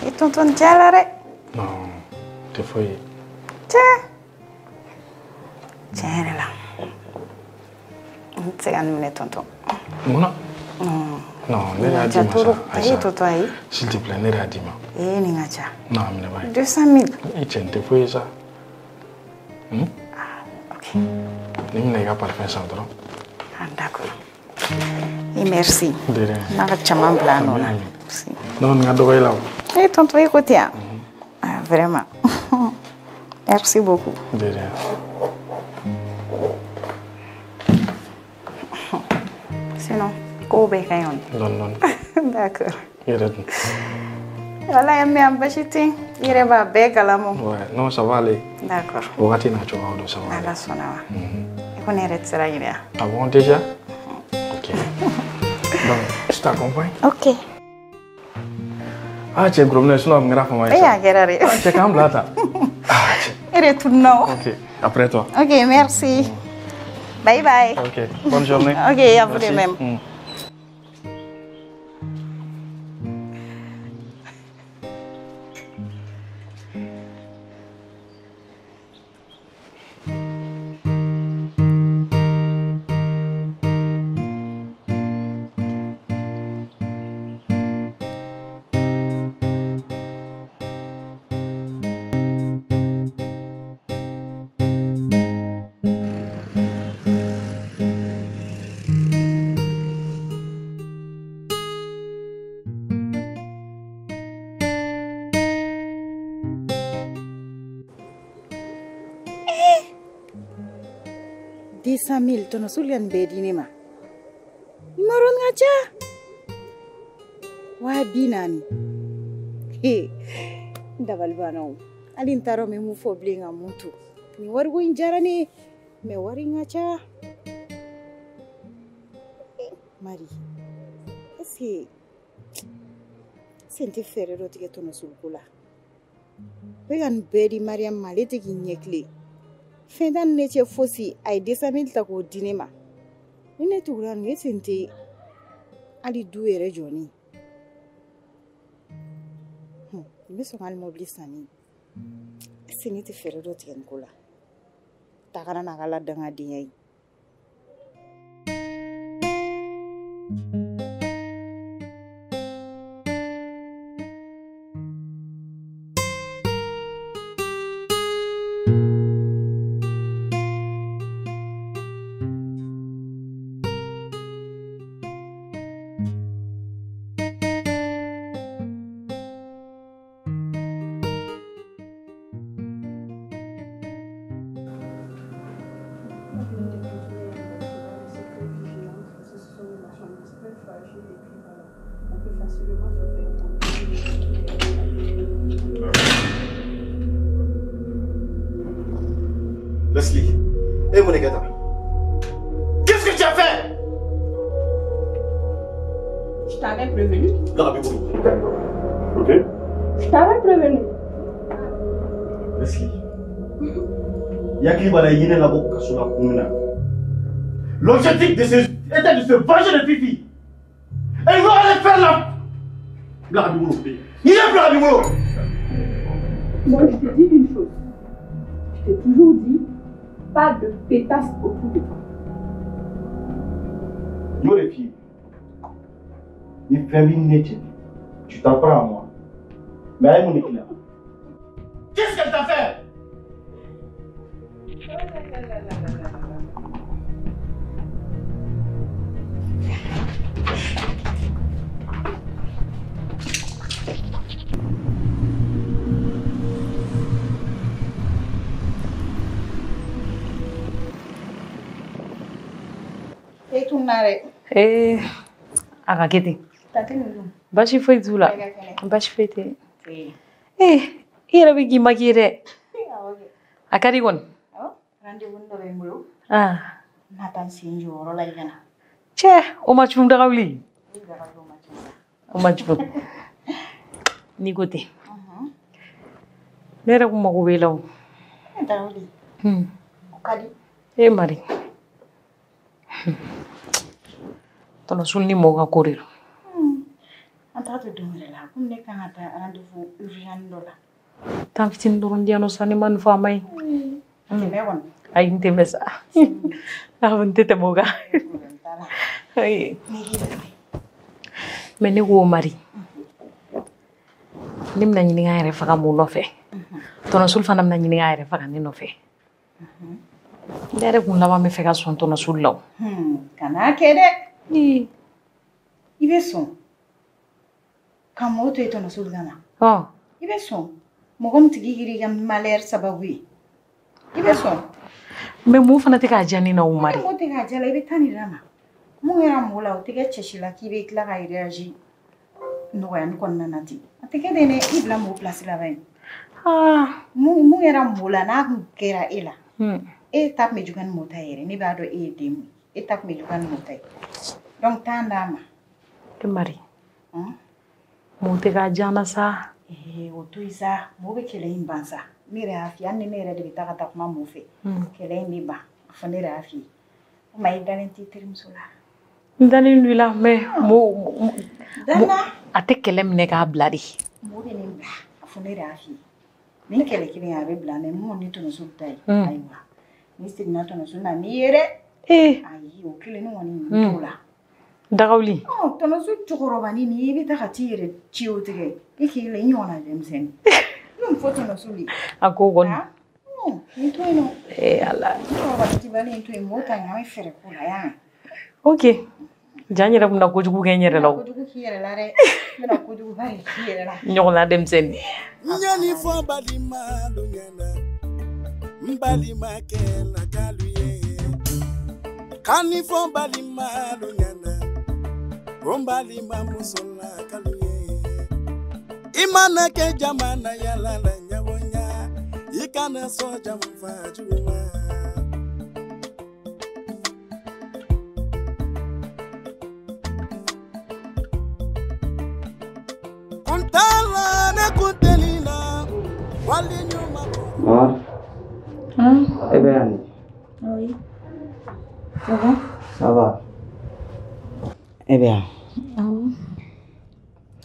Eh, tonton, nin cayara dɛ. Non, tɛ foyi ye. Cɛ. Tiɲɛ yɛrɛ la. N tɛ se ka nin minɛ tonton. Mun na? Non. Non, ne de y'a Nin ka d'i ca ma sa. trop. Ayi, Aïcha, tonton, ayi. s'il te plaît, ne de y'a d'i ma. Eh, nin ka ca. Non, a minɛ ba ye. 200 000. I cɛ, nin tɛ foyi ye sa. Hmm? Ok. Nin minɛ i ka parfum san dɔrɔn. Ah, d'accord. Eh, merci. De rien. N'a ka caman bila a nɔ na. Amin, amin. Non, nin ka dɔgɔ i la o. Eh, tonton, e ko ten yan. Ah, vraiment. Merci beaucoup. De rien. Sinon, kow bɛɛ ka ɲi o. Dɔɔni dɔɔni. D'accord. I yɛrɛ dun? Wala, mais an basi tɛ yen. I yɛrɛ b'a bɛɛ kalama. Ouais, non, ça va aller. D'accord. Wagati n'a cogoya don, ça va aller. Ala sɔnna ma. I ko ne yɛrɛ tɛ se ka ɲinɛ. Ah bon, déjà? Ok. Donc, je t'accompagne. Ok. Ah, cɛ, gros minɛ, sinon a kun kɛra fama ye E sa. y'a kɛra de. Ah, cɛ, k'an bila tan. E de tununa o. Ok, après toi. Ok, merci. Bye bye. Ok, bonne journée. Ok, à vous de Merci. même. 200 000 tɔnɔ Sulu ka nin bɛɛ di ne ma. Numéro nin ka ca. 40 000. He, n dabali banna o. Hali n t'a dɔn n bɛ mun fɔ bilen ka mun to. Nin wariko in diyara ne ye, mais wari in ka ca. Mari, est-ce que n tɛ fɛɛrɛ dɔ tigɛ tɔnɔ Sulu ko la? Bɛ ka nin bɛɛ di Mariam ma, ale tɛ k'i ɲɛ tilen. Fɛn t'a ni ne cɛ fosi, a ye 200 000 ta k'o di ne ma. Ni ne tugura nin, est-ce que n tɛ hali du yɛrɛ jɔ ne ye? N bɛ sɔn ka hali mobili san ne ye. Est-ce que ne tɛ fɛɛrɛ dɔ tigɛ nin ko la? Ta kana n'a ka la dangadenya ye. Leslie, et mon état. Qu'est-ce que tu as fait? Je t'avais prévenu. Ok. Je t'avais prévenu. Leslie. Yakili bala yine labo kasula kumina. L'objectif de ce était de se venger de Fifi. Et ils vont aller faire la. Blague. Il est blague. Moi, je te dis une chose. Je t'ai toujours dit, pas de pétasse autour de toi. Yo les filles, ni famille tu t'en prends à moi. Mais elle mon éclair. Qu'est-ce qu'elle t'a fait? E tunna dɛ. Ee, a ka kɛ ten. Tante ninnu. Baasi foyi t'u la. Baasi foyi tɛ. Ee, i yɛrɛ bɛ k'i maquiller dɛ. A ka di kɔni. Rendez-vous dɔ bɛ n bolo. Ah. N na taa n sen jɔ o yɔrɔ la i ka na. Cɛ, o ma cun daga wuli. O ma cun. N'i ko ten. Ne yɛrɛ kun mago b'e la o. Daga wuli. O ka di. E Mari. Tɔnɔ Sulu ni mɔgɔw ka ko de don. An t'a to don wɛrɛ la, komi ne kan ka taa rendez-vous urgent dɔ la. Tan fitinin dɔrɔn di yan nɔ sa, ne ma nin fɔ a ma ɲi. Tɛmɛ kɔni. Ayi, n tɛmɛ sa. Awɔ, n tɛ tɛmɛ o kan. Ayi. Mais ne ko Mari, ne bɛna ɲini k'an yɛrɛ faga mun nɔfɛ? Tɔnɔ Sulu fana bɛna ɲini k'a yɛrɛ faga ne nɔfɛ. Ne yɛrɛ kun laban bɛ fɛ ka sɔn tɔnɔ Sulu la o. Kan'a kɛ dɛ. I bɛ sɔn ka mɔgɔ to yen tɔnɔ Sulu ka na. I bɛ sɔn mɔgɔ min tigi kɛra i ka malheur sababu ye. I bɛ sɔn. Mais mun fana tɛ k'a diya ne na o Mari? Mun tɛ k'a diya la, i bɛ taa nin d'a ma. Mun kɛra mɔgɔ la, o tɛ kɛ cɛsi la k'i bɛ tila ka réagir nɔgɔya nin kɔnɔna na ten. A tɛ kɛ ten dɛ, i bila mɔgɔ place la ban. Mun kɛra mɔgɔ la, n'a kun kɛra e la. E ta tun bɛ juguya ni mɔgɔ ta ye yɛrɛ, ne b'a dɔn e ye den mun ye. E ta tun bɛ juguya ni mɔgɔ ta ye. Donc taa d'a ma. E Mari, mun tɛ k'a diya n na sa? O to yen sa, mɔgɔ bɛ kɛlɛ in ban sa. Ne yɛrɛ y'a f'i ye, hali ni ne yɛrɛ de bɛ taa ka taa kuma mɔgɔ fɛ. Kɛlɛ in bɛ ban, a fɔ ne yɛrɛ y'a f'i ye. O ma i dalen t'i terimuso la? N dalen don i la, mais a tɛ kɛlɛ minɛ k'a bila de. Mɔgɔ bɛ nin bila, a fɔ ne yɛrɛ y'a f'i ye. Nin kɛlɛ kelen a bɛ bila, mais mun ni tɔnɔ Sulu ta ye. Ayiwa, n'i seginna tɔnɔ Sulu la, n'i ye dɛ. Ayi, o kelen kɔni n t'o la. Dagawuli. Tɔnɔ Sulu cɛkɔrɔbanin nin, i bɛ taa ka t'i yɛrɛ ci o tigɛ. E k'i la i ɲɔgɔnna denmisɛnnin. Ne mun fɔ tɔnɔ Sulu ye? A ko kɔni. Nin to yen nɔ. Ee Ala. Cɛkɔrɔba tibali in to yen, mɔgɔw ta ɲɛ, an bɛ fɛɛrɛ k'o la yan. Ok. Ja n yɛrɛ bɛna kojugu kɛ n yɛrɛ la o. Kojugu k'i yɛrɛ la dɛ. N bɛna kojuguba de k'i yɛrɛ la. Ɲɔgɔnna denmisɛnnin. Ɲani fɔ balima lo ɲɛna, n balimakɛ la kalu ye. Kani fɔ n balimalu ɲɛna ko n balima muso la kalu ye i mana kɛ jama na yala la ɲagoya i kana sɔn janfa jugu ma. Kuntala ne kunteli la wali ɲuman. Maman. Hein? Eh bien. Oui. Ça va? Ça va. Eh bien. Ah oui.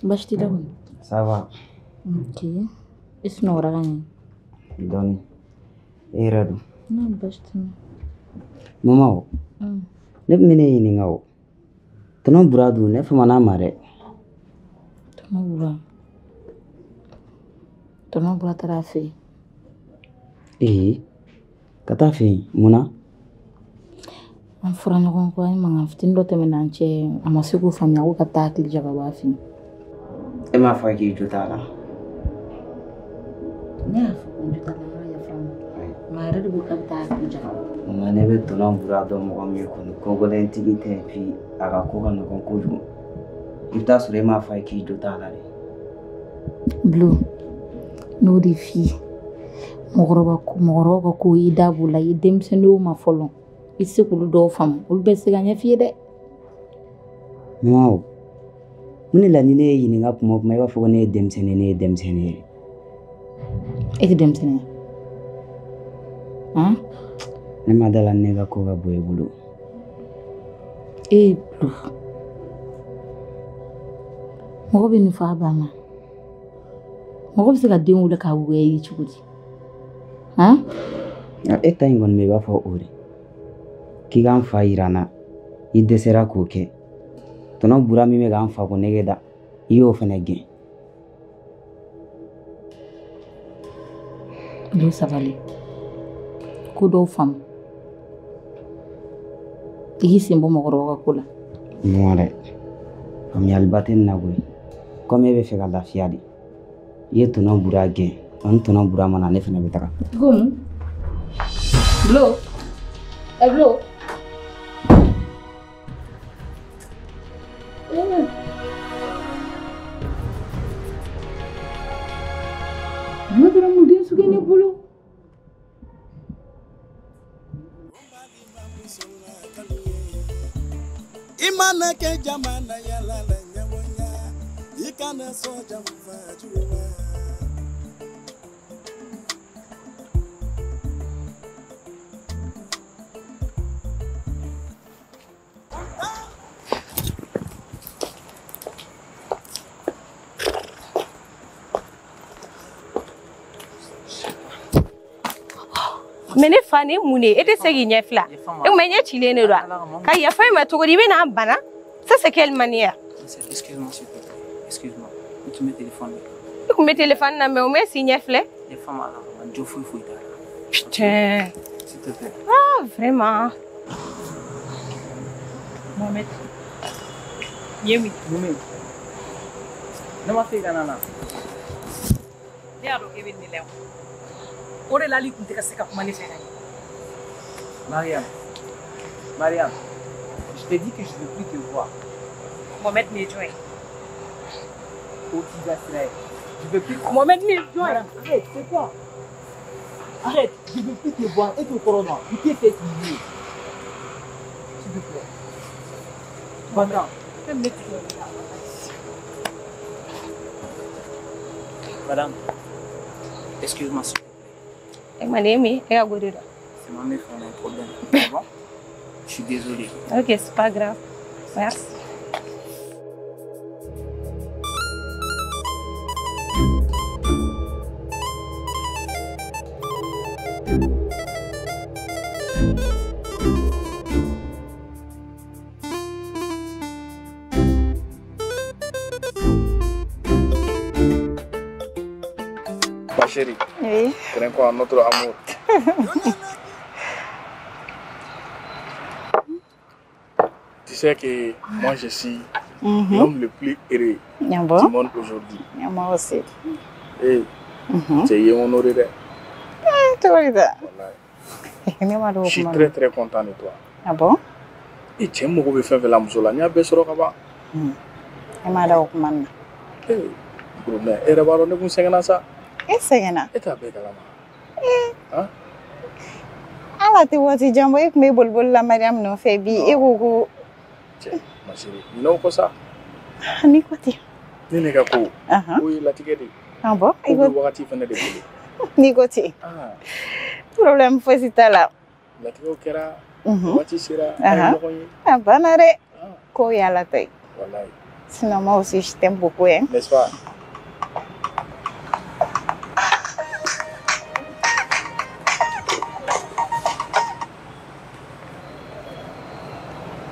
Baasi t'i la kɔni? Ça va. Ok. I sunɔgɔra ka ɲɛ? Dɔɔni. E yɛrɛ dun? Non, baasi tɛ n na. Maman o. Ne tun bɛ ne ɲininka o. Tonton Bura dun ne famana ma dɛ. Tonton Bura. Tonton Bura taara a fɛ yen. Ee, ka taa fɛ yen mun na? An fɔra ɲɔgɔn kɔ, an ye mankan fitinin dɔ tɛmɛna an cɛ, a ma se k'o faamuya ko ka taa hakili jagabɔ a fɛ yen. E m'a fɔ k'i jo t'a la? Ne y'a fɔ ko n jo t'a la, n ka yafa n ma. Mais a yɛrɛ de ko k'a bɛ taa hakili jagabɔ. Mama ne bɛ Tonton Bura dɔn mɔgɔ min kɔni kogɛlɛntigi tɛ puis a ka ko ka nɔgɔn kojugu. I bɛ taa sɔrɔ e m'a fɔ a ye k'i jo t'a la dɛ. Bulo, n'o de f'i ye. Mɔgɔkɔrɔba ka ko i da b'o la, i denmisɛnnin ma fɔlɔ. I tɛ se k'olu dɔw faamu, olu bɛɛ tɛ se ka ɲɛf'i ye dɛ. Mama o, mun de la ni ne ye ɲininka kuma o kuma i b'a fɔ ko ne ye denmisɛnnin ne ye denmisɛnnin ye. E tɛ denmisɛnnin ye? Han? Ne ma da la ne ka ko ka bon i bolo. E Bulo, mɔgɔ bɛ nin fɔ a ba ma. Mɔgɔ bɛ se ka den wolo k'a goya i ye cogo di? Han? E ta in kɔni bɛ i b'a fɔ o de. K'i k'an fa yira n na, i dɛsɛra k'o kɛ. Tonton Bura min bɛ k'an fa ko nege da, i y'o fana gɛn. Bulo sabali. Ko dɔw faamu. I k'i sen bɔ mɔgɔkɔrɔba ka ko la. Non dɛ, faamuyaliba tɛ nin na koyi. Komi e bɛ fɛ ka lafiya de, i ye Tonton Bura gɛn, ni Tonton Bura ma na ne fana bɛ taga. Ko mun? Bulo, ɛ Bulo. Bulo kɛra mun den sugu ye ne bolo? I mana kɛ jama na yala la ɲagoya i kana sɔn janfa jugu ma. Mais ne fa ne mun de ye e tɛ se k'i ɲɛ fila e kuma i ɲɛ cilen de don wa ka yafa i ma cogo di i bɛ n'an bana ça c'est quelle manière. Excuse-moi s'il te plaît, excuse-moi. I tun bɛ téléphone de kan. I tun bɛ téléphone na mais o ma s'i ɲɛ filɛ. Ne fa ma ala kama jo foyi foyi t'a la. Putain. S'il te plaît. Ah vraiment. Mohamed. Yemi. Mun ne ma fɛ i ka na na. Ne y'a dɔn k'e bɛ nin de la o de la hali i tun tɛ ka se ka kuma ne fɛ ka ɲɛ. Mariam, Mariam, je t'ai dit que je ne veux plus te voir. Mohamed nin ye jɔn ye? O t'i ka sira ye. Je veux plus. Mohamed nin ye jɔn ye? Mariam, arrête, c'est quoi? Arrête, je veux plus te voir. E t'o kɔrɔ dɔn, n t'e fɛ k'i ye. S'il te plaît. Va-t'en. Fɛn min ne tigɛ o la. Madame, excuse-moi s'il te plaît. E ma nin ye mun ye? E ka go de don. C'est ma meuf, on a un problème. C'est bon? Je suis désolé. Ok, c'est pas grave. Merci. Ma chérie, oui. Trinquons à notre amour. Tu sais que moi je suis l'homme le plus heureux du monde aujourd'hui. Moi aussi. Et tu es honoré. Je suis très très content de toi. Ah bon? I cɛ mago bɛ fɛn fɛn la muso la, n y'a bɛɛ sɔrɔ ka ban. E m'a da o kuma nin na. Ee, mais e yɛrɛ b'a dɔn ne kun sɛgɛnna sa. E sɛgɛnna? E t'a bɛɛ kalama. Ee. Ala tɛ waati jan bɔ, e tun bɛ boliboli la Mariam nɔfɛ bi, e ko ko. Cɛ, ma chérie, ɲinɛ o kɔ sa. N'i ko ten. Ne ne ka ko. O ye latigɛ de ye. Ah bon? Ko bɛ wagati fɛnɛ de bolo. N'i ko ten. Problème fosi t'a la. Latigɛw kɛra. Waati sera, an ye ɲɔgɔn ye. A banna dɛ. Ko y'Ala ta ye. Walayi. Sinon moi aussi je t'aime beaucoup hein. N'est-ce pas?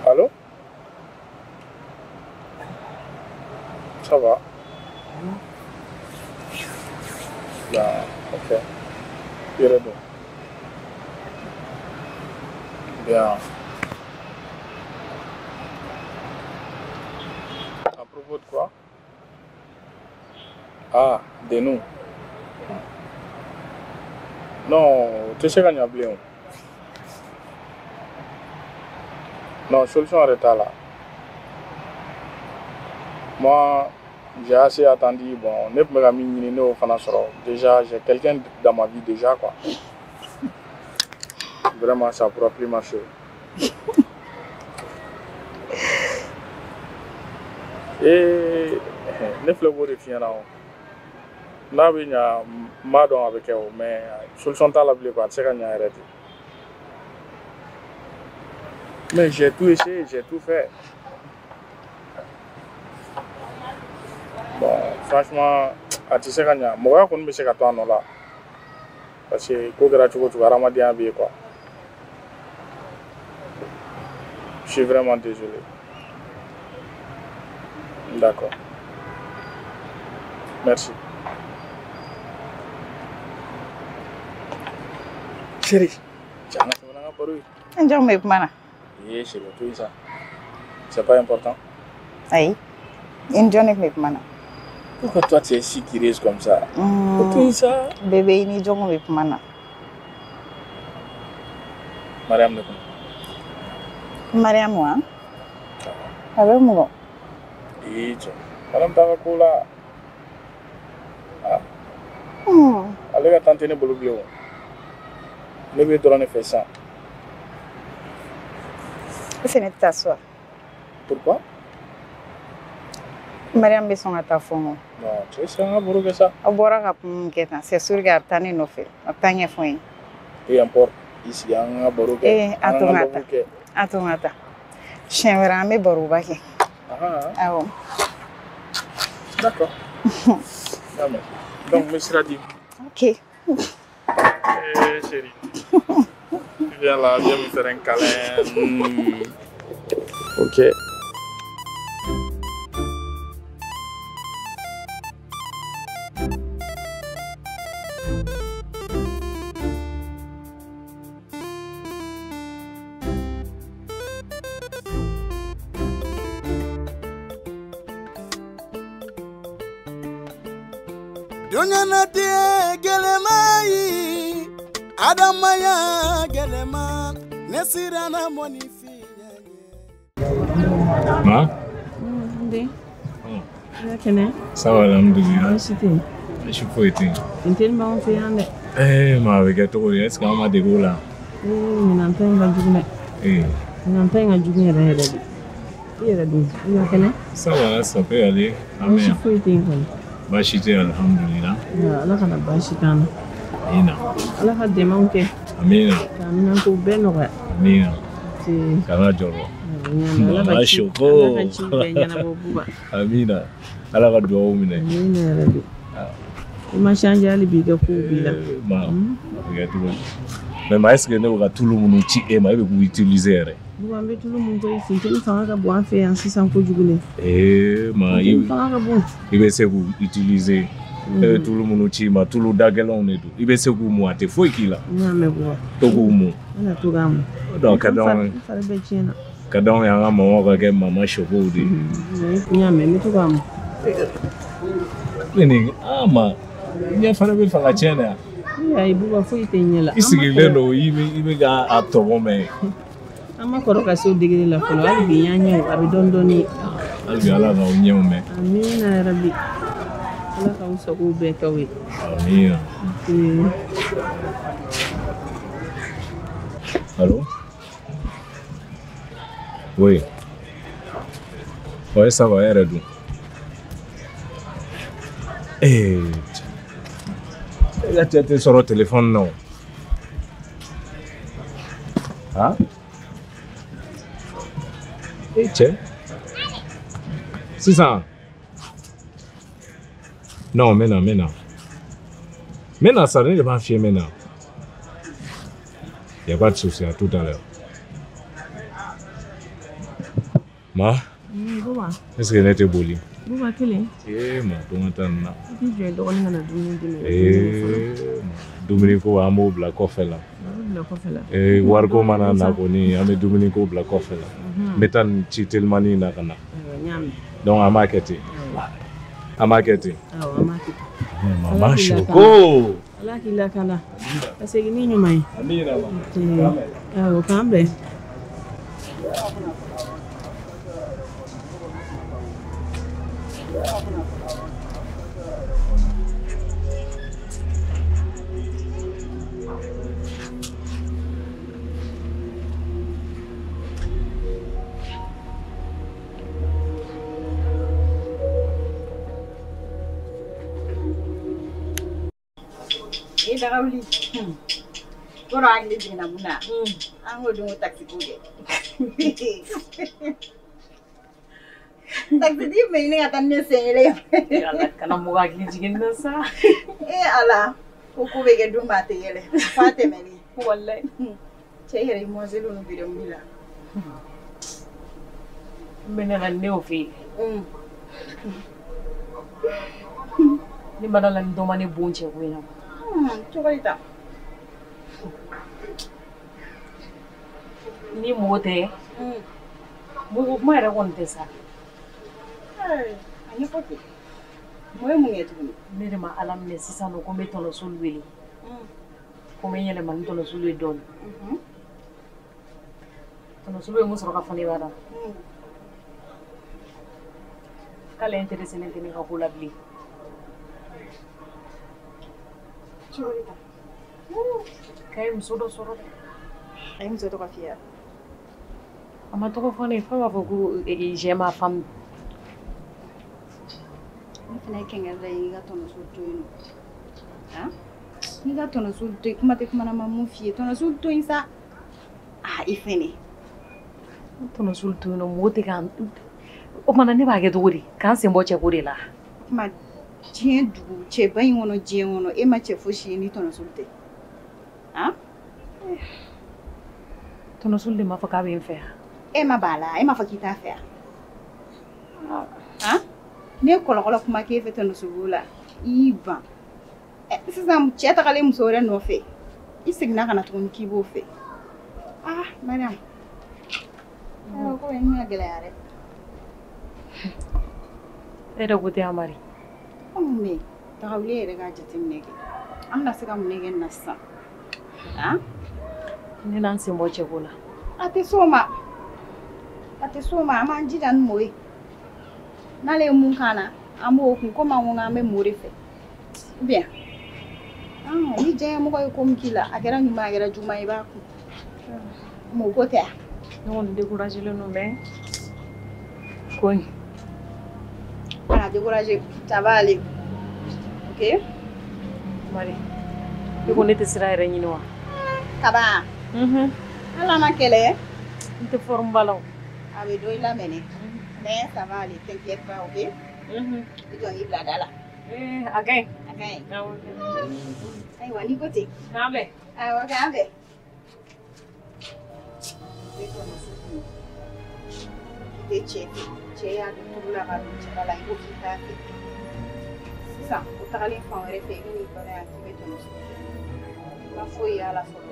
Allô? Ça va? Ah, ok. Yɛrɛ dɔn. Bien. À propos de quoi? Ah, de nous. Non, tu sais qu'on y a oublié. Non, solution arrêtée là. Moi, j'ai assez attendu. Bon, ne peux pas me déjà, j'ai quelqu'un dans ma vie déjà, quoi. Vraiment, ça ne pourra plus marcher. Et ne filɛ k'o de f'i ɲɛna o. N'a bɛ ɲa, n b'a dɔn a bɛ kɛ o, mais solution t'a la bilen quoi, a tɛ se ka ɲa yɛrɛ de. Mais j'ai tout essayé, j'ai tout fait. Bon, franchement, a tɛ se ka ɲa. Mɔgɔya kɔni bɛ se ka to a nɔ la. Parce que ko kɛra cogo o cogo, hadamadenya bɛ yen quoi. Je suis vraiment désolé. D'accord. Merci. Chérie, eh, chérie, tout ça. C'est pas important. Aïe. Une journée avec mana. Pourquoi toi tu es si curieuse comme ça? Tout ça. Bébé, une journée avec mana. Mariam ne. Mariam wa? Avec moi. Eh, tiens. Mariam t'a ko la. Ah. Ale ka tante ne bolo bilen o. Ne bɛ dɔrɔn de fɛ sisan. Est-ce que ne tɛ taa so wa? Pourquoi? Mariam bɛ sɔn ka taa fɔ n kɔ. Non, cɛ sisan an ka baro kɛ sa. Aw bɔra ka kuma min kɛ tan, c'est sûr que a bɛ taa ne nɔfɛ, a bɛ taa ɲɛfɔ n ye. Peu importe, i sigi an ka baro kɛ. Ee, a to n ka taa. A to n ka taa. Siɲɛ wɛrɛ an bɛ baroba kɛ. Awɔ. D'accord. Donc, n bɛ sira di. Ok. Eh, chérie. Tu viens là, viens me faire un câlin. Ok. Dunya gɛlɛma adamaya gɛlɛma ne siranna mɔnifin. Ma? Den. Kɛnɛ. Ça va, alhamdoulilah. Baasi tɛ yen. Baasi foyi tɛ yen. Funteni b'anw fɛ yan dɛ. Eh, ma a bɛ kɛ cogo di? Est ce que an ma dege o la? Ee, minɛnta in ka jugu dɛ. Ee. Minɛnta in ka jugu yɛrɛ yɛrɛ de. I yɛrɛ dun, i ka kɛnɛ? Ça va, ça peut aller. An bɛ Baasi yan. foyi tɛ yen kɔni. Baasi tɛ yen, alhamdoulilah. Ala kana baasi k'an na. Amina. Ala ka dɛmɛw kɛ. Amina. Ka minɛnko bɛɛ nɔgɔya. Amina. Se. Kana jɔrɔ. Ala ka Mama ci Choco. Ala ka ci bɛɛ ɲɛnabɔ Buba. Amina. Ala ka duwawu minɛ. Amina yarabi. I ma changer hali bi i ka kow b'i la. Ma, a bɛ kɛ cogo di? Mais ma, est ce que ne bɛ ka tulu minnu ci e ma, e bɛ k'u utiliser yɛrɛ? Buba, an bɛ tulu mun kɛ, funteni fanga ka bon an fɛ yan sisan kojugu ne. Ee, ma, i Funteni fanga ka bon. i bɛ se k'u utiliser. E bɛ tulu minnu ci i ma, tulu da gɛlɛnw de don. I bɛ se k'u mun, a tɛ foyi k'i la. N y'a mɛn Buba. To k'u mun. N bɛna to k'a mun. Donc, ka d'anw ye. N fari bɛɛ tiɲɛna. Ka d'anw ye an ka mamaw ka kɛ mama Chocow de ye. N y'a mɛn, n bɛ to k'a mun. Ne nin, ah ma, ɲɛ fana bɛ fɛ ka tiɲɛ de yan. Ayi Buba, foyi tɛ n ɲɛ la. I sigilen don, i bɛ ka a tɔmɔ mɛ. An ma kɔrɔ ka se o degré la fɔlɔ, hali bi y'an ɲɛw a bɛ dɔɔni dɔɔni. Hali bi Ala k'aw ɲɛw mɛn. Amiina yarabi. Ala k'aw sagow bɛɛ k'aw ye. Amiina. Allô? Oui. Ouais, ça va, e yɛrɛ dun? Eh, e ka cɛ tɛ sɔrɔ téléphone na o. Han? E cɛ? Sisan? Non, n bɛ na, n bɛ na. N bɛ na sa, ne de b'a f'i ye n bɛ na. Y a pas de souci, à tout à l'heure. Ma? Buba. Est-ce que ne tɛ boli? Buba kelen. Eh ma, don ka taa nin na. I k'i jɔ i dɔgɔnin ka na dumuni di ma. Eh, dumuni ko an b'o bila kɔfɛ la. An b'o bila kɔfɛ la. Eh, wariko mana na kɔni, an bɛ dumuni ko bila kɔfɛ la. N bɛ taa nin ci telimani in na ka na. Awɔ, n y'a mɛn. Donc an b'a kɛ ten. An b'a kɛ ten. Awɔ, an b'a kɛ ten. Mama Choco. Ala k'i lakana. Ka segin ni ɲuman ye. Amiina ma. Awɔ, k'an bɛn. E Dagawuli, kɔrɔ hakili jiginna mun na, an k'o don ko taxi ko kɛ. Taxi tigi tun bɛ ɲini ka taa ni ne sen kelen ye. Ala kana mɔgɔ hakili jigin na sa. E Ala, ko ko bɛ kɛ don min a tɛ yɛlɛ, f'a tɛmɛnen. Walayi. Cɛ yɛrɛ i mɔselen don bi dɛ mun b'i la? N bɛ nana ne y'o f'e ye. Ne ma da la ni dɔ ma ne bon cɛ ko in na. Cogo di tan? Ni mɔgɔ tɛ, mɔgɔ kuma yɛrɛ kɔni tɛ sa. A ɲɛfɔ kɛ. Mɔgɔ ye mun kɛ tuguni? Ne de ma Ala minɛ sisan nɔ ko n bɛ tɔnɔsolu wele. Ko n bɛ n yɛlɛma ni tɔnɔsolu ye dɔɔni. Tɔnɔsolu ye mun sɔrɔ ka fɔ ne b'a dɔn? K'ale intéressé ne tɛ ne ka ko la bilen. Cogo di tan? K'a ye muso dɔ sɔrɔ dɛ. A ye muso tɔgɔ f'i ye wa? A ma tɔgɔ fɔ ne ye, f'a b'a fɔ ko j'ai ma femme. Ne fana ye kɛnkɛrɛ da ye i ka tɔnɔso to yen nɔ. Han? N'i ka tɔnɔso to yen, kuma tɛ kuma na ma mun f'i ye, tɔnɔso to yen sa. Ah, i fɛnɛ. Tɔnɔso to yen nɔ, mɔgɔ tɛ k'an. O kumana ne b'a kɛ cogo di? K'an sen bɔ cɛko de la. O kuma diɲɛ dugu cɛba in kɔnɔ diɲɛ kɔnɔ e ma cɛ fosi ye ni tɔnɔso tɛ. Han? Tɔnɔso de m'a fɔ k'a bɛ n fɛ yan. E ma b'a la, e m'a fɔ k'i t'a fɛ yan. Han? Ne ye kɔlɔkɔlɔ kuma k'e fɛ tɔnɔso la, i y'i ban. Sisan cɛ tagalen muso wɛrɛ nɔfɛ, i seginna ka na tuguni k'i b'o fɛ. Ah, Mariam. Ayiwa, ko in ka gɛlɛya dɛ. E yɛrɛ ko tɛ Amari. Mais Dagawuli yɛrɛ k'a jateminɛ kɛ. An bɛna se ka mun de kɛ nin na sisan? Han? Ne n'an sen bɔ cɛko la. A tɛ s'o ma. A tɛ s'o ma, an b'an jija ni mɔ ye. N'ale ye mun k'an na, an b'o kun komi an ko k'an bɛ mɔ de fɛ. Ou bien? Ni diɲɛmɔgɔ ye ko min k'i la, a kɛra ɲuman a kɛra juguman ye, i b'a kun. Mɔ ko tɛ wa? Ne kɔni découragé len don mais ko in. Kana découragé, ça va aller. Ok? Mari, e ko ne tɛ sira yɛrɛ ɲini wa? Kaba. Hali an ma kɛlɛ. N tɛ forme ba la o. A bɛ dɔn i la mɛnɛ. Mais ça va aller, t'inquiète pas, ok? I jɔ n k'i bila da la. A ka ɲi. A ka ɲi. Ayiwa n'i ko ten. K'an bɛn. Awɔ, k'an bɛn. I tɛ cɛ fɛ, cɛ y'a don tulu la ka don jaba la, i ko k'i t'a fɛ. Sisan o tagalen fan wɛrɛ fɛ, i bɛ n'i bala yan k'i bɛ tɔnɔ sɔrɔ. I ma foyi y'a la fɔlɔ.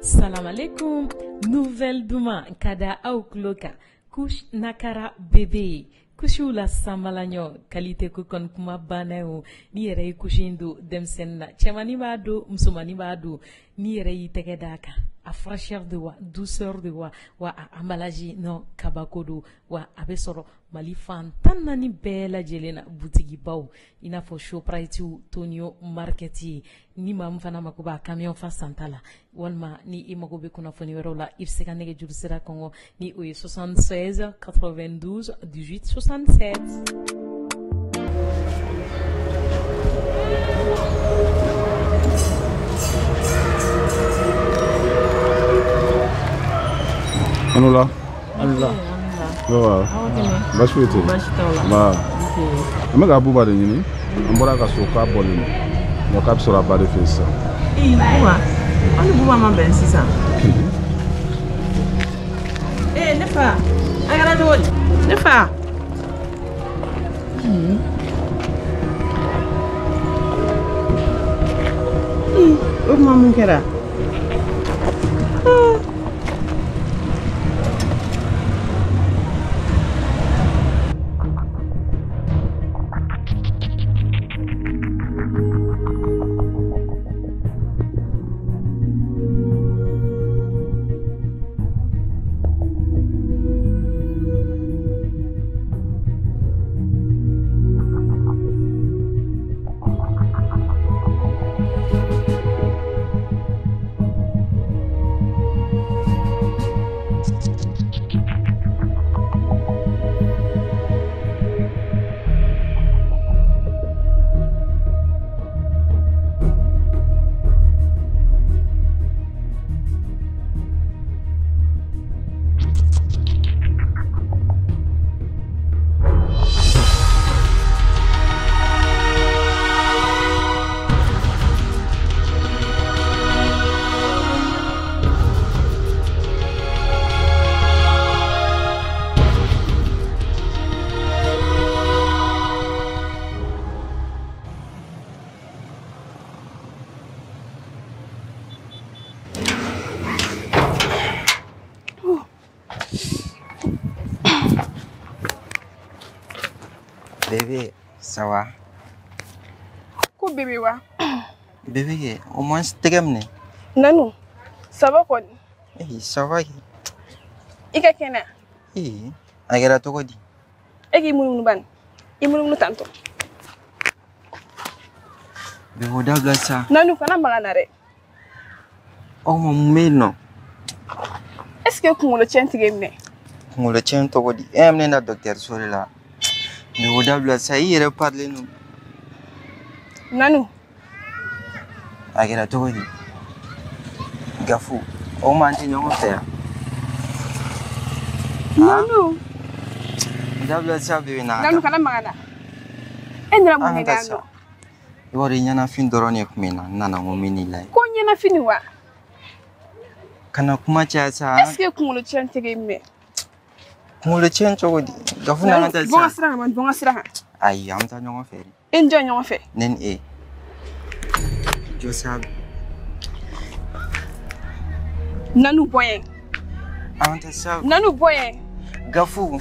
Salam alaikum. Nouvelle duman ka da aw tulo kan. Couche Nakara bébé. Kusiw la sanbalaɲɔ qualité ko kɔni kuma banna ye o. N'i yɛrɛ ye kusi in don denmisɛnnin na, cɛmannin b'a don, musomannin b'a don, n'i yɛrɛ y'i tɛgɛ d'a kan, a fraîcheur de wa, douceur de wa, wa a emballage non kabako don, wa a bɛ sɔrɔ Mali fan 14 bɛɛ lajɛlen na butigibaw i n'a fɔ Shoprite, Tonio Market. Ni maa min fana mako b'a camion fa santa la, walima ni i mago bɛ kunnafoni wɛrɛw la, i bɛ se ka nɛgɛjuru sira kɔngɔ ni o ye 76 92 18 67. Anola. Anola. Awa. Baasi foyi tɛ yen. Baasi t'aw la. Nba. An bɛ ka Buba de ɲini. An bɔra ka so k'a bɔlen don. Donc k'a bɛ sɔrɔ a ba de fɛ yen sisan. Ee Buba, aw ni Buba ma bɛn sisan. Ee ne fa, a kɛra cogo di? Ne fa. Ee o tuma mun kɛra? Bébé, ça va? Ko bébé wa? Bébé, au moins tɛgɛ minɛ. Nanu, ça va kɔni? Eh, ça va. I ka kɛnɛ? Eh, a kɛra cogo di? E k'i munumunu bani. I munumunu tantɔ. Bébé, o dabila sa. Nanu, kana maga n na dɛ. O tuma mun bɛ yen nɔ? Est ce que kunkolo tiɲɛ tigɛ minɛ? Kunkolo tiɲɛ cogo di? E ɲɛ bɛ ne na dɔgɔtɔrɔso de la. Mais o dabila sa, i yɛrɛ parilen don. Nanu. A kɛra cogo di? Gafu, o ma an tɛ ɲɔgɔn fɛ yan. Nanu. O dabila sa, bébé na. Nanu, kana maga n na. E nana mun kɛ yan nɔ? I b'a dɔn ɲɛnafin dɔrɔn de tun bɛ n na, n nana n ko n bɛ n'i lajɛ. Ko ɲɛnafin wa? Kana kuma caya sa. Est ce que kunkolo tiɲɛ tigɛ minɛ? Kunkolo tiɲɛ cogo di? Gafu nana taa Bɔ n ka sisan. sira kan, bɔ n ka sira kan. Ayi, an bɛ taa ɲɔgɔn fɛ de. E ni jɔn ɲɔgɔn fɛ? Ne ni e. Jɔ sa. Nanu bɔ yen. An ka taa sa. Nanu bɔ yen. Gafu.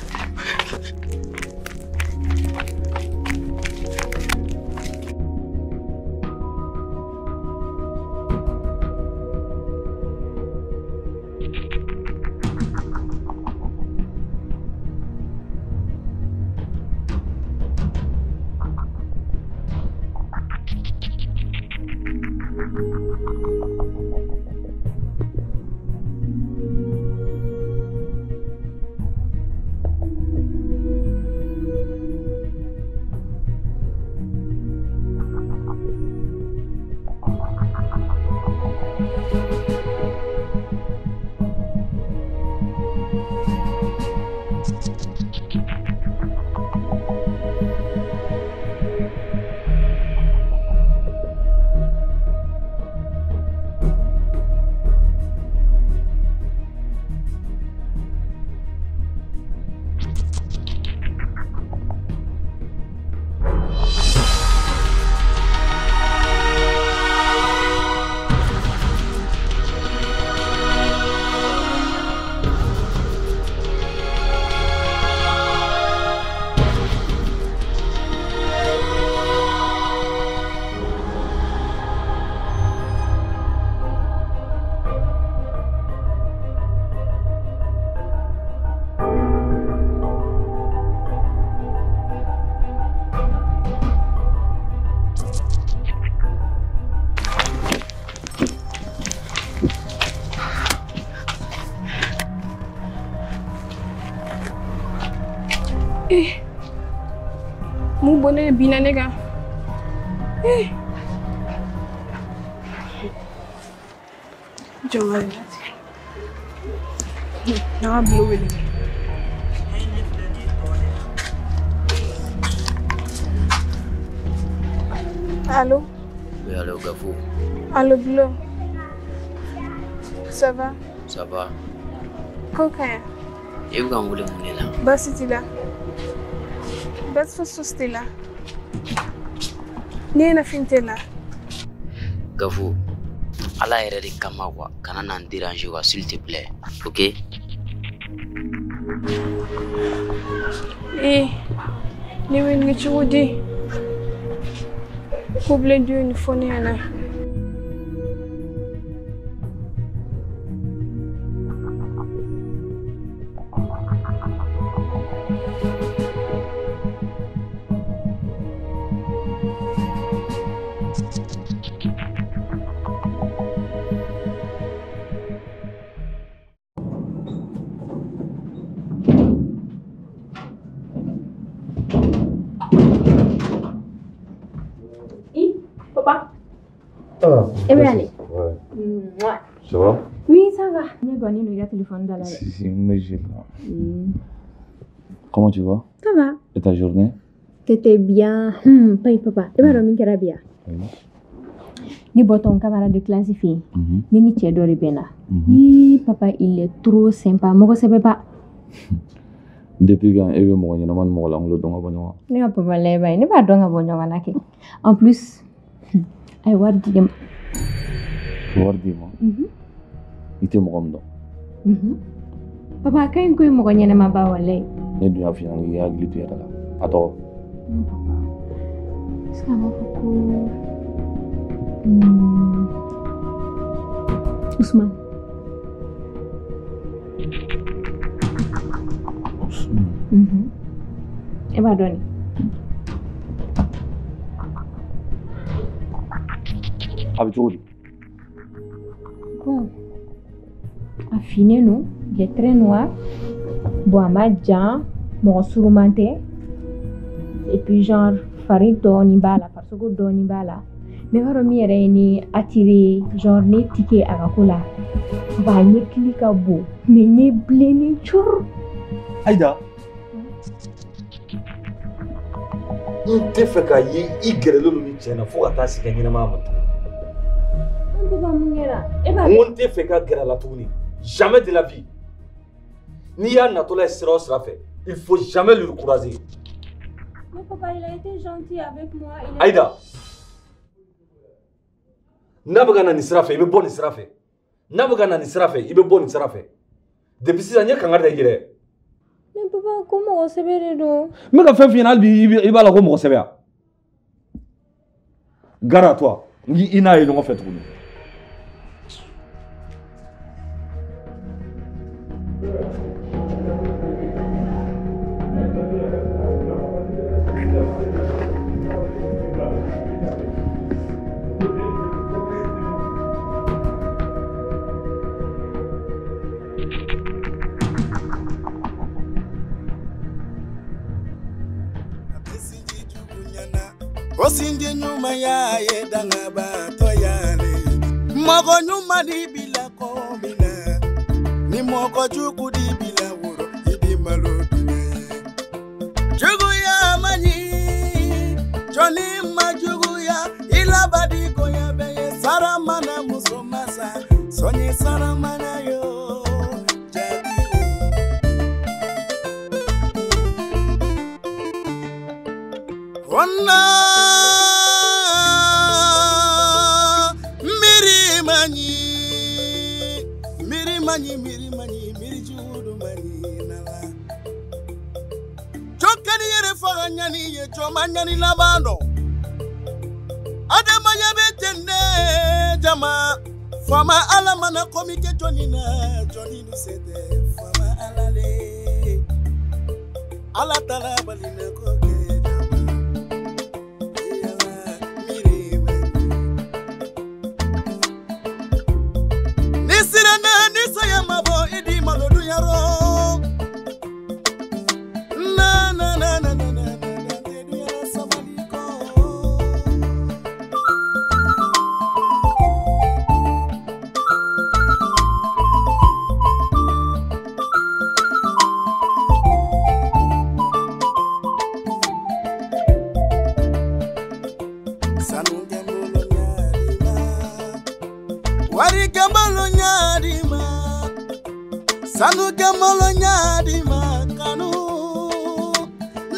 Eh, mun bɔnɛ de binna ne kan? Eh, jɔn ka latigɛ. N'an ka bulon wele. Allô? Oui, allô, Gafou. Allô, Bilo. Ça va? Ça va. Ko ka ɲi? E bɛ ka n wele mun de la? Baasi t'i la? Baasi fosi t'i la? Ne ɲɛnafin tɛ la. Gafou, Ala yɛrɛ de kama quoi, kana na n déranger quoi, s'il te plaît, ok? Eh, ne bɛ nin kɛ cogo di? Ko bilen dun ye nin fɔ ne ɲɛna. E bɛ aller. Ouais. Mouah. Ça va? Oui, ça va. Ne kɔni n'o ka téléphone da la dɛ. Si, si, mais j'ai là. Comment tu vas? Ça va. Et ta journée? C'était bien. Paye papa. E b'a dɔn min kɛra bi yan? Ne bɔtɔ n camarade de classe fɛ yen. Ne ni cɛ dɔ de bɛnna. Ii papa, il est trop sympa. Mɔgɔ sɛbɛba. Depuis quand e bɛ mɔgɔ ɲɛnama ni mɔgɔ lankolon dɔn ka bɔ ɲɔgɔn na? Ne ka papa lajɛ ye, ne b'a dɔn ka bɔ ɲɔgɔn na kɛ. En plus, a ye wari di ne ma. Wari d'i ma? I tɛ mɔgɔ min dɔn. Papa, a ka ɲi ko ye mɔgɔ ɲɛnɛma ba walayi. Ne dun y'a f'i ɲɛna k'i hakili to i yɛrɛ la. A tɔgɔ? Est-ce que a b'a fɔ ko Ousmane. Ousmane. E b'a dɔn ni? A bɛ cogo di? Bon, a finnen don, il est très noir. Bon, a ma jan, mɔgɔ suruman tɛ. Et puis genre fari dɔɔni b'a la, farisogo dɔɔni b'a la. Mais i b'a dɔn min yɛrɛ ye ne attiré, genre ne tiqué a ka ko la. Ba a ɲɛkili ka bon, mais ɲɛ bilennen curu. Aïda, n tɛ fɛ k'a ye i gɛrɛlen don ni cɛ in na fo ka taa se i ka ɲɛnamaya ma tuguni. N papa mun kɛra? E b'a n ko n tɛ fɛ ka gɛrɛ a la tuguni. Jamais de la vie. N'i y'a natɔla ye sira o sira fɛ, il faut jamais le croiser. Mais papa, il a été gentil avec moi. Il a... Aïda, n'a bɛ ka na nin sira fɛ, i bɛ bɔ nin sira fɛ. N'a bɛ ka na nin sira fɛ, i bɛ bɔ nin sira fɛ. Depuis sisan n ye kangari da i ye dɛ. Mais papa, ko mɔgɔ sɛbɛ de don. N bɛ ka fɛn f'i ɲɛna hali bi i b'a la ko mɔgɔ sɛbɛ ya. Gare à toi. N k'i n'a ye ɲɔgɔn fɛ tuguni. Osinji ɲuman y'a ye dangabaatɔ y'ale mɔgɔ ɲuman di bila ko min na ni mɔgɔ jugu di bila woro i di malo dunɛ juguya man ɲi jɔnni ma juguya i laban di koɲɛ bɛɛ ye sara mana muso masa sɔnni sara mana yo. Onna miri manyi miri manyi miri judu manyi nala jokani yere faga nyani ye joma nyani labando adama yabe tende jama fama ala mana komi ke joni na joni nu sete fama ala le ala tala balina ko ke na na na na na. Sanu kembolo nyadima kanu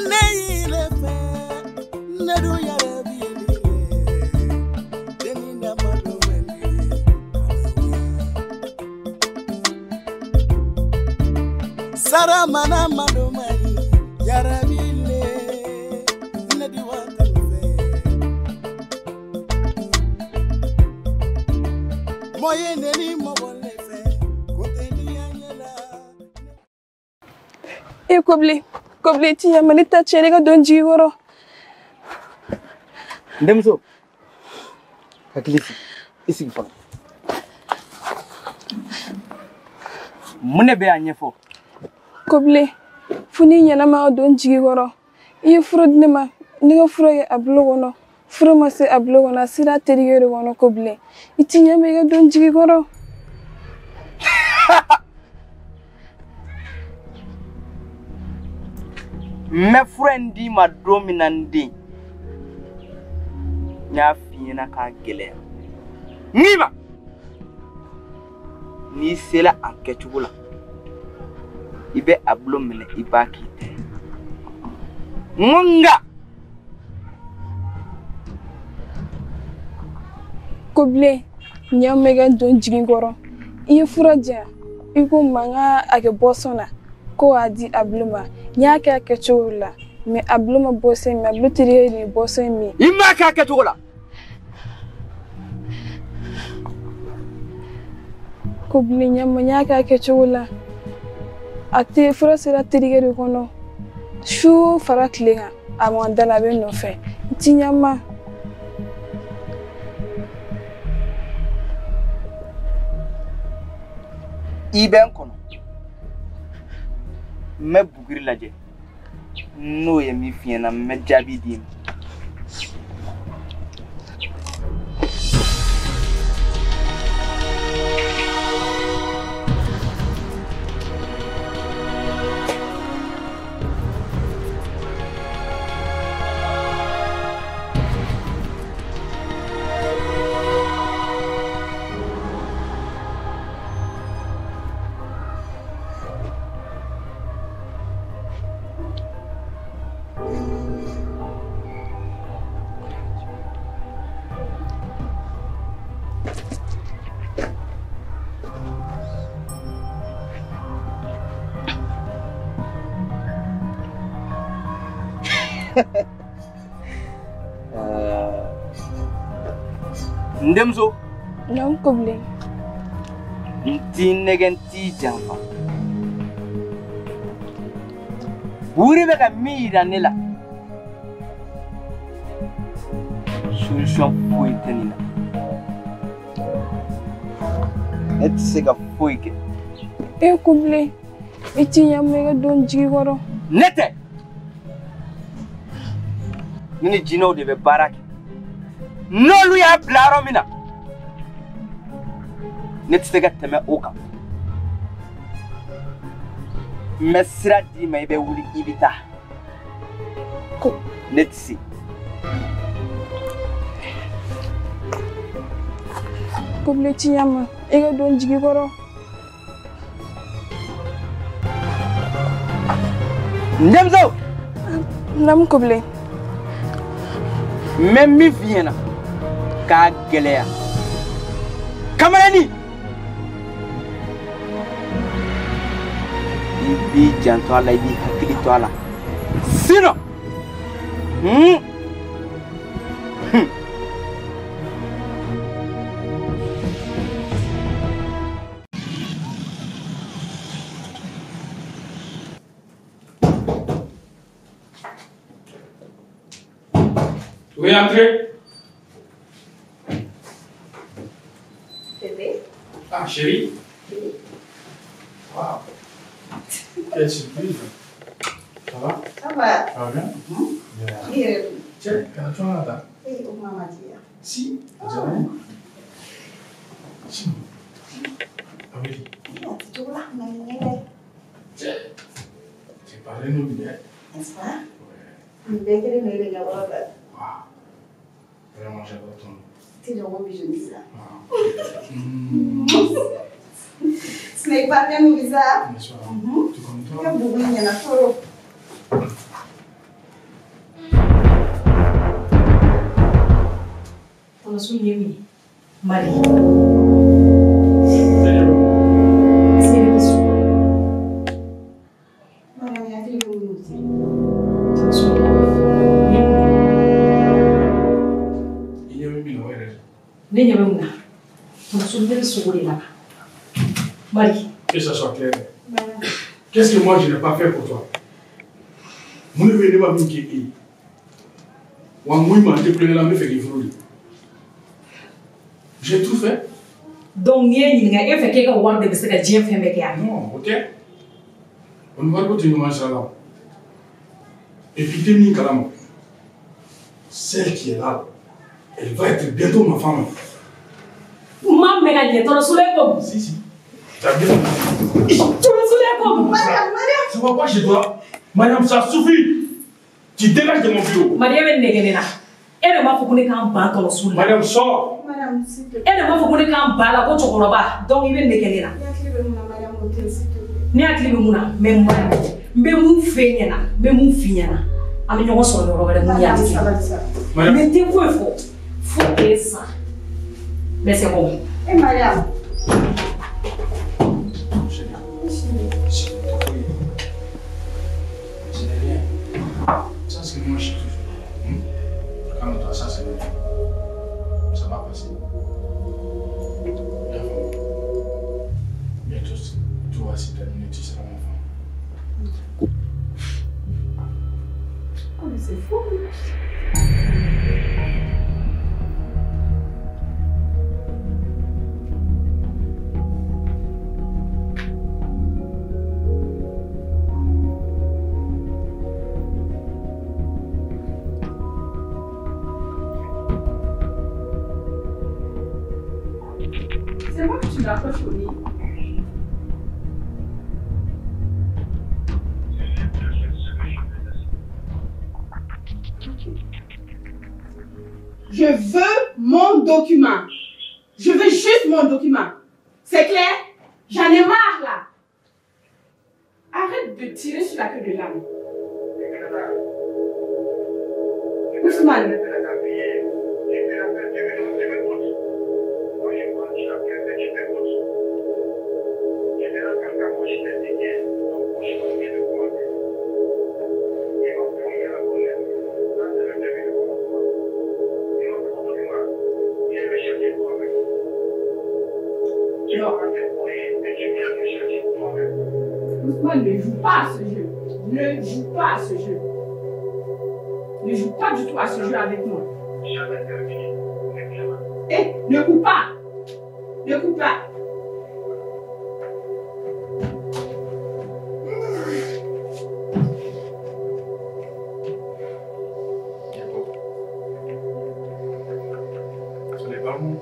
ne ile fe ne du yare bi ile deni na mado wende sara mana mado mani yare bi ile ne di wa kanu fe moye ne ni mo wole fe kote ni. E Kobli, Kobli ti yamma ne ta cɛ ne ka don jigi kɔrɔ. N denmuso, hakili sigi, i sigi fɔlɔ. Mun de bɛ yan ɲɛfɔ? Kobli, fo n'i ɲɛna ma ka don jigi kɔrɔ. I ye fura di ne ma, ne ka fura kɛ a bolo kɔnɔ. Fura ma se a bolo kɔnɔ, a sera a terikɛ de kɔnɔ Kobli. I ti ɲɛ ma i ka don jigi kɔrɔ. N bɛ fura in d'i ma don min na n den, n y'a f'i ɲɛna k'a gɛlɛya. N k'i ma, n'i sera a kɛcogo la, i bɛ a bolo minɛ i b'a k'i ta ye. N ko nka. Kobili, ɲɛ ma i ka don jigi kɔrɔ. I ye fura di yan, i ko n ma n ka a kɛ bɔsɔn na. Ko a di a bolo ma. N y'a kɛ a kɛcogo la, mais a bolo ma bɔsɔn min, a bolo terikɛ de ye bɔsɔn min. I m'a kɛ a kɛcogo la. Kobili ɲɛ ma, n y'a kɛ a kɛcogo la. A te fura sera terikɛ de kɔnɔ. Su fara tile kan, a ma da la a bɛ n nɔfɛ. N ti ɲɛ ma. I bɛ n kɔnɔ. N bɛ buguri lajɛ n'o ye min f'i ɲɛna n bɛ jaabi d'i ma. N denmuso. Naamu Kobili. N t'i nɛgɛ n t'i janfa. Buguri bɛ ka min yira ne la, solution foyi tɛ nin na. Ne tɛ se ka foyi kɛ. E Kobili, i ti ɲɛ ma i ka don jigi kɔrɔ. Ne tɛ. Ne ni jinɛw de bɛ baara kɛ. N'olu y'a bila yɔrɔ min na, ne tɛ se ka tɛmɛ o kan. N bɛ sira d'i ma i bɛ wuli i bɛ taa. Ko ne tɛ se. Kobili ti ɲɛ ma i ka don jigi kɔrɔ. N denmuso. Naamu Kobili. N bɛ min f'i ɲɛna k'a gɛlɛya. Kamalennin, i b'i janto a la, i b'i hakili to a la. Sinon, Oui, entrez. Bébé. Ah, chérie. Oui. Waouh. Quelle surprise. Ça va? Ça va. va? Ça va bien? Bien. Tiens, tu en as là? Eh, o mama diya. Si. Oh. Si. Ah oui. Tu là, Tiens. Tu parles nous bien. N'est-ce pas? Ouais. Bien que les gars. Waouh. Vraiment, j'adore ton. Tu es vraiment bijou ça. Ce n'est pas bien nous bizarre. Bien sûr. Tu comme toi. Comme vous il y en a trop. Marie. Marie. Que ça soit clair. Qu'est-ce que moi je n'ai pas fait pour toi? Mon neveu n'est pas mis qui est. Ou moi, il m'a déploré la me fait des fruits. J'ai tout fait. Donc, il y a un fait quelque chose de ce que j'ai fait. Non, ok. On va continuer à manger là. Et puis, t'es mis calme. Celle qui est là, elle va être bientôt ma femme. Maman, Si, si. T'as bien. Ça va pas chez toi. Madame, ça suffit. Tu dégages de mon bureau. Madame, elle m'a fait qu'on bat ton sous. Madame, sors. Madame, s'il te plaît. Elle m'a fait qu'on bat la donc il veut ne là. Ne hakili bɛ mun na mais moi n bɛ mun f'e ɲɛna n bɛ mun f'i ɲɛna an bɛ ɲɔgɔn sɔrɔ yɔrɔ wɛrɛ mun y'a tigi mais tɛ foyi fɔ fo k'e sa mais c'est bon. Eh Mariam. C'est rien. Ça c'est moi je suis toujours. Calme-toi, ça c'est rien. Ça va passer. Bientôt, tout va se terminer, tu seras mon femme. Oh mais c'est fou. C'est moi que tu l'as pas choisi. Je veux mon document. Je veux juste mon document. C'est clair? J'en ai marre là. Arrête de tirer sur la queue de l'âne. Ousmane. Ousmane, ne joue pas à ce jeu. Ne joue pas à ce jeu. Ne joue pas du tout à ce jeu avec moi. Eh, ne coupe pas. Ne coupe pas. Ce n'est pas bon.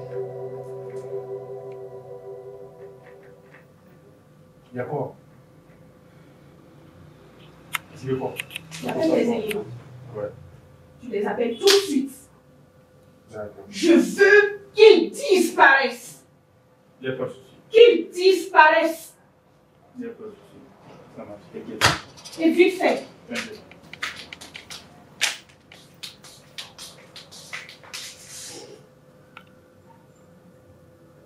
Il y a quoi? Tu veux quoi? J'appelle les éléments. Ouais. Tu les appelles tout de suite. D'accord. Je veux qu'ils disparaissent. Il n'y a pas de souci. Qu'ils disparaissent. Il n'y a pas de souci. Ça marche, t'inquiète. Et vite fait. T'inquiète.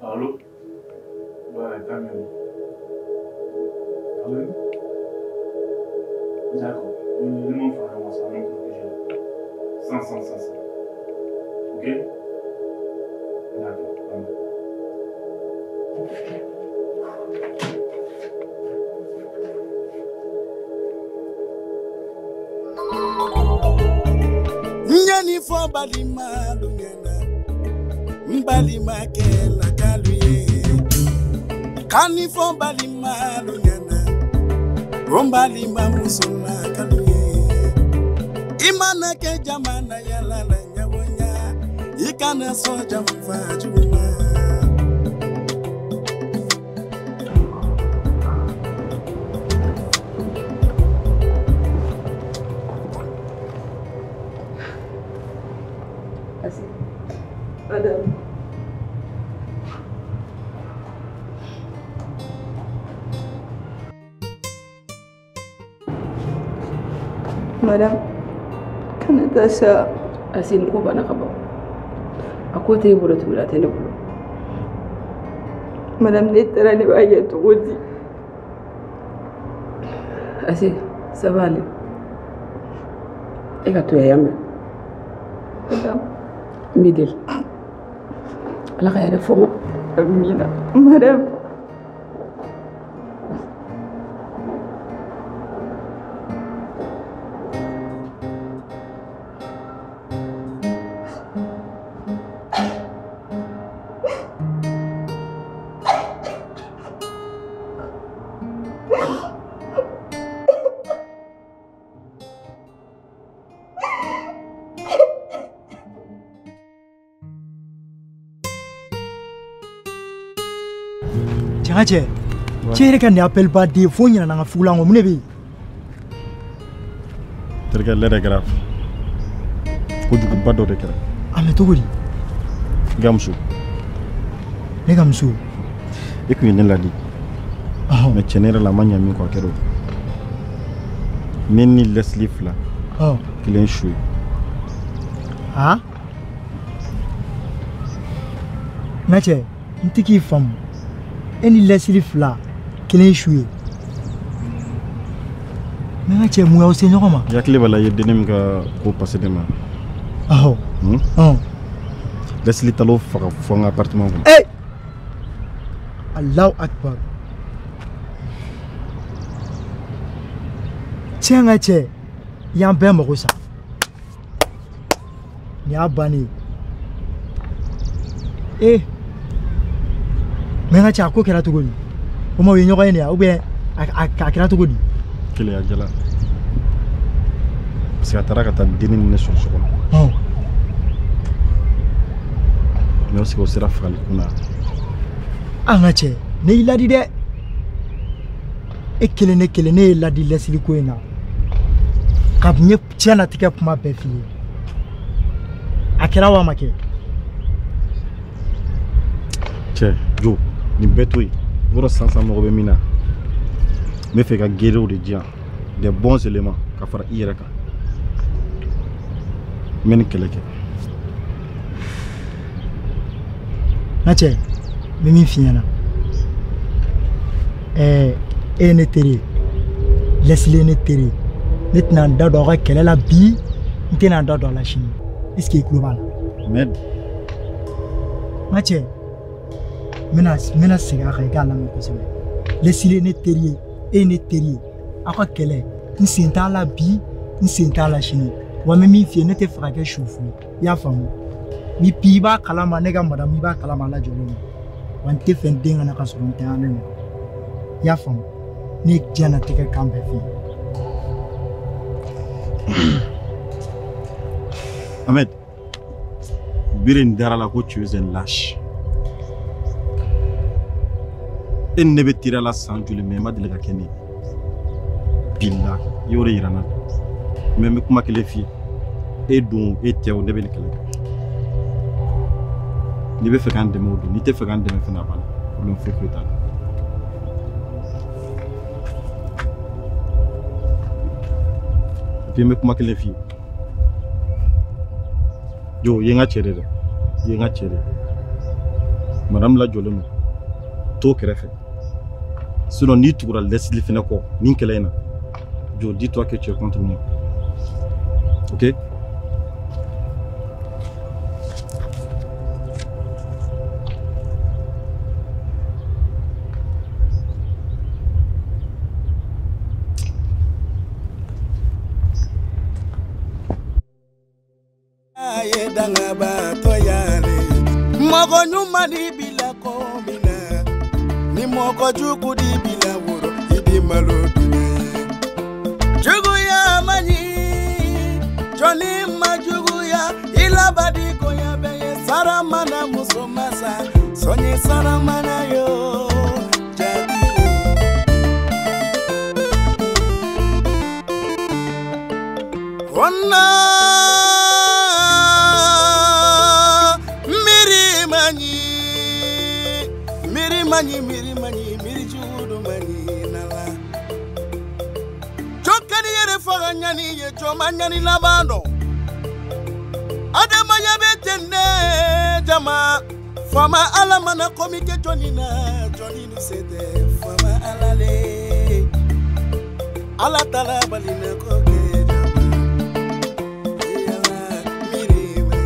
Allô? Ouais, t'as mis. Allô? D'accord. Ils m'ont fait vraiment ça, non, que j'ai 500, 500. Ok? D'accord. Nyani fo balima lunyana mbalima kela kaluye kani fo balima lunyana rombalima musola kaluye. I mana kɛ jamana yala la ɲagoya i kana sɔn janfa jugu ma. Madame. Madame, kana taa sa. Asi ni ko banna ka ban. A ko t'e bolo tuguni, a tɛ ne bolo. Madame, ne taara ne b'a kɛ cogo di? Asi, ça va aller. E ka to yan, y'a mɛn? Madame. N b'i deli. Ala ka hɛrɛ fɔ n ma. Amina. Madame. Cɛ cɛ cɛ yɛrɛ ka nin appel ba den fo n ɲinɛna n ka fugulan kɔ, mun de bɛ yen? Terikɛ, l'heure est grave. Kojuguba dɔ de kɛra. A mɛ cogo di? I ka muso. Ne ka muso? E kun ye ne ladi. Mais tiɲɛ yɛrɛ la a ma ɲa min kɔ a kɛra o. Ne ni Leslie fila. Kelen su ye. Han? N ka cɛ, n tɛ k'i faamu. E ni Leslie fila kelen su ye. Mais n ka cɛ, mun y'aw se ɲɔgɔn ma? I hakili b'a la i ye denni min ka ko passé ne ma. Awɔ. Leslie taara o faga fo an ka appartement kɔnɔ. Ee! Alahu akbar. Tiɲɛ n ka cɛ, i y'an bɛɛ mago sa. Nin y'a bannen ye. Ee! Mais n ka cɛ, a ko kɛra cogo di? O ma u ye ɲɔgɔn ye nin ya ou bien a kɛra cogo di? Keleya jala. Parce que a taara ka taa denni ni ne sɔrɔ so kɔnɔ. Mais est-ce que o sera fagali kun na? An ka cɛ, ne y'i ladi dɛ. E kelen ne kelen ne ye ladi Leslie ko in na. Ka n ye diɲɛlatigɛ kuma bɛɛ f'i ye. A kɛra wa a ma kɛ? Cɛ, Jo, nin bɛɛ to yen. Yɔrɔ sisan mago bɛ min na, n bɛ fɛ ka guerriers de di yan, des bons éléments ka fara i yɛrɛ kan. N bɛ nin kɛlɛ kɛ. N ka cɛ, n bɛ min f'i ɲɛna. E ye ne teri ye, Leslie ye ne teri ye. Ne tɛna n da don aw ka kɛlɛ la bi, n tɛna n da don a la sini. Est ce que i tulo b'a la? Merde. N ka cɛ, n bɛna segin a kan i k'a lamɛn kosɛbɛ. Leslie ye ne teri ye, e ye ne teri ye. Aw ka kɛlɛ, n sen t'a la bi, n sen t'a la sini. Wa n bɛ min f'i ye, ne tɛ fɛ ka kɛ sufu ye. I y'a faamu? Ni bi i b'a kalama, ne ka madamu i b'a kalama a lajɔlen don. Wa n tɛ fɛ n den ka na ka sɔrɔ n tanyalen don. I y'a faamu? Ne ye diɲɛlatigɛ kan bɛɛ f'i ye. Ahmed, bere nin dara la ko tu es un lâche. E ni ne bɛ teriya la san joli mais i ma deli ka kɛ ne ye. Bilahi, i y'o de yira n na. Mais n bɛ kuma kelen f'i ye. E don, e tɛ o, ne bɛ nin kɛlɛ kɛ. N'i bɛ fɛ k'an dɛmɛ o don, n'i tɛ fɛ k'an dɛmɛ fana a banna. Problème foyi foyi t'a la. Et puis n bɛ kuma kelen f'i ye. Jo, i ye n ka cɛ de dɛ. I ye n ka cɛ de. Madame lajɔlen don. T'o kɛrɛfɛ. Sinon n'i tugura Leslie fɛnɛ kɔ nin kɛlɛ in na, Jo, dis-toi que tu es contre moi. Ok? Mɔgɔ ɲuman ni bila ko min na, ni mɔgɔ jugu di bila woro, i di malo dun. Juguya man ɲi, jɔ Badi koya beye saramana muso masa sonye saramana yo jadi Onna mirimani mirimani mirimani mirijudu mani nala Jokani yere faga nyani ye joma nyani labando Adama yabe tene jama fama ala mana komi ke joni na joni nu sete fama ala le ala tala balina koke jama yala mirima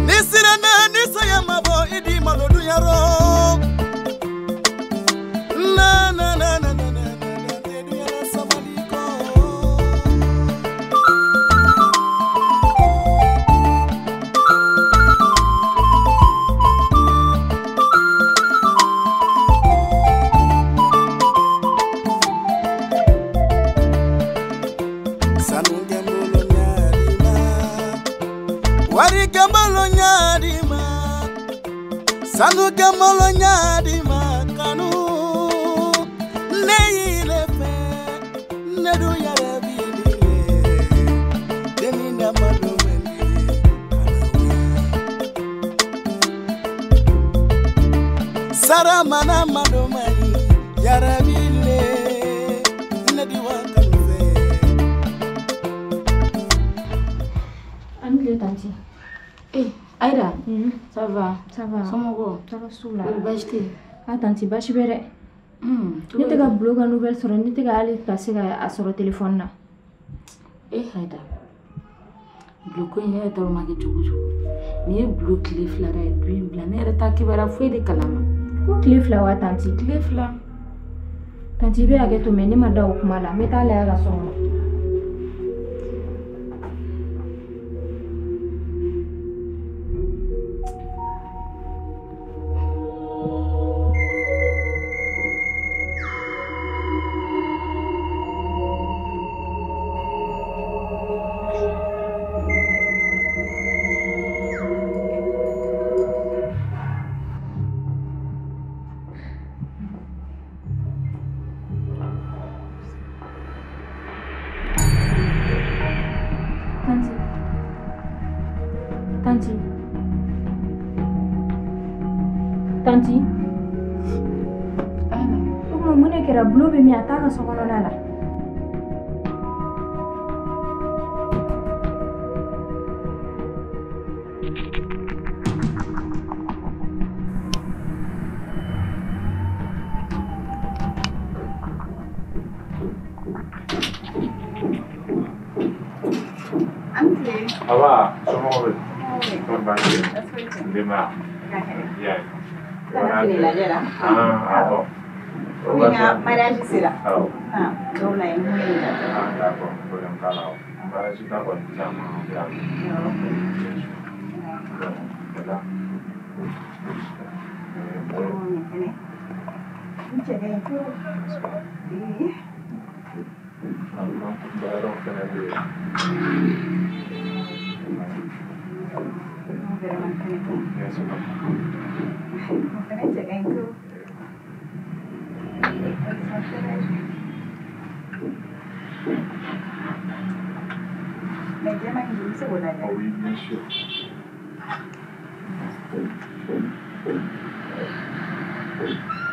nisirana nisaya mabo idi malodu yaro na na na na na na na tedu yala sabaliko Sanu gambolo nyadima kanu neile fe nedu yare bidile deni na madomeni Saramana madomani yare bidile nedi wa kanu fe. Angle tanti. Eh, Aïda, ça va? Ça va. Somɔgɔw? Tɔɔrɔ s'u la. Baasi tɛ yen? Ah tanti baasi bɛ dɛ. Ne tɛ ka Bulo ka nouvelle sɔrɔ, ne tɛ ka hali ka se ka a sɔrɔ téléphone na. Eh Aïda, Bulo ko in yɛrɛ t'a dɔn ma kɛ cogo cogo. Nin ye Bulo tile fila de ye du in bila, ne yɛrɛ t'a kibaruya foyi de kalama. Ko tile fila wa tanti? Tile fila. Tanti i bɛ hakɛ to mais ne ma da o kuma la, n bɛ taa lajɛ a ka so kɔnɔ. Tanti. Tanti. O tuma mun de kɛra Bulo bɛ min a t'a ka so kɔnɔna la? Aba, somɔgɔw bɛ di? Kɔni baasi tɛ yen? Denbaya? I y'a ye. Kana fini lajɛ la. Ah, awɔ. Komi n ka mariage sera. Awɔ. Ah, dɔw la ye n ko ye jate. Ah, d'accord, problème t'a la o. Mariage ta kɔni caman bɛ yan. Bien sûr. Donc, voilà. N cɛ ka ɲi trop. Oui. Baaraw fɛnɛ bɛ yen. Vraiment fɛnɛ ka ɲi. Bien sûr. O fɛnɛ cɛ ka ɲi trop. Elles sont très belles. Mais jɛman in dun, n bɛ se k'o lajɛ. Oh oui, bien sûr.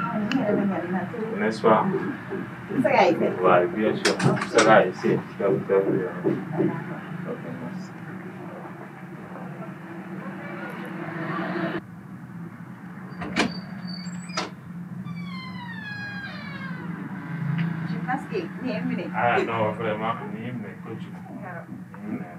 Ah, nin yɛrɛ bɛ ɲa ne na trop. N'est-ce pas? N bɛ se k'a essayer. Ouais, bien sûr. Ça va essayer. Ça vous fait. Ok, merci. Je pense que nin ye n minɛ. Ah non, vraiment, nin y'i minɛ kojugu. Nin y'i minɛ.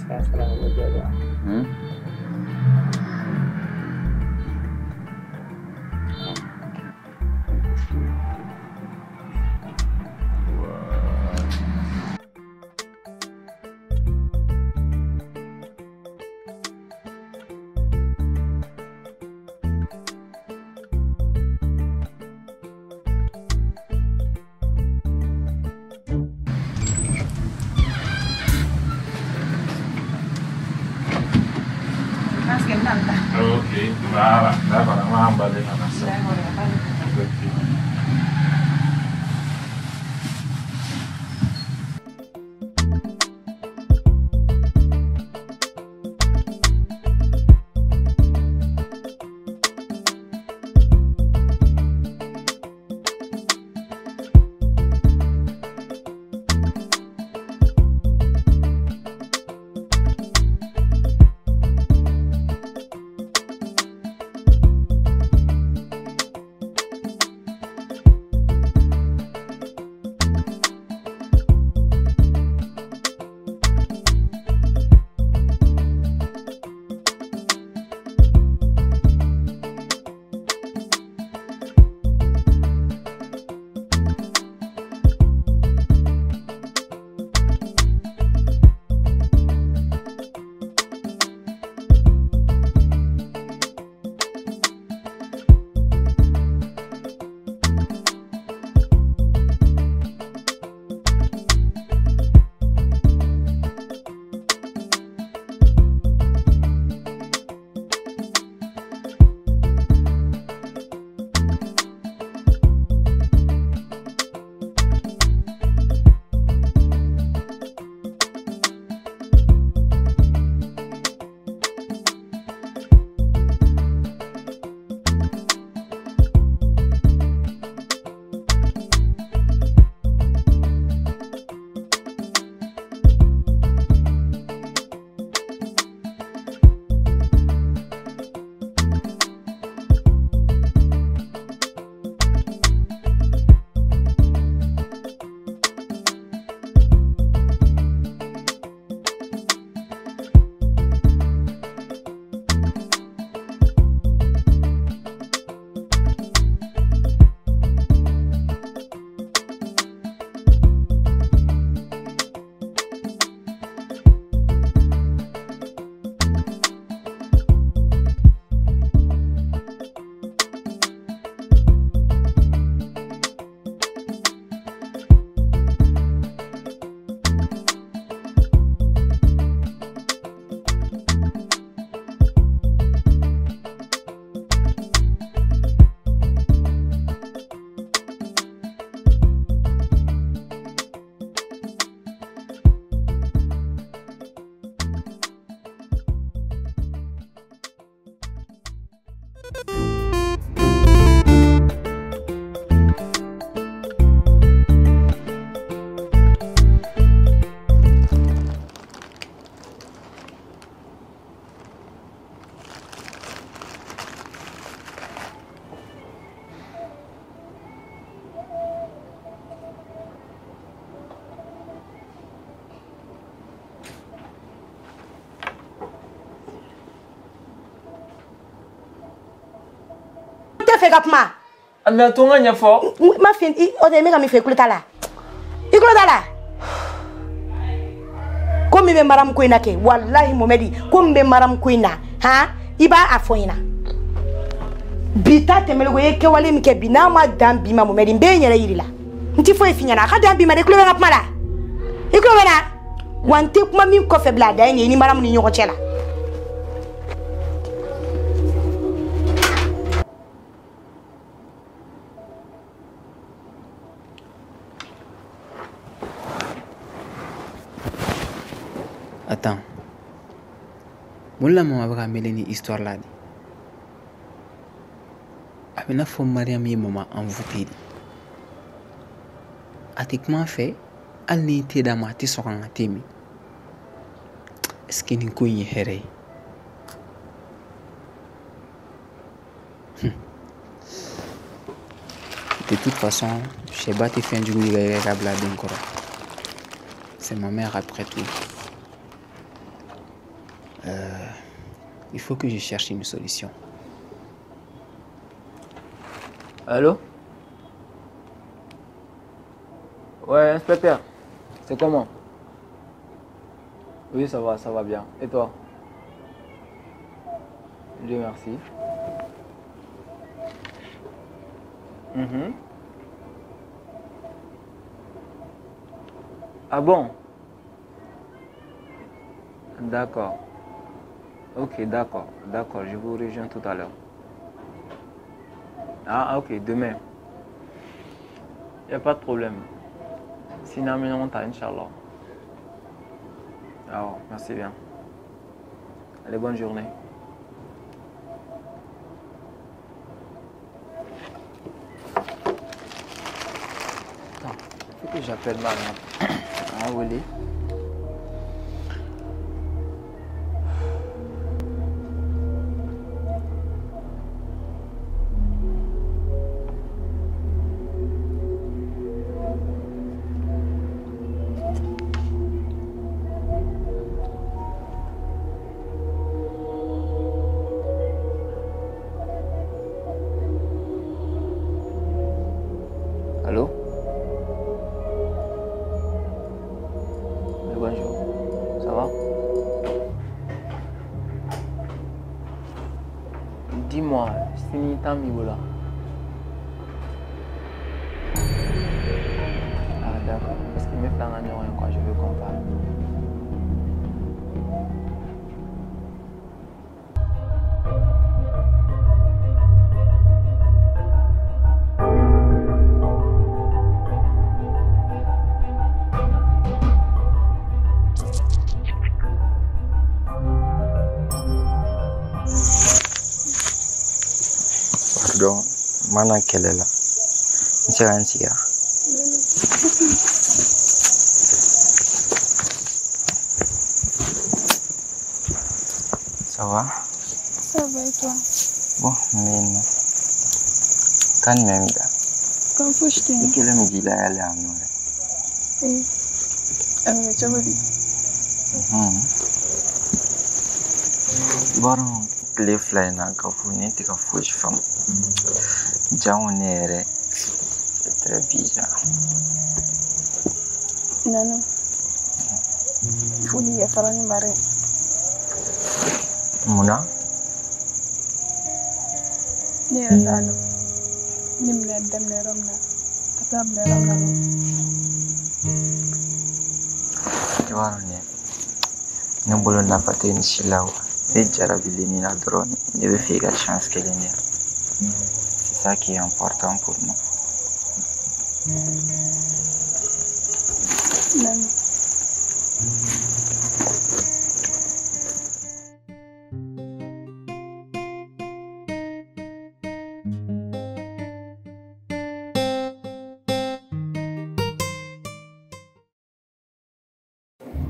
Saya salah. Ok, voilà, d'accord, on va emballer là. Ok. Fɛ ka kuma. Mais to n ka ɲɛfɔ. Ma fi o tɛ n bɛ ka min fɛ i kulo t'a la. I kulo t'a la. Ko min bɛ Mariam ko in na kɛ walahi Mohamɛdi ko min bɛ Mariam ko in na han i b'a a fɔ n ɲɛna. Bi ta tɛmɛlen kɔ i ye kɛwale min kɛ bi n'a ma dan bi ma Mohamɛdi n bɛ n yɛrɛ yir'i la. N ti foyi f'i ɲɛna a ka dan bi ma dɛ i kulo bɛ n ka kuma la. I kulo bɛ n na wa n tɛ kuma min kɔfɛ bila a dan ye nin ye i ni Mariam ni ɲɔgɔn cɛ la. Attends. Mun la mama bɛ ka mêler ni histoire la de? A bɛ n'a fɔ Mariam ye mama envoûté de. A tɛ kuma a fɛ, hali ni te d'a ma a tɛ sɔn ka n ka te min. Est-ce que nin ko in ye hɛrɛ ye? De toute façon, sɛba tɛ fɛn jugu yɛrɛ ka bila den kɔrɔ. C'est ma mère après tout. Il faut que je cherche une solution. Allô? Ouais, inspecteur. C'est comment? Oui, ça va bien. Et toi? Dieu merci. Mhm. Ah bon? D'accord. Ok, d'accord. D'accord, je vous rejoins tout à l'heure. Ah, ok, demain. Il n'y a pas de problème. Sinon, Inch'Allah. Alors, merci bien. Allez, bonne journée. Attends, il faut que j'appelle Mariam. Ah, oui. Allô? Oui, bonjour. Ça va? Dis-moi, sini temps mi bolo. Ah d'accord, parce que mes plans en quoi, je veux qu'on parle. Pardon, mana kɛlɛ la n se ka n sigi wa? Ça va? Ça va et toi? Bon, n bɛ yen nɔ. Kan jumɛn b'i da? Kan fosi tɛ yen. I kelen bɛ ji la yali yan nɔ dɛ. Ee, a bɛ kɛ cogo di? I b'a dɔn tile fila in na k'a fɔ ne tɛ ka fosi faamu. Jango ne yɛrɛ, c'est très bizarre. Nana, fo ni yafara ne ma dɛ. Munna? Ne yɛrɛ t'a dɔn ne bɛna daminɛ yɔrɔ min na ka taa bila yɔrɔ min na. I b'a dɔn dɛ, ne bolo nafa tɛ nin si la o. Ne jarabilen nin na dɔrɔn ne bɛ fɛ i ka chance kelen di yan. C'est ça qui est important pour moi. Nana.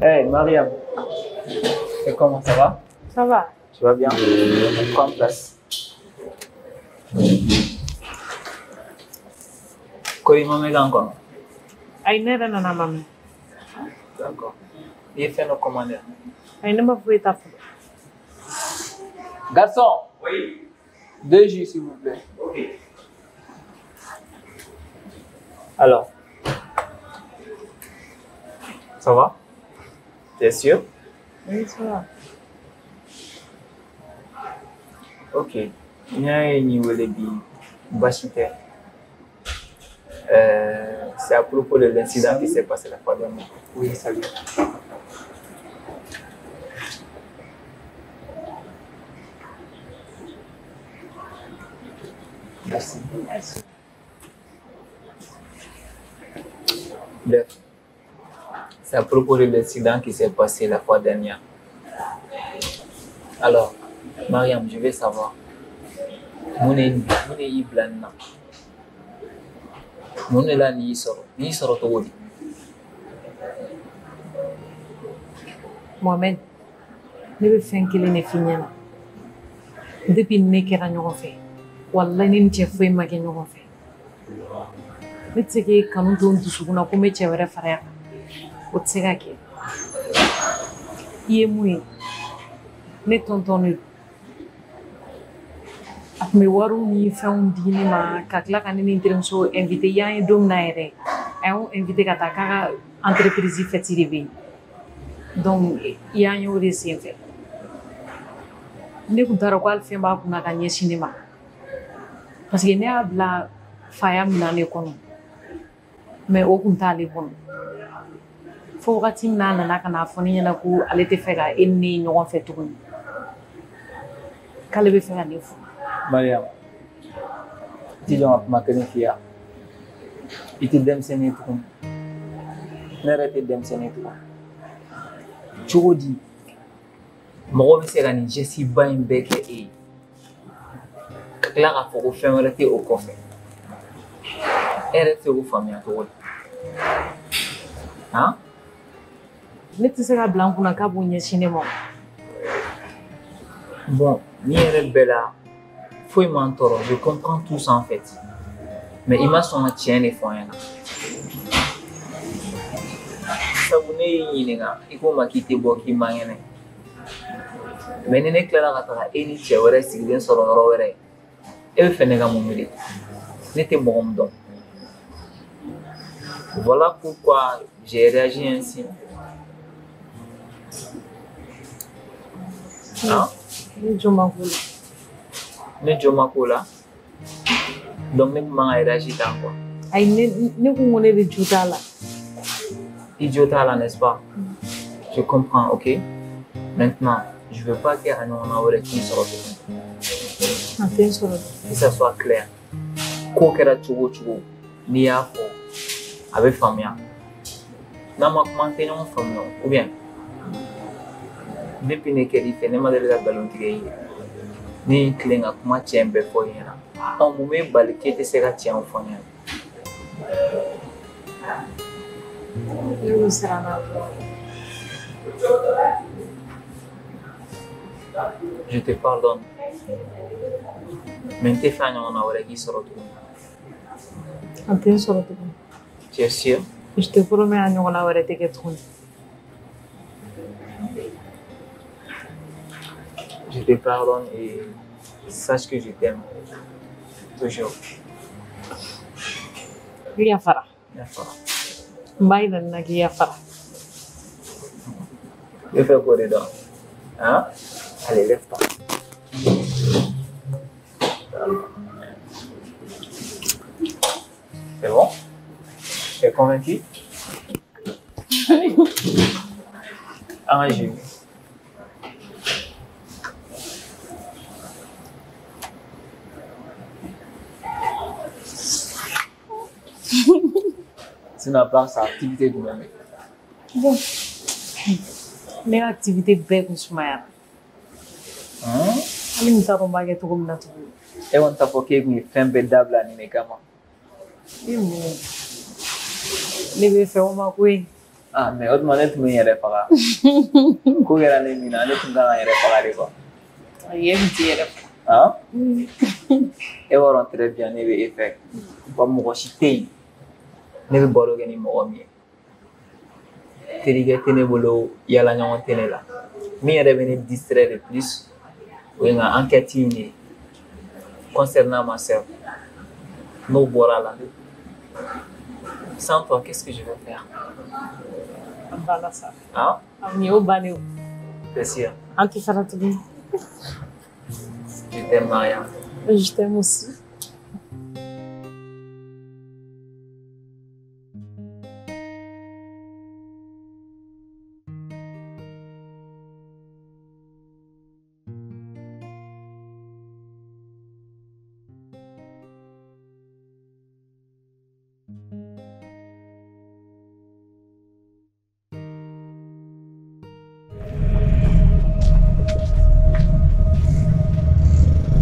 Hey Mariam, c'est comment, ça va? Ça va. Tu vas bien? Prends place. Ko i ma mɛn encore? Ayi, ne yɛrɛ nana ma mɛn. D'accord. I ye fɛn dɔ commandé? Ayi, ne ma foyi ta fɔlɔ. Garçon! Oui. 2 jus, s'il vous plaît. Ok. Alors, ça va? T'es sûr? Oui, ça va. Ok. N y'a ye nin wele bi baasi tɛ. C'est à propos de l'incident qui s'est passé la fois dernière. Oui, salut. Merci. Merci. Bref, c'est à propos de l'incident qui s'est passé la fois dernière. Alors, Mariam, je vais savoir. Mun de y'i bila nin na? Mun de la nin y'i sɔrɔ? Nin y'i sɔrɔ cogo di? Mohamed, ne bɛ fɛn kelen de f'i ɲɛna. Depuis ne kɛra ɲɔgɔn fɛ, walahi ne ni cɛ foyi ma kɛ ɲɔgɔn fɛ. Ne tɛ se k'e kanu to n dusukun na ko n bɛ cɛ wɛrɛ fara kan. O tɛ se ka kɛ. I ye mun ye? Ne tonton de don. A tun bɛ wariw ni fɛnw di ne ma ka tila ka ne ni n terimuso invité y'an ye don min na yɛrɛ a y'anw invité ka taa k'a ka entreprise fête de bɛ yen. Donc y'an y'o de senfɛ. Ne tun t'a dɔn ko hali fɛn b'a kunna ka ɲɛsin ne ma. Parce que ne y'a bila faya minɛn de kɔnɔ. Mais o tun t'ale kɔnɔ. Fo wagati min na a nana ka n'a fɔ ne ɲɛna ko ale tɛ fɛ ka e ni ne ye ɲɔgɔn fɛ tuguni. K'ale bɛ fɛ ka ne furu. Mariam, i t'i jɔ ka kuma kelen f'i ye wa? I tɛ denmisɛnnin ye tuguni. Ne yɛrɛ tɛ denmisɛnnin ye tuguni. Cogo di mɔgɔ bɛ se ka nin geste ba in bɛɛ kɛ e ye ka tila k'a fɔ ko fɛn wɛrɛ tɛ o kɔfɛ? E yɛrɛ tɛ se k'o faamuya cogo di? Han? Ne tɛ se ka bila n kunna k'a b'o ɲɛsin ne ma. Bon, nin yɛrɛ bɛɛ la foyi m'an tɔɔrɔ, je comprends tout ça en fait. Mais i ma sɔn ka tiɲɛ de fɔ an ɲɛna. Sabu ne y'i ɲininka, i ko n ma k'i tɛ bɔ k'i man kɛnɛ. Mais ni ne tilala ka taga e ni cɛ wɛrɛ sigilen sɔrɔ yɔrɔ wɛrɛ, e bɛ fɛ ne ka mun miiri? Ne tɛ mɔgɔ min dɔn. Voilà pourquoi j'ai réagi ainsi. Hein? Ne jo ma k'o la. Ne jo ma k'o la. Donc ne tun man ka réagir tan quoi. Ayi, ne ko ko ne de jo t'a la. I jo t'a la, n'est-ce pas? Je comprends, ok? Maintenant, je veux pas que a ɲɔgɔnna wɛrɛ k'i sɔrɔ tuguni. A tɛ n sɔrɔ. Que ça soit clair. Ko kɛra cogo o cogo, n'i y'a fɔ, a bɛ faamuya. N'an ma kuma an tɛ ɲɔgɔn faamuya o, ou bien? Depuis ne kɛr'i fɛ, ne ma deli ka nkalon tigɛ i ye. Ne ye n tilen ka kuma tiɲɛ bɛɛ fɔ i ɲɛna. Ɔ mun b'e bali k'e tɛ se ka tiɲɛw fɔ n ɲɛna? Ne kun siranna dɔrɔn. Je te pardonne. Mais n tɛ fɛ a ɲɔgɔnna wɛrɛ k'i sɔrɔ tuguni. A tɛ n sɔrɔ tuguni. Tu es sûr? Je te promets a ɲɔgɔnna wɛrɛ tɛ kɛ tuguni. Je te pardonne et sache que je t'aime. Toujours. I yafara. Yafara. N b'a yira nin na k'i yafara. I bɛ fɛ k'o de dɔn. Hein? Allez, lève-toi. C'est bon? Tu es convaincu? Ah, j'ai eu. Sinon, à part ça, activité du même. Bon. Ne ka activité bɛɛ kun sumayara. Hali n t'a dɔn n b'a kɛ cogo min na tuguni. E kɔni t'a fɔ k'e kun ye fɛn bɛɛ dabila nin de kama. E mun? Ne bɛ fɛ o ma koyi. Ah, mais o tuma ne tun bɛ n yɛrɛ faga. Ko kɛra ne min na, ne tun kan ka n yɛrɛ faga de quoi. Ayi, e tun t'i yɛrɛ faga. Han? E b'a dɔn très bien ne bɛ e fɛ. Wa mɔgɔ si tɛ yen ne bɛ baro kɛ ni mɔgɔ min ye. Terikɛ tɛ ne bolo, yala ɲɔgɔn tɛ ne la. Min yɛrɛ bɛ ne distraire le plus, o ye n ka enquête in de ye concernant ma sœur. N'o bɔra la, sans toi, qu'est-ce que je vais faire? A banna sa. Hein? Nin y'o bannen o. C'est sûr. An tɛ fara tuguni. Je t'aime, Maria. Je t'aime aussi.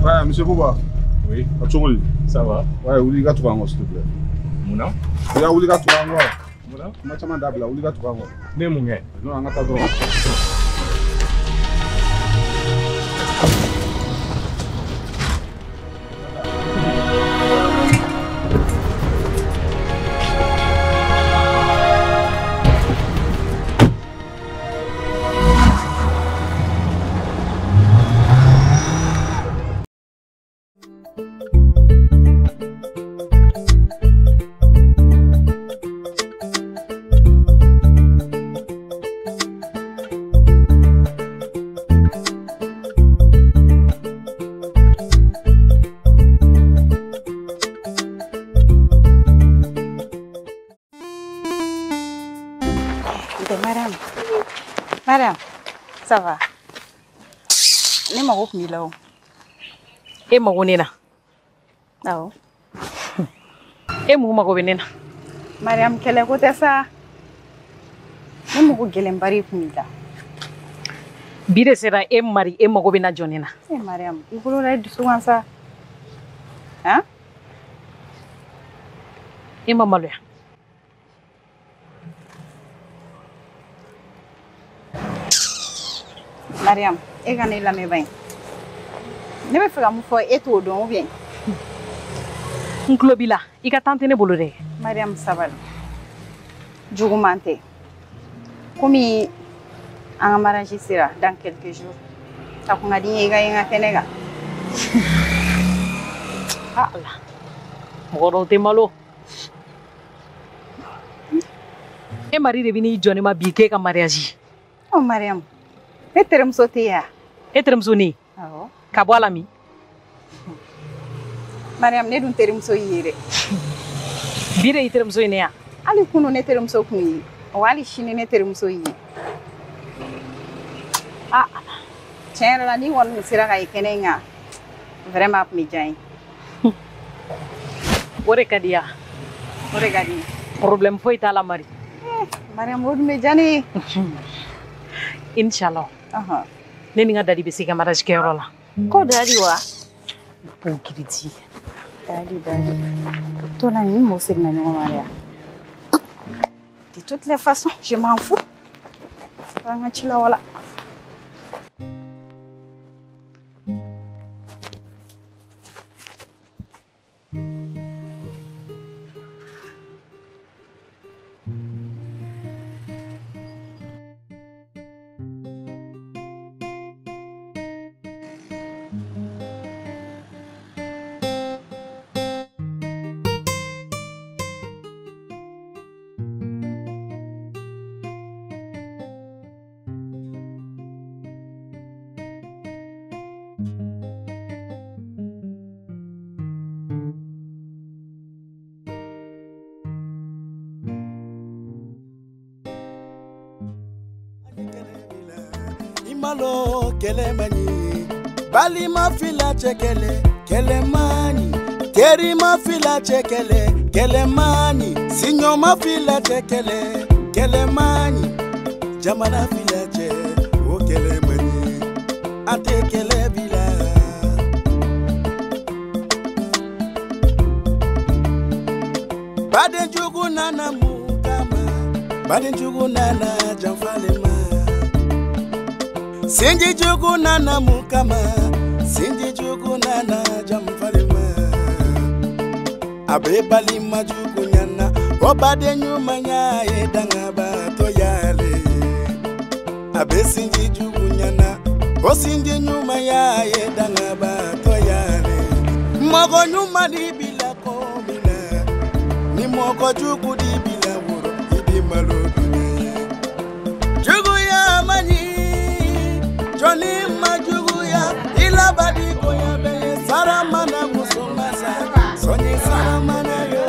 Ouais, monsieur Bouba. Oui. Cogo di? Ça va. Ouais, wuli i ka tugu an kɔ s'il te plaît. Mun na? Oya wuli ka tugu an kɔ. Mun na? Kuma caman dabila, wuli ka tugu an kɔ. Ne ye mun kɛ? Non, an ka taa dɔrɔn. Mariam, ça va? Ne mago tun b'i la o. E mago ne na? Awɔ. E mun mago bɛ ne na? Mariam, kɛlɛ ko tɛ sa. Ne mago gɛlɛnba de tun b'i la. Bi de sera e mari e mago bɛ na jɔ ne na. E Mariam, i bolo la i dusu kan sa. Han? E ma maloya. Mariam, e ka ne lamɛn ba in. Ne bɛ fɛ ka mun fɔ e t'o dɔn ou bien? N tulo b'i la, i ka temps tɛ ne bolo dɛ. Mariam, sabali. Juguman tɛ. Komi an ka mariage sera dans quelques jours. A kun ka di n ye i ka ye n ka kɛnɛ kan. Ah Ala, mɔgɔ dɔw tɛ malo. E mari de bɛ n'i jɔ ne ma bi k'e ka mariage. Ɔ Mariam, ne terimuso tɛ yan. E terimuso ne? Awɔ. Ka bɔ a la min? Mariam, ne dun terimuso y'i ye dɛ. Bi de y'i terimuso ye ne ya? Hali kunun ne terimuso kun y'i ye. Wa hali sini ne terimuso y'i ye. Ah, tiɲɛ yɛrɛ la ni kɔni tun sera ka ye kɛnɛ in kan, vraiment a tun bɛ diya n ye. O de ka di ya? O de ka di n ye. Problème foyi t'a la Mari. Mariam, o dun bɛ diya ne ye. Inshallah. Ne ni n ka Dadi bɛ se ka mariage kɛyɔrɔ la. Ko Dadi wa? Bon kiriti. Dadi, Dadi. To la ni mɔgɔ seginna ɲɔgɔn ma dɛ. De toutes les façons, je m'en fous. An ka ci la wala. Malo kɛlɛ man ɲi, balima fila cɛ kɛlɛ, kɛlɛ man ɲi, terima fila cɛ kɛlɛ, kɛlɛ man ɲi, siɲɔma fila cɛ kɛlɛ, kɛlɛ man ɲi, jamana fila cɛ, o kɛlɛ man ɲi, an tɛ kɛlɛ bila. Baden jugu nana mun kama, baden jugu nana janfa le ma. Sinji jugu nana mun kama, sinji jugu nana janfa le ma. A bɛ balima jugu ɲana, o baden ɲuman ya ye dangabaatɔ y'ale. A bɛ sinji jugu ɲana, o sinji ɲuman ya ye dangabaatɔ y'ale. Mɔgɔ ɲuman di bila ko min na, ni mɔgɔ jugu di bila woro, i di malo dunya. Juguya man ɲi. Jɔnni ma juguya, i labadi koya bɛɛ sara mana muso masa, sɔnni sara mana yo.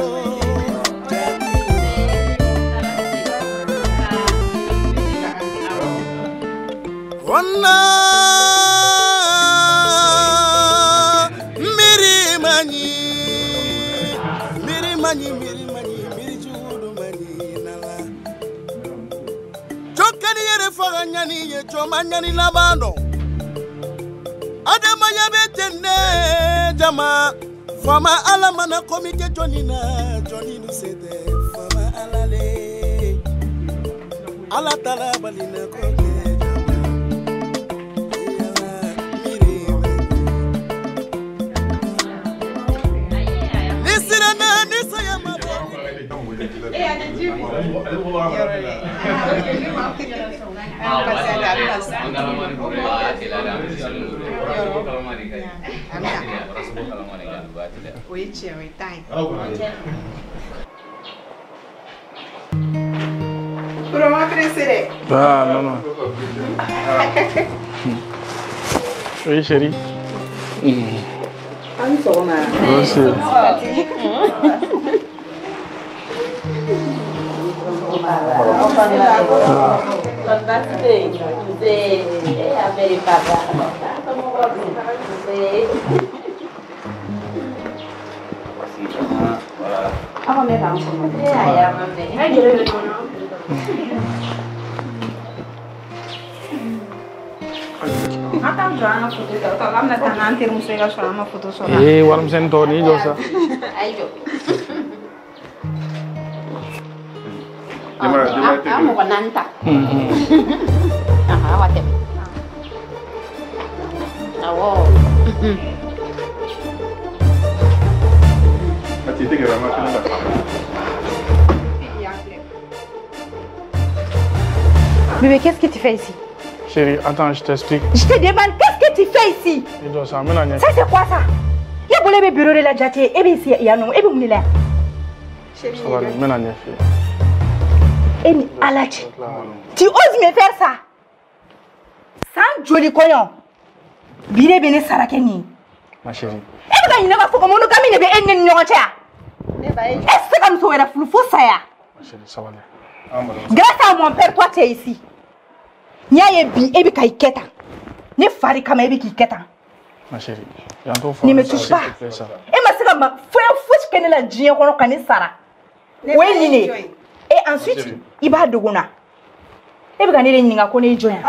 Onna miiri man ɲi, miiri man ɲi, miiri man ɲi, miiri jugu man ɲi na la. Jɔn ka di yɛrɛ faga ɲani ye, jɔn ma ɲani laban dɔn. Adamaya bɛ ten de jama, faama Ala mana ko min kɛ jɔnni na, jɔnni dun se tɛ faama Ala le. Ala taara bali na ko kɛ jama. Yala miiri man ɲi. Ni siranna ni saya ma bɔ. O ye tiɲɛ, o ye tan ye. Vraiment pressé dɛ. Ah non non. Oui chérie. An ni sɔgɔma. Bonjour. Kɔni baasi tɛ yen. Nse, e y'a bɛɛ de papa. Somɔgɔw dun? Nse. Aw ka mɛn k'an kɔnɔ. E ayi, a ma mɛn. A ye gɛrɛ gɛrɛ ɲɔgɔn na. An t'an jɔ an ka foto ta, o t'a an bɛna taa n'an terimuso ye ka sɔrɔ an ma foto sɔrɔ. Ee, warimisɛnnin tɔ n'i jɔ sa. A y'i jɔ. An mɔgɔ naani ta. Awa tɛmɛ. Awɔ. A t'i tɛgɛ la, ma kelen ta. Bébé, qu'est-ce que tu fais ici? Chérie, attends, je t'explique. Je te demande, qu'est-ce que tu fais ici? Ça, c'est quoi ça? Il y a un bureau de la jate, et bien ici, il y a non, et bien il y a. Tu oses me faire ça? Sans joli coyon. Bire bene sarakeni. Ma chérie. Et bien, il n'a pas fait comme on a mis les Est-ce que comme ça, il a flou ça ya? Ma chérie, ça va aller. Grâce à mon père, toi tu es ici. Nya bi ebi ka iketa. Ne fari kama ebi ki iketa. Ma chérie, ne me touche pas. E ma se ka ma foyi fosi kɛ ne la diɲɛ kɔnɔ ka ne sara. O ye nin de ye. Et ensuite, i b'a dogo n na. E bɛ ka ne de ɲininka ko ne ye jɔn ye.